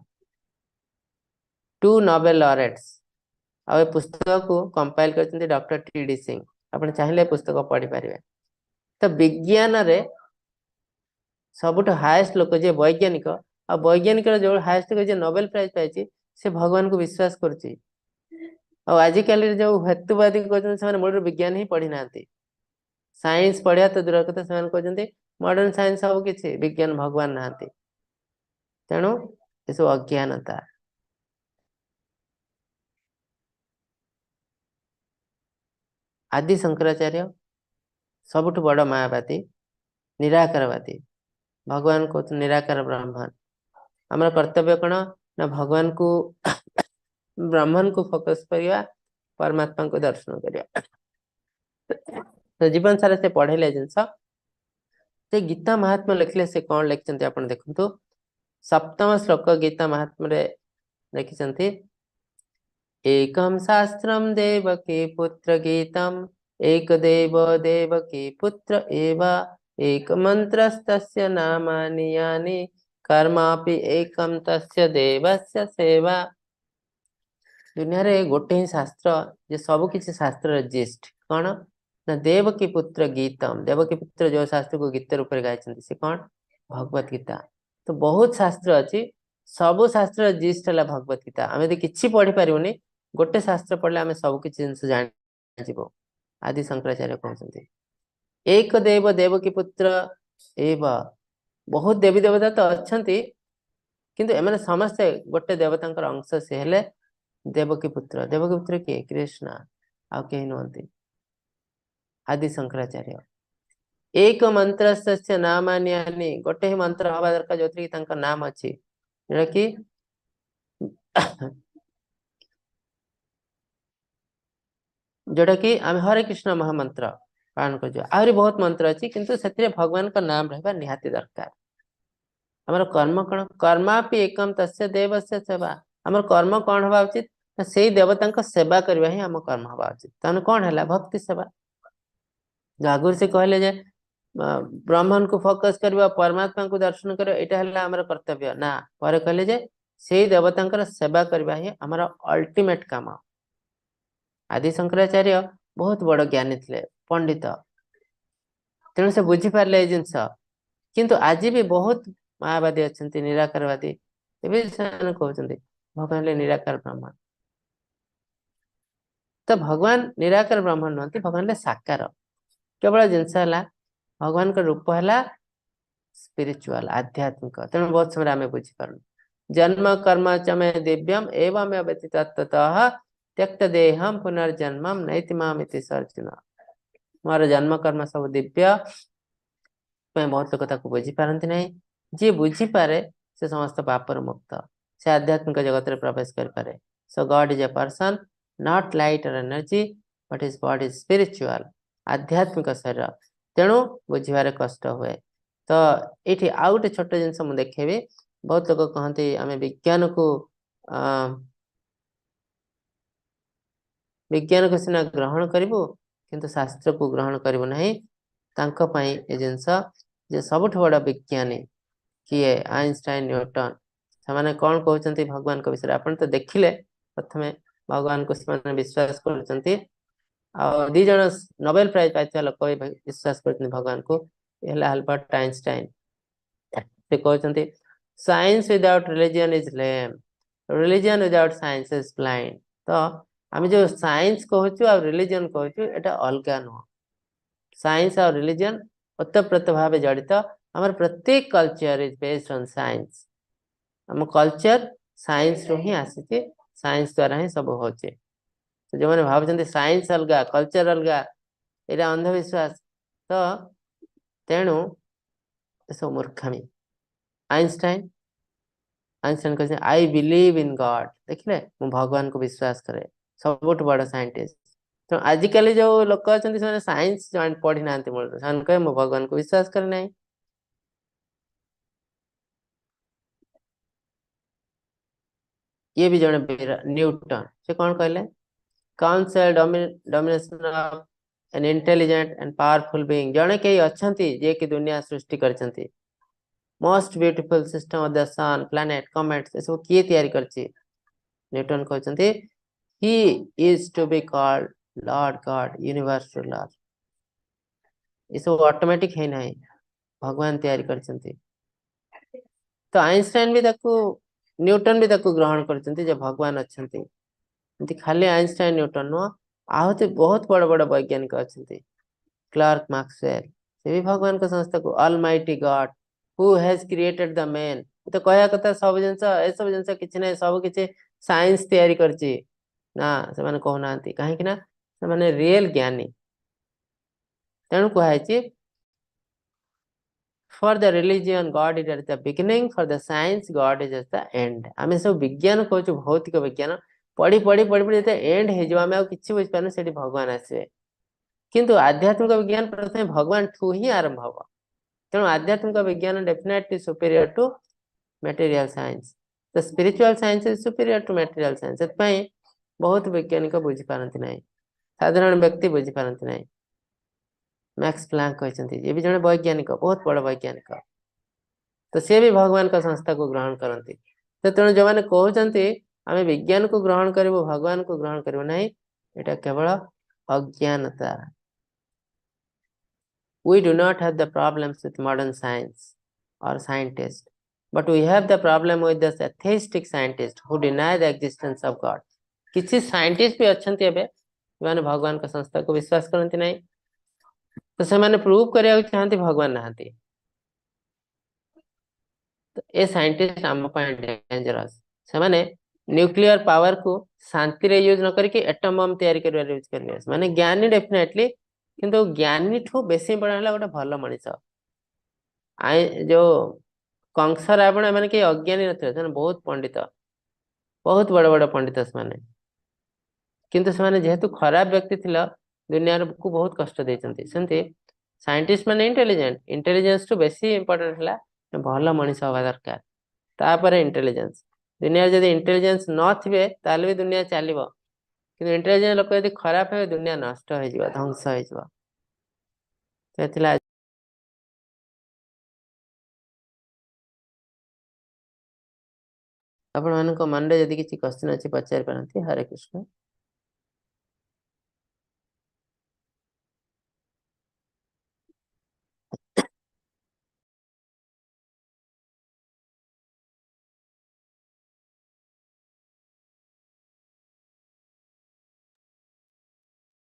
2 Nobel laureates. ଆଉ ଏ ପୁସ୍ତକକୁ କମ୍ପାଇଲ କରିଛନ୍ତି ଡକ୍ଟର ଟି ଡି ସିଂ। ଆପଣ ଚାହିଁଲେ ପୁସ୍ତକ ପଢିପାରିବେ। ତ ବିଜ୍ଞାନରେ ସବୁଠୁ ହାଏଷ୍ଟ ଲୋକ ଯିଏ ବୈଜ୍ଞାନିକ, ଆଉ ବୈଜ୍ଞାନିକର ଯୋଉ ହାଏଷ୍ଟ ଲୋକ ଯିଏ ନୋବେଲ ପ୍ରାଇଜ ପାଇଛି, ସେ ଭଗବାନଙ୍କୁ ବିଶ୍ୱାସ କରୁଛି। ଆଉ ଆଜିକାଲି ଯୋଉ ହେତୁବାଦୀ କହୁଛନ୍ତି ସେମାନେ ମୂଳରୁ ବିଜ୍ଞାନ ହିଁ ପଢି ନାହାନ୍ତି। ସାଇନ୍ସ ପଢିବା ତ ଦୂର କଥା, ସେମାନେ କହୁଛନ୍ତି ମଡର୍ନ ସାଇନ୍ସ ସବୁ କିଛି, ବିଜ୍ଞାନ ଭଗବାନ ନାହାନ୍ତି। ତେଣୁ ଏସବୁ ଅଜ୍ଞାନତା। ଆଦି ଶଙ୍କରାଚାର୍ଯ୍ୟ ସବୁଠୁ ବଡ ମାୟାବାଦୀ, ନିରାକାରବାଦୀ। ଭଗବାନ କହୁଛନ୍ତି ନିରାକାର ବ୍ରାହ୍ମଣ। ଆମର କର୍ତ୍ତବ୍ୟ କଣ ନା ଭଗବାନକୁ, ବ୍ରାହ୍ମଣକୁ ଫୋକସ କରିବା, ପରମାତ୍ମାଙ୍କୁ ଦର୍ଶନ କରିବା। ତ ଜୀବନ ସାରା ସେ ପଢେଇଲେ ଜିନିଷ। ସେ ଗୀତା ମହାତ୍ମ୍ୟ ଲେଖିଲେ, ସେ କଣ ଲେଖିଛନ୍ତି ଆପଣ ଦେଖନ୍ତୁ। ସପ୍ତମ ଶ୍ଲୋକ ଗୀତା ମହାତ୍ମ୍ୟରେ ଲେଖିଛନ୍ତି, ଏକಂ ଶାସ୍ତ୍ରಂ ଦେବକୀ ପୁତ୍ର ଗୀତମ୍ ଏକ ଦେବ ଦେବକୀ ପୁତ୍ର ଏବ ଏକ ମନ୍ତ୍ରସ୍ତସ୍ୟ ନାମାନି यानि କର୍ମାପି ଏକಂ ତସ୍ୟ ଦେବସ୍ୟ ସେବା। ଦୁନିଆରେ ଗୋଟେ ହିଁ ଶାସ୍ତ୍ର ଯେ ସବୁ କିଛି ଶାସ୍ତ୍ରର ଜିଷ୍ଟ କଣ ନା ଦେବକୀ ପୁତ୍ର ଗୀତମ୍। ଦେବକୀ ପୁତ୍ର ଯୋଉ ଶାସ୍ତ୍ରକୁ ଗୀତ ରୂପରେ ଗାଇଛନ୍ତି ସେ କଣ? ଭଗବତ ଗୀତା। ତ ବହୁତ ଶାସ୍ତ୍ର ଅଛି, ସବୁ ଶାସ୍ତ୍ରର ଜିଷ୍ଟ ହେଲା ଭଗବତ ଗୀତା। ଆମେ ଯଦି କିଛି ପଢି ପାରିବୁନି, ଗୋଟେ ଶାସ୍ତ୍ର ପଢିଲେ ଆମେ ସବୁ କିଛି ଜିନିଷ ଜାଣିଯିବୁ। ଆଦି ଶଙ୍କରାଚାର୍ଯ୍ୟ କହୁଛନ୍ତି ଏକ ଦେବ ଦେବକୀ ପୁତ୍ର ଏବ। ବହୁତ ଦେବୀ ଦେବତା ତ ଅଛନ୍ତି, କିନ୍ତୁ ଏମାନେ ସମସ୍ତେ ଗୋଟେ ଦେବତାଙ୍କର ଅଂଶ। ସେ ହେଲେ ଦେବକୀ ପୁତ୍ର। ଦେବକୀ ପୁତ୍ର କିଏ? କୃଷ୍ଣ, ଆଉ କେହି ନୁହନ୍ତି। ଆଦି ଶଙ୍କରାଚାର୍ଯ୍ୟ ଏକ ମନ୍ତ୍ରସ୍ୟ ନାମାନି यानि, ଗୋଟେ ହିଁ ମନ୍ତ୍ର ହବା ଦରକାର ଯୋଉଥିରେ କି ତାଙ୍କ ନାମ ଅଛି, ଯୋଉଟା କି ଆମେ ହରେ କୃଷ୍ଣ ମହାମନ୍ତ୍ର ପାଳନ କରୁଛୁ। ଆହୁରି ବହୁତ ମନ୍ତ୍ର ଅଛି, କିନ୍ତୁ ସେଥିରେ ଭଗବାନଙ୍କ ନାମ ରହିବା ନିହାତି ଦରକାର। ଆମର କର୍ମ କଣ? କର୍ମାପି ଏକମ ତସ୍ୟ ଦେବସ୍ୟ ସେବା। ଆମର କର୍ମ କଣ ହବା ଉଚିତ ନା ସେଇ ଦେବତାଙ୍କ ସେବା କରିବା ହିଁ ଆମ କର୍ମ ହବା ଉଚିତ। ତାହେଲେ କଣ ହେଲା? ଭକ୍ତି ସେବା। ଆଗରୁ ସେ କହିଲେ ଯେ ବ୍ରହ୍ମଣକୁ ଫୋକସ କରିବା, ପରମାତ୍ମାଙ୍କୁ ଦର୍ଶନ କରିବା, ଏଇଟା ହେଲା ଆମର କର୍ତ୍ତବ୍ୟ ନା। ପରେ କହିଲେ ଯେ ସେଇ ଦେବତାଙ୍କର ସେବା କରିବା ହିଁ ଆମର ଅଲ୍ଟିମେଟ କାମ। ଆଦି ଶଙ୍କରାଚାର୍ଯ୍ୟ ବହୁତ ବଡ ଜ୍ଞାନୀ ଥିଲେ, ପଣ୍ଡିତ, ତେଣୁ ସେ ବୁଝିପାରିଲେ ଏଇ ଜିନିଷ। କିନ୍ତୁ ଆଜି ବି ବହୁତ ମାୟାବାଦୀ ଅଛନ୍ତି, ନିରାକାରବାଦୀ, ଏବେ ସେମାନେ କହୁଛନ୍ତି ଭଗବାନ ହେଲେ ନିରାକାର ବ୍ରହ୍ମ। ତ ଭଗବାନ ନିରାକାର ବ୍ରହ୍ମ ନୁହନ୍ତି, ଭଗବାନ ହେଲେ ସାକାର। କେବଳ ଜିନିଷ ହେଲା ଭଗବାନଙ୍କ ରୂପ ହେଲା ସ୍ପିରିଚୁଆଲ, ଆଧ୍ୟାତ୍ମିକ। ତେଣୁ ବହୁତ ସମୟରେ ଆମେ ବୁଝିପାରୁନୁ। ଜନ୍ମ କର୍ମ ଚମେ ଦିବ୍ୟମ ଏବଂ ବ୍ୟତୀତତ୍ତ୍ୱତଃ ତ୍ୟକ୍ତ ଦେହಂ ପୁନର୍ଜନ୍ମମ୍ ନୈତି ମାମିତି ସର୍ଜୁନ। ମୋର ଜନ୍ମ କର୍ମ ସବୁ ଦିବ୍ୟ, ପାଇଁ ବହୁତ ଲୋକ ତାକୁ ବୁଝିପାରନ୍ତି ନାହିଁ। ଯିଏ ବୁଝିପାରେ ସେ ସମସ୍ତ ପାପରୁ ମୁକ୍ତ, ସେ ଆଧ୍ୟାତ୍ମିକ ଜଗତରେ ପ୍ରବେଶ କରିପାରେ। So God is a person, not light or energy, but his body is spiritual, ଆଧ୍ୟାତ୍ମିକ ଶରୀର। ତେଣୁ ବୁଝିବାରେ କଷ୍ଟ ହୁଏ। ତ ଏଇଠି ଆଉ ଗୋଟେ ଛୋଟ ଜିନିଷ ମୁଁ ଦେଖେଇବି। ବହୁତ ଲୋକ କହନ୍ତି ଆମେ ବିଜ୍ଞାନକୁ ସିନା ଗ୍ରହଣ କରିବୁ, କିନ୍ତୁ ଶାସ୍ତ୍ରକୁ ଗ୍ରହଣ କରିବୁ ନାହିଁ। ତାଙ୍କ ପାଇଁ ଏ ଜିନିଷ ଯେ ସବୁଠୁ ବଡ ବିଜ୍ଞାନୀ କିଏ? Einstein, Newton. ସେମାନେ କଣ କହୁଛନ୍ତି ଭଗବାନଙ୍କ ବିଷୟରେ ଆପଣ ତ ଦେଖିଲେ। ପ୍ରଥମେ ଭଗବାନଙ୍କୁ ସେମାନେ ବିଶ୍ୱାସ କରୁଛନ୍ତି, ଆଉ ଦି ଜଣ ନୋବେଲ ପ୍ରାଇଜ ପାଇଥିବା ଲୋକ ବି ବିଶ୍ୱାସ କରୁଛନ୍ତି ଭଗବାନଙ୍କୁ। ହେଲା ଆଲବର୍ଟ ଆଇନଷ୍ଟାଇନ, ସେ କହୁଛନ୍ତି science without religion is lame, religion without science is blind. ତ ଆମେ ଯୋଉ ସାଇନ୍ସ କହୁଛୁ ଆଉ ରିଲିଜିଅନ କହୁଛୁ, ଏଟା ଅଲଗା ନୁହଁ। ସାଇନ୍ସ ଆଉ ରିଲିଜିଅନ ଓତପ୍ରୋତ ଭାବେ ଜଡ଼ିତ। ଆମର ପ୍ରତ୍ୟେକ culture is based on science. ଆମ କଲଚର ସାଇନ୍ସରୁ ହିଁ ଆସିଛି, ସାଇନ୍ସ ଦ୍ୱାରା ହିଁ ସବୁ ହଉଛି। ଯୋଉମାନେ ଭାବୁଛନ୍ତି ସାଇନ୍ସ ଅଲଗା କଲଚର ଅଲଗା, ଏଇଟା ଅନ୍ଧବିଶ୍ୱାସ। ତ ତେଣୁ ଏସବୁ ମୂର୍ଖାମି। ଆଇନଷ୍ଟାଇନ ଆଇନଷ୍ଟାଇନ କହିଛନ୍ତି I believe in God. ଦେଖିଲେ, ମୁଁ ଭଗବାନଙ୍କୁ ବିଶ୍ୱାସ କରେ, ସବୁଠୁ ବଡ ସାଇଣ୍ଟିଷ୍ଟ। ତେଣୁ ଆଜିକାଲି ଯୋଉ ଲୋକ ଅଛନ୍ତି ସେମାନେ ସାଇନ୍ସ ପଢି ନାହାନ୍ତି ମୂଳରୁ। ସେମାନେ କହିବେ ମୁଁ ଭଗବାନଙ୍କୁ ବିଶ୍ୱାସ କରେ ନାହିଁ। ଇଏ ବି ଜଣେ ନ୍ୟୁଟନ, ସେ କଣ କହିଲେ? Counsel domination of an intelligent and powerful being। ଜଣେ କେହି ଅଛନ୍ତି ଯିଏକି ଦୁନିଆ ସୃଷ୍ଟି କରିଛନ୍ତି। Most beautiful system of the sun, planet, comets, ଏସବୁ କିଏ ତିଆରି କରିଛି? ନ୍ୟୁଟନ କହୁଛନ୍ତି he is to be called Lord God, universe ruler। ଏସବୁ ଅଟୋମେଟିକ ହେଇନାହିଁ, ଭଗବାନ ତିଆରି କରିଛନ୍ତି। ତ ଆଇନଷ୍ଟାଇନ ବି ତାକୁ, ନ୍ୟୁଟନ ବି ତାକୁ ଗ୍ରହଣ କରିଛନ୍ତି ଯେ ଭଗବାନ ଅଛନ୍ତି। ଏମିତି ଖାଲି ଆଇନଷ୍ଟାଇନ ନ୍ୟୁଟନ ନୁହଁ, ଆହୁରି ବହୁତ ବଡ ବଡ ବୈଜ୍ଞାନିକ ଅଛନ୍ତି। କ୍ଲାର୍କ ମାକ୍ସୱେଲ, ସେ ବି ଭଗବାନଙ୍କ ସଂସ୍ଥାକୁ almighty God who has created the man। ତ କହିବା କଥା ସବୁ ଜିନିଷ, ଏସବୁ ଜିନିଷ କିଛି ନାହିଁ, ସବୁ କିଛି ସାଇନ୍ସ ତିଆରି କରିଛି ନା, ସେମାନେ କହୁନାହାନ୍ତି। କାହିଁକି ନା ସେମାନେ ରିଏଲ ଜ୍ଞାନୀ। ତେଣୁ କୁହାଯାଇଛି for the religion God is at the beginning, for the science God is at the end। ଆମେ ସବୁ ବିଜ୍ଞାନ କହୁଛୁ, ଭୌତିକ ବିଜ୍ଞାନ ପଢି ପଢି ପଢି ପଢି ଯେତେ ଏଣ୍ଡ ହେଇଯିବ, ଆମେ ଆଉ କିଛି ବୁଝିପାରୁନୁ, ସେଠି ଭଗବାନ ଆସିବେ। କିନ୍ତୁ ଆଧ୍ୟାତ୍ମିକ ବିଜ୍ଞାନ ପ୍ରଥମେ ଭଗବାନ ଠୁ ହିଁ ଆରମ୍ଭ ହବ। ତେଣୁ ଆଧ୍ୟାତ୍ମିକ ବିଜ୍ଞାନ definitely superior to material science. The spiritual science is superior to material science। ସେଥିପାଇଁ ବହୁତ ବୈଜ୍ଞାନିକ ବୁଝିପାରନ୍ତି ନାହିଁ, ସାଧାରଣ ବ୍ୟକ୍ତି ବୁଝିପାରନ୍ତି ନାହିଁ। ମ୍ୟାକ୍ସ ପ୍ଲାଙ୍କ କହିଛନ୍ତି, ଇଏ ବି ଜଣେ ବୈଜ୍ଞାନିକ, ବହୁତ ବଡ ବୈଜ୍ଞାନିକ, ତ ସିଏ ବି ଭଗବାନଙ୍କ ସଂସ୍ଥାକୁ ଗ୍ରହଣ କରନ୍ତି। ତ ତେଣୁ ଯୋଉମାନେ କହୁଛନ୍ତି ଆମେ ବିଜ୍ଞାନକୁ ଗ୍ରହଣ କରିବୁ, ଭଗବାନକୁ ଗ୍ରହଣ କରିବୁ ନାହିଁ, ଏଇଟା କେବଳ ଅଜ୍ଞାନତା। We do not have the problems with modern science or scientists, but we have the problem with the atheistic scientists who deny the existence of God। କିଛି ସାଇଣ୍ଟିଷ୍ଟ ବି ଅଛନ୍ତି ଏବେ, ସେମାନେ ଭଗବାନଙ୍କ ସଂସ୍ଥାକୁ ବିଶ୍ୱାସ କରନ୍ତି ନାହିଁ। ତ ସେମାନେ ପ୍ରୁଭ କରିବାକୁ ଚାହାନ୍ତି ଭଗବାନ ନାହାନ୍ତି। ଏ ସାଇଣ୍ଟିଷ୍ଟ ଆମ ପାଇଁ ଡେଞ୍ଜରସ୍। ସେମାନେ ନ୍ୟୁକ୍ଲିୟର ପାୱାରକୁ ଶାନ୍ତିରେ ୟୁଜ ନ କରିକି ଏଟମ ବମ୍ ତିଆରି କରିବାରେ ୟୁଜ କରିବେ। ମାନେ ଜ୍ଞାନୀ ଡେଫିନେଟଲି, କିନ୍ତୁ ଜ୍ଞାନୀଠୁ ବେଶୀ ଇମ୍ପୋର୍ଟାଣ୍ଟ ହେଲା ଗୋଟେ ଭଲ ମଣିଷ। ଯୋଉ କଂସ ରାବଣ, ଏମାନେ କେହି ଅଜ୍ଞାନୀ ନଥିଲେ, ସେମାନେ ବହୁତ ପଣ୍ଡିତ, ବହୁତ ବଡ ବଡ ପଣ୍ଡିତ ସେମାନେ। କିନ୍ତୁ ସେମାନେ ଯେହେତୁ ଖରାପ ବ୍ୟକ୍ତି ଥିଲା, ଦୁନିଆକୁ ବହୁତ କଷ୍ଟ ଦେଇଛନ୍ତି। ସେମିତି ସାଇଣ୍ଟିଷ୍ଟ ମାନେ ଇଣ୍ଟେଲିଜେଣ୍ଟ, ଇଣ୍ଟେଲିଜେନ୍ସ ଠୁ ବେଶୀ ଇମ୍ପୋର୍ଟାଣ୍ଟ ହେଲା ଭଲ ମଣିଷ ହବା ଦରକାର, ତାପରେ ଇଣ୍ଟେଲିଜେନ୍ସ। ଦୁନିଆରେ ଯଦି ଇଣ୍ଟେଲିଜେନ୍ସ ନଥିବେ ତାହେଲେ ବି ଦୁନିଆ ଚାଲିବ, କିନ୍ତୁ ଇଣ୍ଟେଲିଜେନ୍ସ ଲୋକ ଯଦି ଖରାପ ହେବେ ଦୁନିଆ ନଷ୍ଟ ହେଇଯିବ, ଧ୍ୱଂସ ହେଇଯିବ। ସେ ଥିଲା। ଆପଣମାନଙ୍କ ମନରେ ଯଦି କିଛି କ୍ୱେଶ୍ଚନ ଅଛି ପଚାରି ପାରନ୍ତି। ହରେ କୃଷ୍ଣ।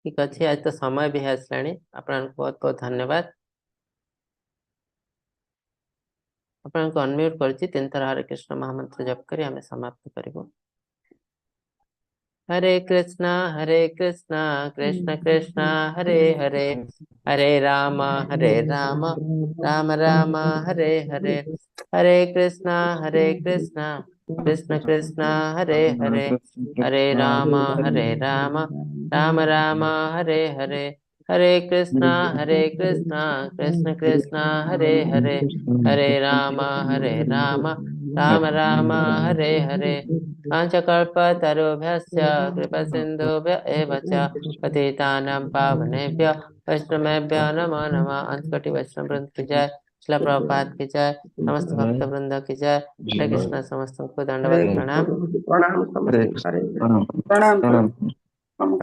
ଠିକ ଅଛି, ଆଜି ତ ସମୟ ବି ଆସିଲାଣି। ଆପଣଙ୍କୁ ବହୁତ ବହୁତ ଧନ୍ୟବାଦ। ଆପଣଙ୍କୁ ଅନମ୍ୟୁଟ କରୁଛି, ତିନିଥର ହରେ କୃଷ୍ଣ ମହାମନ୍ତ୍ର ଜପ କରି ଆମେ ସମାପ୍ତ କରିବୁ। ହରେ କୃଷ୍ଣ ହରେ କୃଷ୍ଣ କୃଷ୍ଣ କୃଷ୍ଣ ହରେ ହରେ, ହରେ ରାମ ହରେ ରାମ ରାମ ରାମ ହରେ ହରେ, ହରେ କୃଷ୍ଣ ହରେ କୃଷ୍ଣ କୃଷ୍ଣ କୃଷ୍ଣ ହରେ ହରେ, ହରେ ରାମ ହରେ ରାମ ରାମ ରାମ ହରେ ହରେ, ହରେ କୃଷ୍ଣ ହରେ କୃଷ୍ଣ କୃଷ୍ଣ କୃଷ୍ଣ ହରେ ହରେ, ହରେ ରାମ ହରେ ରାମ ରାମ ରାମ ହରେ ହରେ। पञ्चकल्पतरुभ्यश्च कृपसिन्धुभ्य एव च पतितानां पावनेभ्य वैष्णवेभ्यो नमो नमः। अंतकोटि वैष्णव वृंद की जय। श्रील प्रभुपाद की जय, ସମସ୍ତ ଭକ୍ତ ବୃନ୍ଦ की जय। ହରେ କୃଷ୍ଣ। ସମସ୍ତଙ୍କୁ ହରେ ଦଣ୍ଡବତ ପ୍ରଣାମ। ପ୍ରଣାମ ହରେ ସମସ୍ତଙ୍କୁ। କୃଷ୍ଣ। ହରେ ପ୍ରଣାମ। ପ୍ରଣାମ ପ୍ରଣାମ। ପ୍ରଭୁ।